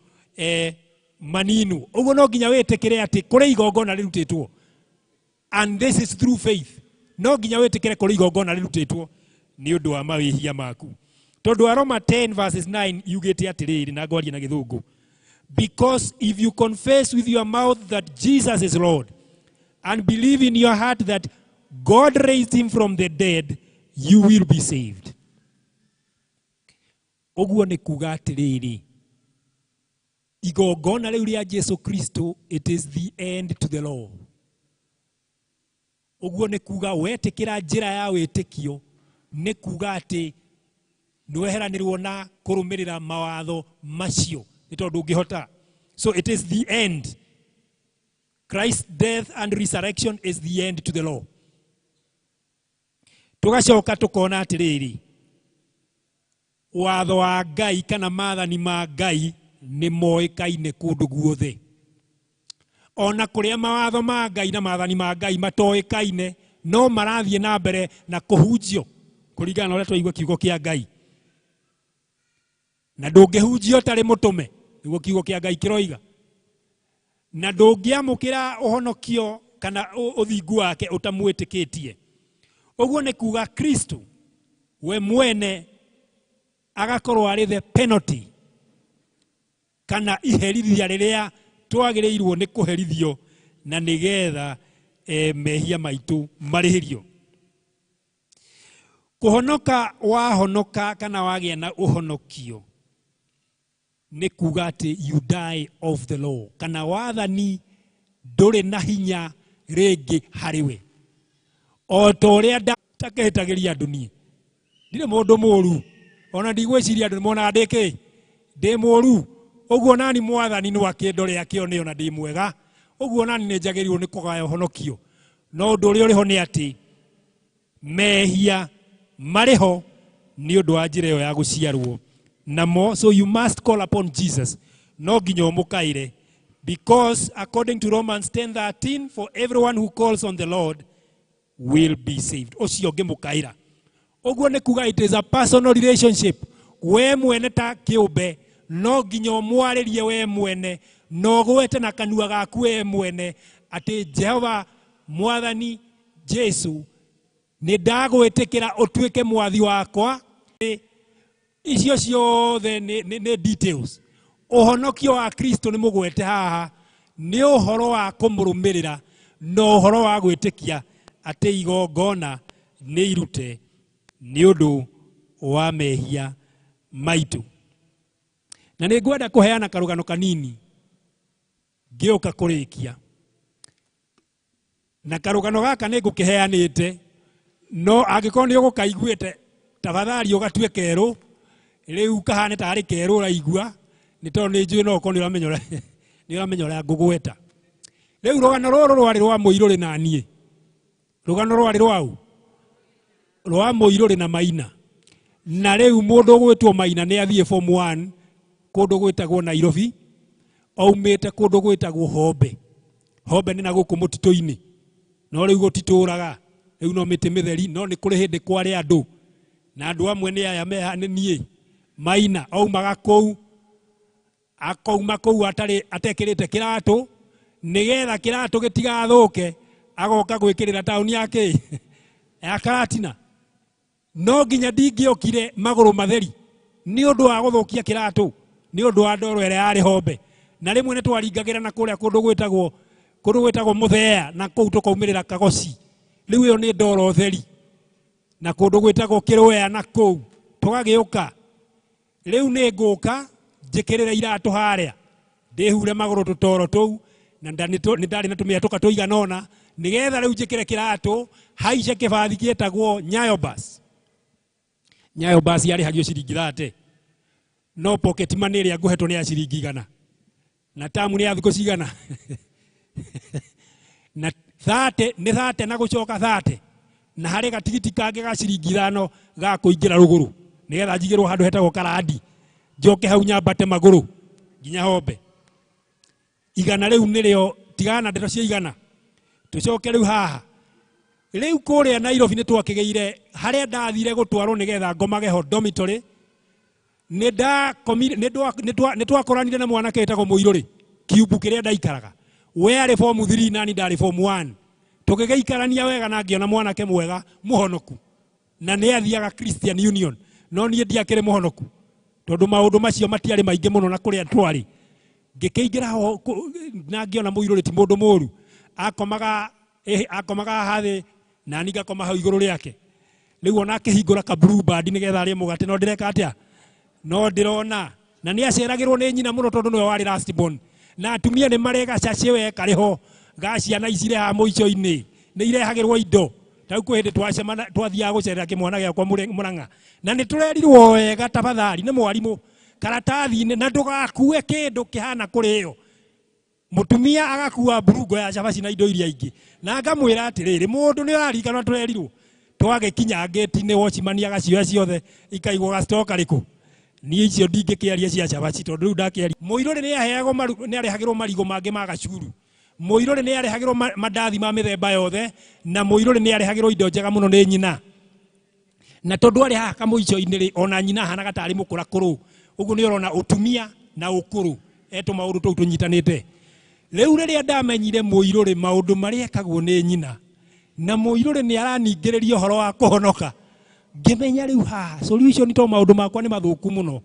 maninu. Ũguo no nginya wĩtĩkĩre atĩ kũrĩ igongona rĩrutĩtwo, and this is through faith. No nginya wĩtĩkĩre kũrĩ igongona rĩrutĩtwo nĩ ũndũ wa mawĩhia maku. Tondũ Aroma 10 verses 9 yugĩte atĩrĩrĩ, na ngwaria na Gĩthũngũ, because if you confess with your mouth that Jesus is Lord and believe in your heart that God raised him from the dead, you will be saved. Ũguo nĩ kuga atĩrĩrĩ, igongona rĩu rĩa Jesu Kristo, it is the end to the law. Ũguo nĩ kuga wetĩkĩra njĩra ya wĩtĩkio, nĩ kuga atĩ nĩweheranĩrwo na kũrũmĩrĩra mawatho macio, nĩ tondũ ũngĩhota. So it is the end. Christ's death and resurrection is the end to the law. Tũgacoka tũkona atĩrĩrĩ, watho wa Ngai kana maathani ma Ngai nĩ moĩkaine kũndũ guothe. Ona kũrĩa mawatho ma Ngai na maathani ma Ngai matoĩkaine, no marathiĩ na mbere na kũhunjio kũringana na ũrĩa twaigua kiugo kĩa Ngai. Na ndũngĩhunjio ũtarĩ mũtũme, nĩguo kiugo kĩa Ngai kĩroiga. Na ndũngĩamũkĩra ũhonokio kana ũthingu wake ũtamwĩtĩkĩtie. Ũguo nĩ kuga Kristo we mwene agakorwo arĩ the penalty kana iherithia rĩrĩa twagĩrĩirwo nĩ kũherithio na nĩgetha mehia maitũ marĩhĩrio. Kũhonoka wahonoka kana wagĩa na ũhonokio nĩ kuga atĩ you die of the law, kana wathani ndũrĩ na hinya rĩngĩ harĩ we. O ta ũrĩa ndakĩhĩtagĩria andũ niĩ, ndirĩ mũndũ mũru, ona ndigwĩciria andũ nĩmonaga ndĩ kĩ, ndĩ mũru. Ũguo nani mwathani no akĩndore akĩone ona ndĩ mwega, ũguo nani nĩ njagĩrĩirwo nĩ kũgaya ũhonokio. No ũndũ ũrĩa ũrĩ ho nĩ atĩ mehia marĩ ho nĩ ũndũ wa njĩra ĩyo ya gũciarwo namo. So you must call upon Jesus, no nginya ũmũkaire, because according to Romans 10:13, for everyone who calls on the Lord will be saved. Ũcio ũngĩmũkaĩra. Ũguo nĩ kuga it is a personal relationship. We mwene ta kĩũmbe no nginya ũmwarĩrie we mwene, na ũgwete na kanua gaku we mwene atĩ Jehova Mwathani Jesu, nĩ ndagwĩtĩkĩra ũtuĩke mwathi wakwa. Icio ciothe nĩ details. Ũhonokio wa Kristo nĩ mũgwete haha, nĩ ũhoro wa kũmũrũmĩrĩra na ũhoro wa gwĩtĩkia atĩ igongona nĩ irute nĩ ũndũ wa mehia maitũ. Na nĩ ngwenda kũheana karũgano kanini ngĩũka kũrĩkia. Na karũgano gaka nĩ ngũkĩheanĩte, no angĩkorwo nĩ ũgũkaiguĩte tafadhali ũgatue kerũ, rĩu kahane tarĩ kerũ ũraigua, nĩ tondũ nĩ njũĩ no ũkorwo nĩ ũramenya ũrĩa ngũgweta. Rĩu rũgano rũrũ rwarĩ rwa mũirũrĩ na niĩ. Rũgano rwarĩ rwaũ? Rwa mũirũrĩ na Maina. Na rĩu mũndũ ũgwĩtwo Maina nĩ athiĩ form 1 kũndũ gwĩtagwo Nairobi, aumĩte kũndũ gwĩtagwo Hombe. Hombe nĩ na gũkũ mũtitũ-inĩ, no rĩu gũtitũraga, rĩu no mĩtĩ mĩtheri, no nĩ kũrĩ hĩndĩ kwarĩ andũ, na andũ amwe nĩ aya meha nĩ niĩ. Maina aumaga kũu, akauma kũu atarĩ atekĩrĩte kĩratũ, nĩgetha kĩratũ gĩtigathũke, agoka gwĩkĩrĩra taũni ya kĩ? Ya Karatina. No nginya ndingĩokire magũrũ matheri nĩ ũndũ wa gũthũkia kĩratũ, nĩ ũndũ wa ndoro ĩrĩa yarĩ Hombe. Na rĩmwe nĩ twaringagĩra na kũrĩa kũndũ gwĩtagwo Mũthea, na kũu tũkaumĩrĩra Kagoci. Rĩu ĩyo nĩ ndoro theri. Na kũndũ gwĩtagwo Kĩrũea na kũu tũgagĩũka. Rĩu nĩ ngũka njĩkĩrĩre iratũ harĩa, ndĩhure magũrũ tũtoro tũu, na nĩ ndarĩ na tũmĩatũka tũigana ũna, nĩgetha rĩu njĩkĩre kĩratũ haice kĩbathi gĩtagwo Nyayo Bus. Nyayo Bus yarĩhagio ciringi 30, no pocket money ĩrĩa ngũhetwo nĩ ya ciringi 100, na tamu nĩ ya thikũ cigana? Na 30 nĩ 30 na gũcoka 30, na harĩ gatigiti kangĩ ga ciringi 5 ga kũingĩra rũgũrũ. Nĩgetha njigĩrwo handũ hetagwo karandi. Njoke hau nyambate magũrũ nginya Hombe. Igana rĩu nĩrĩo tigana na ndeto cia igana. Tũcoke rĩu haha. Rĩu kũrĩa Nairobi nĩ twakĩgĩire harĩa ndathire gũtwarwo nĩgetha ngomage ho dormitory. Nĩ twakoranire na mwanake wĩtagwo Mũirũrĩ kiumbu kĩrĩa ndaikaraga. We arĩ form 3 nani ndarĩ form 1. Tũgĩgĩikarania wega na ngĩona mwanake mwega mũhonoku. Na nĩ athiaga Christian Union. No niĩ ndiakĩrĩ mũhonoku. Tondũ maũndũ macio matiarĩ maingĩ mũno na kũrĩa twarĩ. Ngĩkĩingĩra ho na ngĩona Mũirũrĩ ti mũndũ mũru. Akomaga haha thĩ na niĩ ngakoma hau igũrũ rĩake. Rĩu ona akĩhingũra ka blue band nĩgetha arĩe mũgate no ndĩreka atĩa? No ndĩrona. Na nĩ aceragĩrwo nĩ nyina mũno tondũ nĩwe warĩ last born. Na atumia nĩ marĩ gacacĩ we karĩ ho ga ciana ici haha mũico-inĩ. Nĩ irehagĩrwo indo. Ta rĩu kwĩ hĩndĩ twacemana twathiaga gũcerera kĩmwana gĩakwa Mũrang'a. Na nĩ tũrerirwo wega tafadhali nĩ mwarimũ karatathi-inĩ na ndũgakue kĩndũ kĩhana kũrĩo. Mũtumia agakua mburungo ya cabaci na indo iria ingĩ. Na ngamwĩra atĩrĩrĩ, mũndũ nĩ ũraririkanwo tũrerirwo. Twagĩkinya ngĩti-inĩ watchman agacioya ciothe ikaigwo gastoka rĩkũ. Niĩ icio ndingĩkĩaria cia cabaci tondũ rĩu ndakĩaria. Mũirũrĩ nĩ aheagwo nĩ arehagĩrwo marigũ mangĩ ma gacuru. Mũirũrĩ nĩ arehagĩrwo mandathi ma mĩthemba yothe na mũirũrĩ nĩ arehagĩrwo indo njega mũno nĩ nyina. Na tondũ arĩ haha kamũico-inĩ rĩ, ona nyina ahanaga tarĩ mũkũrakũrũ. Ũguo nĩ ũrona ũtumia na ũkũrũ etũ maũndũ tũu tũnyitanĩte. Rĩu rĩrĩa ndamenyire Mũirũrĩ maũndũ marĩa ekagwo nĩ nyina na Mũirũrĩ nĩ araningĩrĩria ũhoro wa kũhonoka, ngĩmenya rĩu haha solution to maũndũ makwa nĩ mathũku mũno.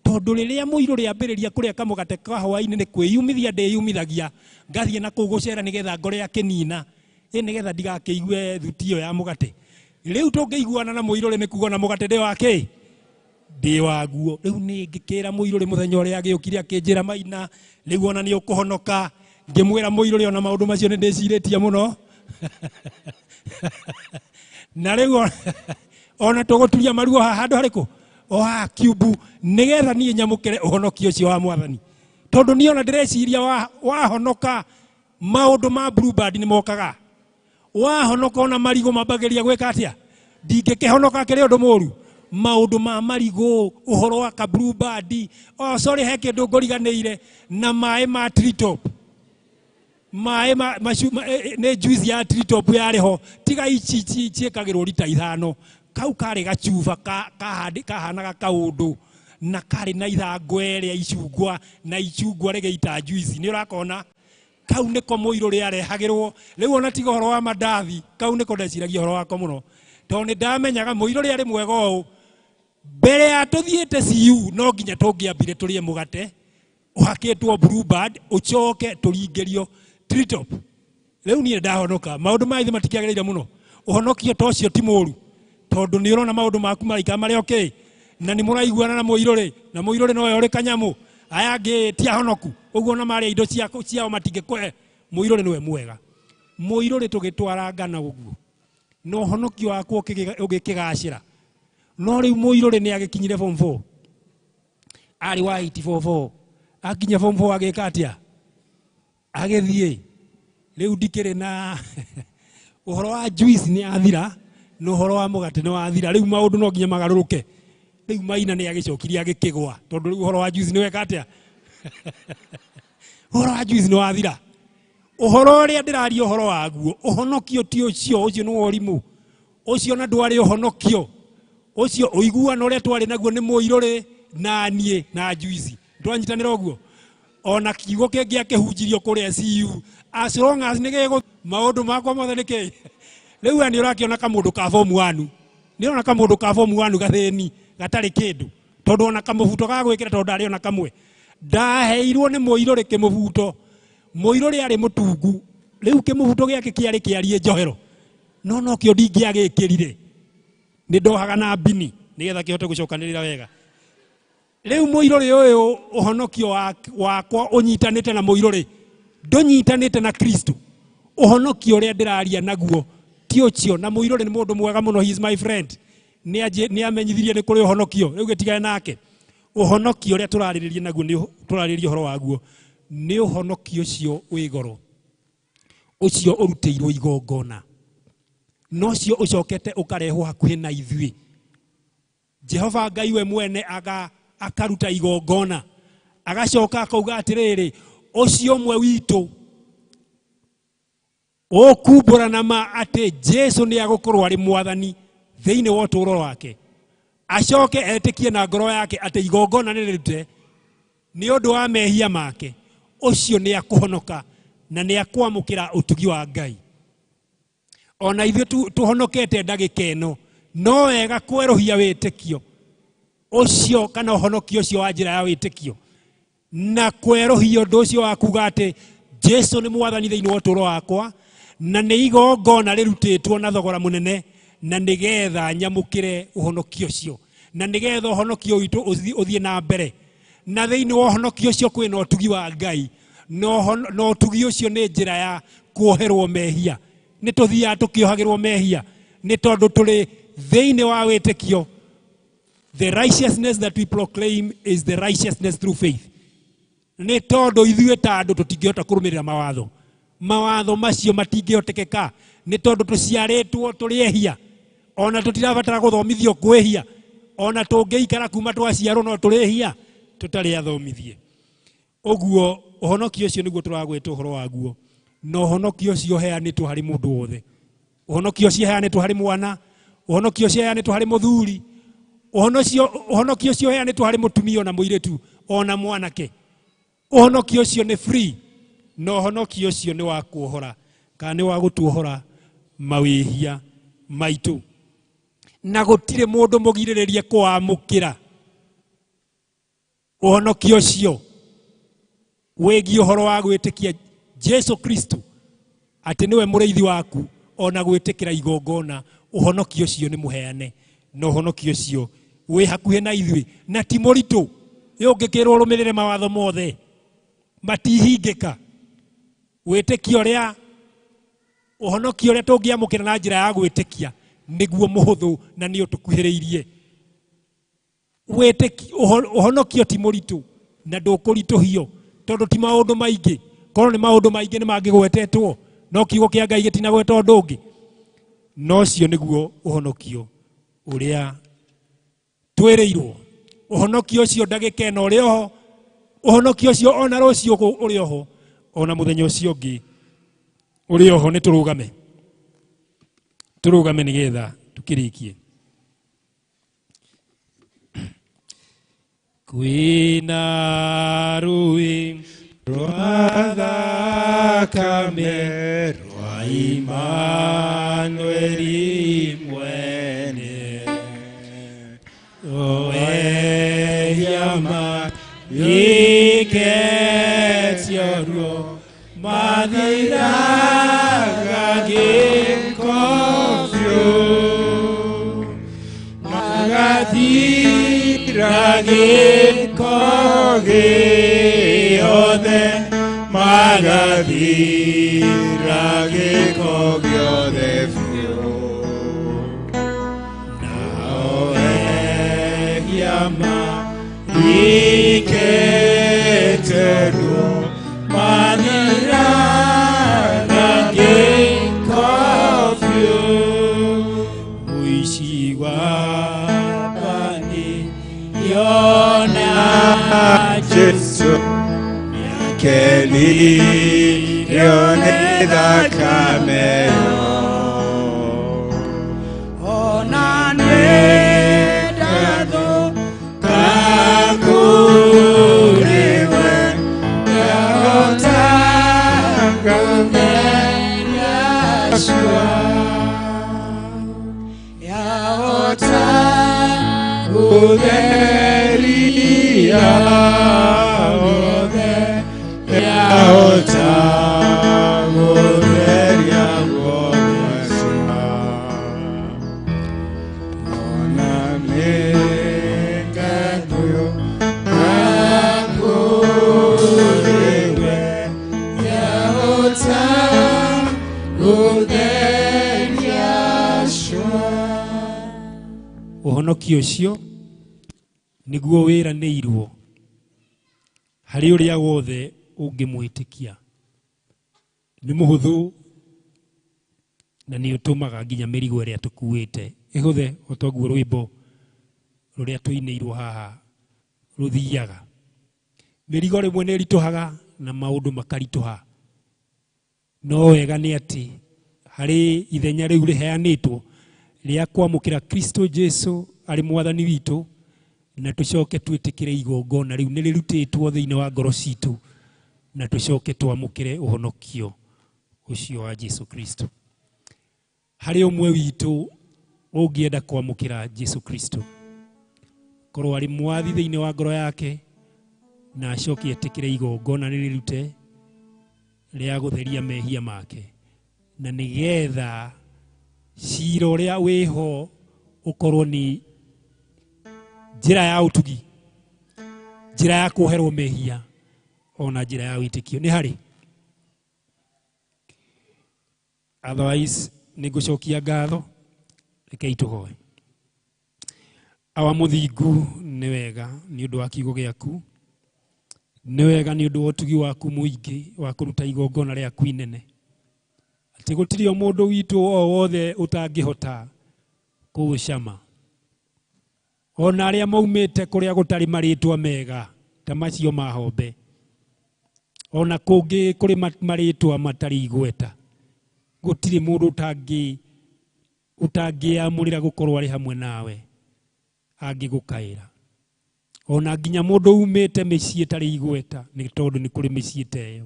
Tondũ rĩrĩa Mũirũrĩ ambĩrĩria kũrĩa kamũgate ka hwaĩ-inĩ nĩ kwĩyumithia ndĩyumithagia ngathiĩ na kũu gũcera nĩgetha ngore akĩnina, ĩ nĩgetha ndigakĩigue thuti ĩyo ya mũgate. Rĩu tũngĩiguana na Mũirũrĩ nĩ kuga na mũgate ndĩ wa kĩ? Ndĩ waguo. Rĩu nĩ ngĩkĩra Mũirũrĩ mũthenya ũrĩa agĩũkire akĩnjĩra Maina, rĩu ona nĩ ũkũhonoka. Ngĩmwĩra Mũirũrĩ ona maũndũ macio nĩ ndĩcirĩtie mũno. Na rĩu ona tũgũturia maruo haha handũ harĩkũ? O haha kiumbu nĩgetha niĩ nyamũkĩre ũhonokio ũcio wa Mwathani. Tondũ niĩ ona ndĩreciria wahonoka maũndũ ma blue band nĩ mokaga. Wahonoka ona marigũ mambagĩria gwĩka atĩa? Ndingĩkĩhonoka kĩrĩ ũndũ mũru. Maũndũ ma marigũ, ũhoro wa ka blue band, oh sorry he kĩndũ ngũriganĩire na maĩ ma treetop. Maĩ ma nĩ juice ya treetop yarĩ ho, tiga ici ciĩkagĩrwo rita 5. Kau karĩ gacuba kahanaga kaũndũ na karĩ na ithangũ rĩa icungwa na icungwa rĩgĩita juice. Nĩ ũrakona? Kau nĩko Mũirũrĩ arehagĩrwo. Rĩu ona tiga ũhoro wa mandathi, kau nĩko ndeciragia ũhoro wako mũno. Tondũ nĩ ndamenyaga Mũirũrĩ arĩ mwega ũũ. Mbere ya tũthiĩte CU no nginya tũngĩambire tũrĩe mũgate ũhakĩtwo blue band ũcoke tũringĩrio treetop. Rĩu niĩ ndahonoka, maũndũ ma ithe matikĩagĩrĩire mũno. Ũhonokio ta ũcio ti mũru tondũ nĩ ũrona maũndũ maku maraikara marĩ okay na nĩ mũraiguana na Mũirũrĩ na Mũirũrĩ nowe ũrĩ kanyamũ aya angĩ ti ahonoku ũguo na marĩa indo ciao matingĩkũhe. Mũirũrĩ nĩwe mwega. Mũirũrĩ tũgĩtwara ngana ũguo na ũhonokio wakwa ũgĩkĩgacĩra. No rĩu Mũirũrĩ nĩ agĩkinyire form 4, arĩ wa 844 akinya form 4 agĩka atĩa? Agĩthiĩ. Rĩu ndikĩrĩ na ũhoro wa juice nĩ athira na ũhoro wa mũgate nĩ wathira. Rĩu maũndũ no nginya magarũrũke. Rĩu Maina nĩ agĩcokirie agĩkĩgwa tondũ rĩu ũhoro wa juice nĩ weka atĩa? Ũhoro wa juice nĩ wathira. Ũhoro ũrĩa ndĩraria ũhoro waguo, ũhonokio ti ũcio, ũcio nĩ wa ũrimũ. Ũcio na ndwarĩ ũhonokio. Ũcio ũiguano ũrĩa twarĩ naguo nĩ Mũirũrĩ na niĩ na juice. Twanyitanĩra ũguo. Ona kiugo kĩngĩ akĩhunjirio kũrĩa CU as long as nĩ gĩgũ maũndũ makwa mothe nĩ kĩ. Rĩu we nĩ ũrakĩona kamũndũ ka form 1. Nĩ ũrona kamũndũ ka form 1 gathĩni gatarĩ kĩndũ tondũ ona kamũbuto ga gwĩkĩra tondũ ndarĩ ona kamwe. Ndaheirwo nĩ Mũirũrĩ kĩmũbuto. Mũirũrĩ arĩ mũtungu. Rĩu kĩmũbuto gĩake kĩarĩ kĩarie njohero. No nokĩo ndingĩagĩkĩrire. Nĩ ndohaga na mbini nĩgetha kĩhote gũcokanĩrĩra wega. Rĩu Mũirũrĩ ũyũ ũhonokio wakwa ũnyitanĩte na Mũirũrĩ, ndũnyitanĩte na Kristo. Ũhonokio ũrĩa ndĩraria naguo ti ũcio. Na Mũirũrĩ nĩ mũndũ mwega mũno, he is my friend. Nĩ amenyithirie nĩ kũrĩ ũhonokio. Rĩu gĩtigane nake. Ũhonokio ũrĩa tũrarĩrĩria naguo nĩ tũrarĩrĩria ũhoro waguo nĩ ũhonokio ũcio wĩ goro, ũcio ũrutĩirwo igongona, na ũcio ũcokete ũkarehwo hakuhĩ na ithuĩ. Jehova Ngai we mwene akaruta igongona agacoka akauga atiriri ucio mwe witu ukumbura na ma ati Jesu ni agukorwo ari mwathani thiini wa uturo wake acoke etikie na ngoro yake ati igongona ni rirute ni undu wa mehia make ucio ni akuhonoka na ni akwamukira utugi wa Ngai. Ona ithuĩ tuhonokete ndagĩka ĩno no wega kwerũhia wĩtĩkio ũcio kana ũhonokio ũcio wa njĩra ya wĩtĩkio na kwerũhia ũndũ ũcio wa kuga atĩ Jesu nĩ mwathani thĩinĩ wa ũtũũro wakwa na nĩ igongona rĩrutĩtwo na thogora mũnene na nĩgetha nyamũkĩre ũhonokio ũcio na nĩgetha ũhonokio witũ ũthiĩ na mbere na thĩinĩ wa ũhonokio ũcio kwĩna ũtugi wa Ngai na ũtugi ũcio nĩ njĩra ya kuoherwo mehia. Nĩ tũthiaga tũkĩohagĩrwo mehia nĩ tondũ tũrĩ thĩinĩ wa wĩtĩkio. The righteousness that we proclaim is the righteousness through faith. Nĩ tondũ ithuĩ ta andũ tũtingĩhota kũrũmĩrĩra mawatho, mawatho macio matingĩhotekeka nĩ tondũ tũciarĩtwo tũrĩ ehia, ona tũtirabatara gũthomithio kwĩhia, ona tũngĩikara kuma twaciarwo no tũrĩhia tũtarĩ athomithie. Ũguo ũhonokio ũcio nĩguo tũragwĩta ũhoro waguo, na ũhonokio ũcio ũheanĩtwo harĩ mũndũ wothe. Ũhonokio ũcio ũheanĩtwo harĩ mwana, ũhonokio ũcio ũheanĩtwo harĩ mũthuri, ũhonokio ũcio ũheanĩtwo harĩ mũtumia ona mũirĩtu ona mwanake. Ũhonokio ũcio nĩ free na ũhonokio ũcio nĩ wa kuohora kana nĩ wa gũtuohora mawĩhia maitũ, na gũtirĩ mũndũ mũgirĩrĩrie kũamũkĩra ũhonokio ũcio wĩgiĩ ũhoro wa gwĩtĩkia Jesu Kristo atĩ nĩwe mũrĩithi waku ona gwĩtĩkĩra igongona. Ũhonokio ũcio nĩ mũheane na ũhonokio ũcio wĩ hakuhĩ na ithuĩ na ti mũritũ. Ũngĩkĩrwo ũrũmĩrĩre mawatho mothe matihingĩka. Wĩtĩkio ũrĩa ũhonokio ũrĩa tũngĩamũkĩra na njĩra ya gwĩtĩkia nĩguo mũhũthũ na nĩ ũtũkuhĩrĩirie. Ũhonokio ti mũritũ na ndũkũritũhio tondũ ti maũndũ maingĩ. Korwo nĩ maũndũ maingĩ nĩ mangĩgwetetwo no kiugo kĩa Ngai gĩtinagweta ũndũ ũngĩ. No ũcio nĩguo ũhonokio ũrĩa twĩrĩirwo. Ũhonokio ũcio ndagĩka ĩno ũrĩ oho, ũhonokio ũcio ona rũciũ ũrĩ oho, ona mũthenya ũcio ũngĩ ũrĩ oho. Nĩ tũrũgame, tũrũgame nĩgetha tũkĩrĩkie. Kwĩna rũĩ rwa thakame rwa Imanueli mwene oehia marĩkĩtio ruo mathiraga gĩko biũ, magathira gĩko gĩothe, magathira gĩko gĩothe biũ. Nao ehia marĩkĩte ruo mathiraga gĩko biũ. Mũici wa bani yona Jesu nĩakenirio nĩ thakame ona niĩ ndathũka kũrĩ we ndahota gũtheria cua yahota gũtheria othe yahota gũtheria guothe cua. Ona nĩ ndathũka kũrĩ we yahota gũtheria cua. Ũhonokio ũcio nĩguo wĩranĩirwo harĩ ũrĩa wothe ũngĩmwĩtĩkia. Nĩ mũhũthũ na nĩ ũtũmaga nginya mĩrigo ĩrĩa tũkuĩte ĩhũthe, o toguo rwĩmbo Rũrĩa tũinĩirwo haha rũthiaga. Mĩrigo rĩmwe nĩ ĩritũhaga na maũndũ makaritũha. No wega nĩ atĩ harĩ ithenya rĩu rĩheanĩtwo rĩa kwamũkĩra Kristo Jesu arĩ mwathani witũ, na tũcoke twĩtĩkĩre igongona rĩu nĩ rĩrutĩtwo thĩinĩ wa ngoro citũ, na tũcoke twamũkĩre ũhonokio ũcio wa Jesu Kristo. Harĩ ũmwe witũ ũngĩenda kwamũkĩra Jesu Kristo, korwo arĩ mwathi thĩinĩ wa ngoro yake, na acoke etĩkĩre igongona rĩrĩrute rĩa gũtheria mehia make, na nĩgetha cira ũrĩa wĩho ũkorwo nĩ njĩra ya ũtugi, njĩra ya kuoherwo mehia, ona njĩra ya wĩtĩkio. Nĩ harĩ otherwise nĩ ngũcokia ngatho. Rekei tũhoe. Awa mũthingu, nĩ wega nĩ ũndũ wa kiugo gĩaku, nĩ wega nĩ ũndũ wa ũtugi waku mũingĩ wa kũruta igongona rĩaku inene, atĩ gũtirĩ o mũndũ witũ o wothe ũtangĩhota kũũcama, ona arĩa maumĩte kũrĩa gũtarĩ marĩtwa mega ta macio ma Hombe, ona kũngĩ kũrĩ marĩtwa matarĩ igweta, gũtirĩ mũndũ ũtangĩamũrĩra gũkorwo arĩ hamwe nawe angĩgũkaĩra. Ona nginya mũndũ umĩte mĩciĩ ĩtarĩ igweta, nĩ tondũ nĩ kũrĩ mĩciĩ ta ĩyo,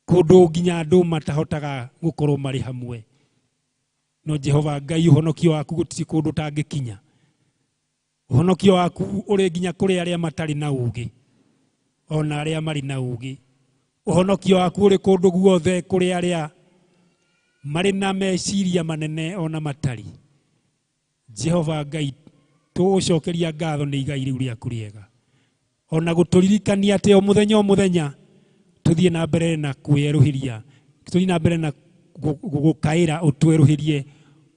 kũndũ nginya andũ matahotaga gũkorwo marĩ hamwe. No Jehova Ngai, ũhonokio waku gũtirĩ kũndũ ũtangĩkinya. Ũhonokio waku ũrĩ nginya kũrĩ arĩa matarĩ na ũũgĩ, ona arĩa marĩ na ũũgĩ. Ũhonokio waku ũrĩ kũndũ guothe kũrĩ arĩa marĩ na meciria manene ona matarĩ. Jehova Ngai, tũgũcokeria ngatho nĩ igai rĩu rĩaku rĩega, ona gũtũririkania atĩ o mũthenya o mũthenya tũthiĩ na mbere na kwĩerũhĩria, tũthiĩ na mbere na gũkaĩra ũtwerũhĩrie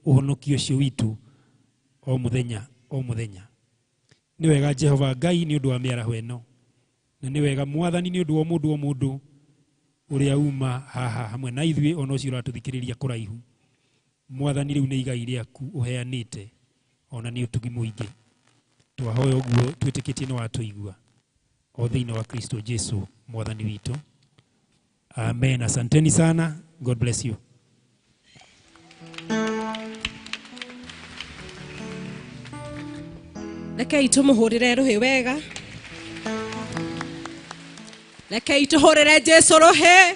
ũhonokio ũcio witũ o mũthenya o mũthenya. Nĩ wega Jehova Ngai nĩ ũndũ wa mĩaraho ĩno, na nĩ wega Mwathani nĩ ũndũ wa mũndũ o mũndũ ũrĩa uma haha hamwe na ithuĩ, ona ũcio ũratũthikĩrĩria kũraihu. Mwathani, rĩu nĩ igai rĩaku ũheanĩte, ona nĩ ũtugi mũingĩ. Twahoya ũguo twĩtĩkĩtie nĩ watũigua, o thĩinĩ wa Kristo Jesu Mwathani witũ. Amen. Asanteni sana. God bless you. Rekei tũmũhũrĩre rũhĩ wega. Rekei tũhũrĩre Jesu rũhĩ.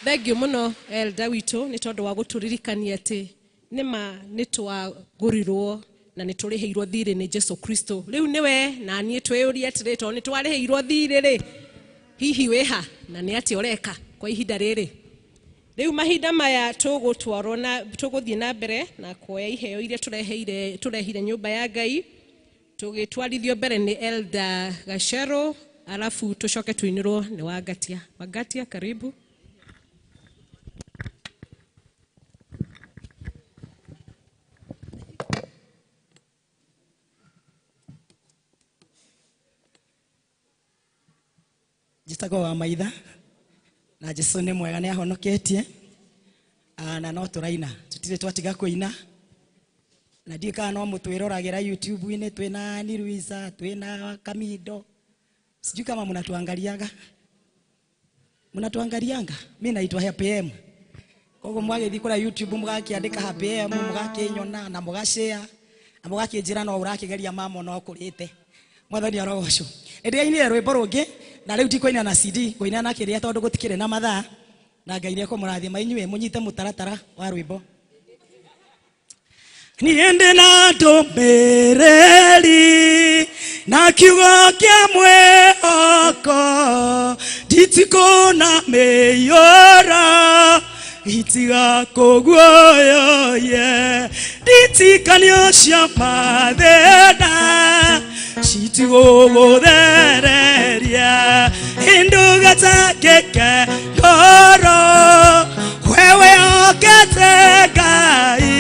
Thank you mũno elder witũ nĩ tondũ wa gũtũririkania atĩ nĩma nĩ twagũrirwo na nĩ tũrĩhĩirwo thirĩ nĩ Jesu Kristo. Rĩu nĩwe na niĩ twĩyũrie atĩrĩ, tondũ nĩ twarĩhĩirwo thirĩ rĩ, hihi wĩha na nĩ atĩa ũreka kwa ihinda rĩrĩ? Rĩu mahinda maya tũgũtwarwo na tũgũthiĩ na mbere na kuoya iheo iria tũrehire nyũmba ya Ngai, tũgĩtwarithio mbere nĩ Elder Gachero, alafu tũcoke tũinĩrwo nĩ Wangatia. Wangatia, karibu. Njĩtagwo wa Maitha na Jesu nĩ mwega, nĩ ahonoketie, na no tũraina, tũtirĩ twatiga kũina, na ndiũĩ kana no mũtwĩroragĩra YouTube-inĩ, twĩna Niluisa, twĩna Kamindo, sijui kama mnatuangaliaga. Mnatuangalianga? Mimi naitwa Happy M. Koguo mwagĩthiĩ kũrĩa YouTube mũgakĩandĩka Happy M, mũgakĩnyona na mũgashare na mũgakĩnjĩra no ũrakĩgeria mama no ũkũrĩte. Mwathani arogocwo. Nĩndĩrainire rwĩmbo rũngĩ na rĩu tikũina na CD, ngũina na kĩrĩa tondũ gũtikĩrĩ na mathaa, na Ngai nĩekũmũrathima inyuĩ mũnyite mũtaratara wa rwĩmbo. Niĩ ndĩ na ndũmĩrĩri na kiugo kĩa mwĩhoko, nditikũna mĩiyũro itigakũguoyoye, nditikanio cia mathĩna citigũgũthereria, indũgatangĩke ngoro, wewe okete Ngai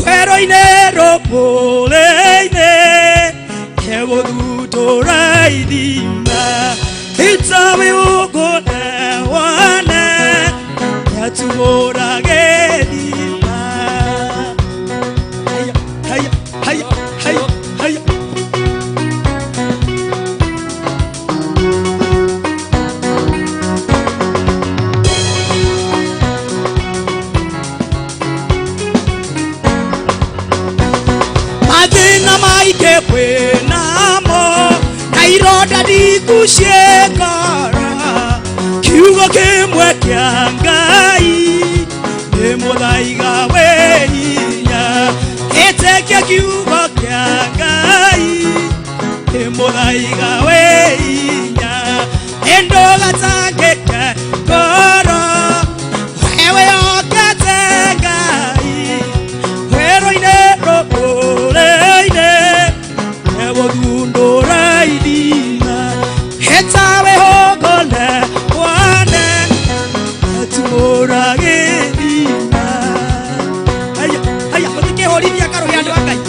werũ-inĩ rũmũrĩ-inĩ, egũthutũra ithima itawi ũkũnewane, yatũmũra gĩthima. Haya, haya. ciaku ciĩkora kiugo kĩmwe kĩa Ngai nĩ mũthaiga wĩ hinya ĩtĩkia kiugo kĩa Ngai nĩ mũthaiga wĩ hinya ndũgatangĩke ngoro wewe okete Ngai werũ-inĩ rũkũrĩ-inĩ egũthundũra irima ĩtawe hũngũne wane etumũra gĩthima. Haya, haya, mũtikĩhũrithia karũgĩ andũ a Ngai.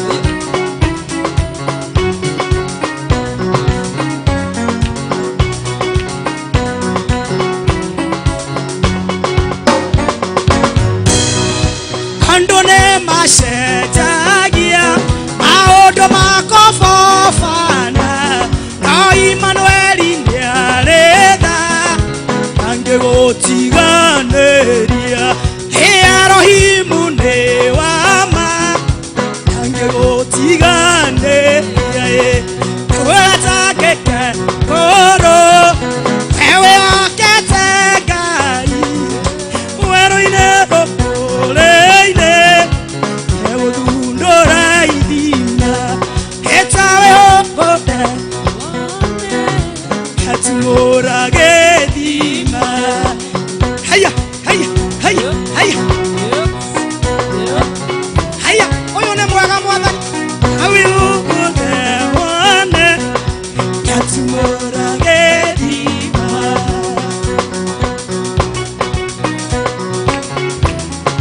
Andũ nĩ macenjagia maũndũ makobobana no Imanueli nĩarĩ tha angĩgũtiganĩria. Ĩ Elohimu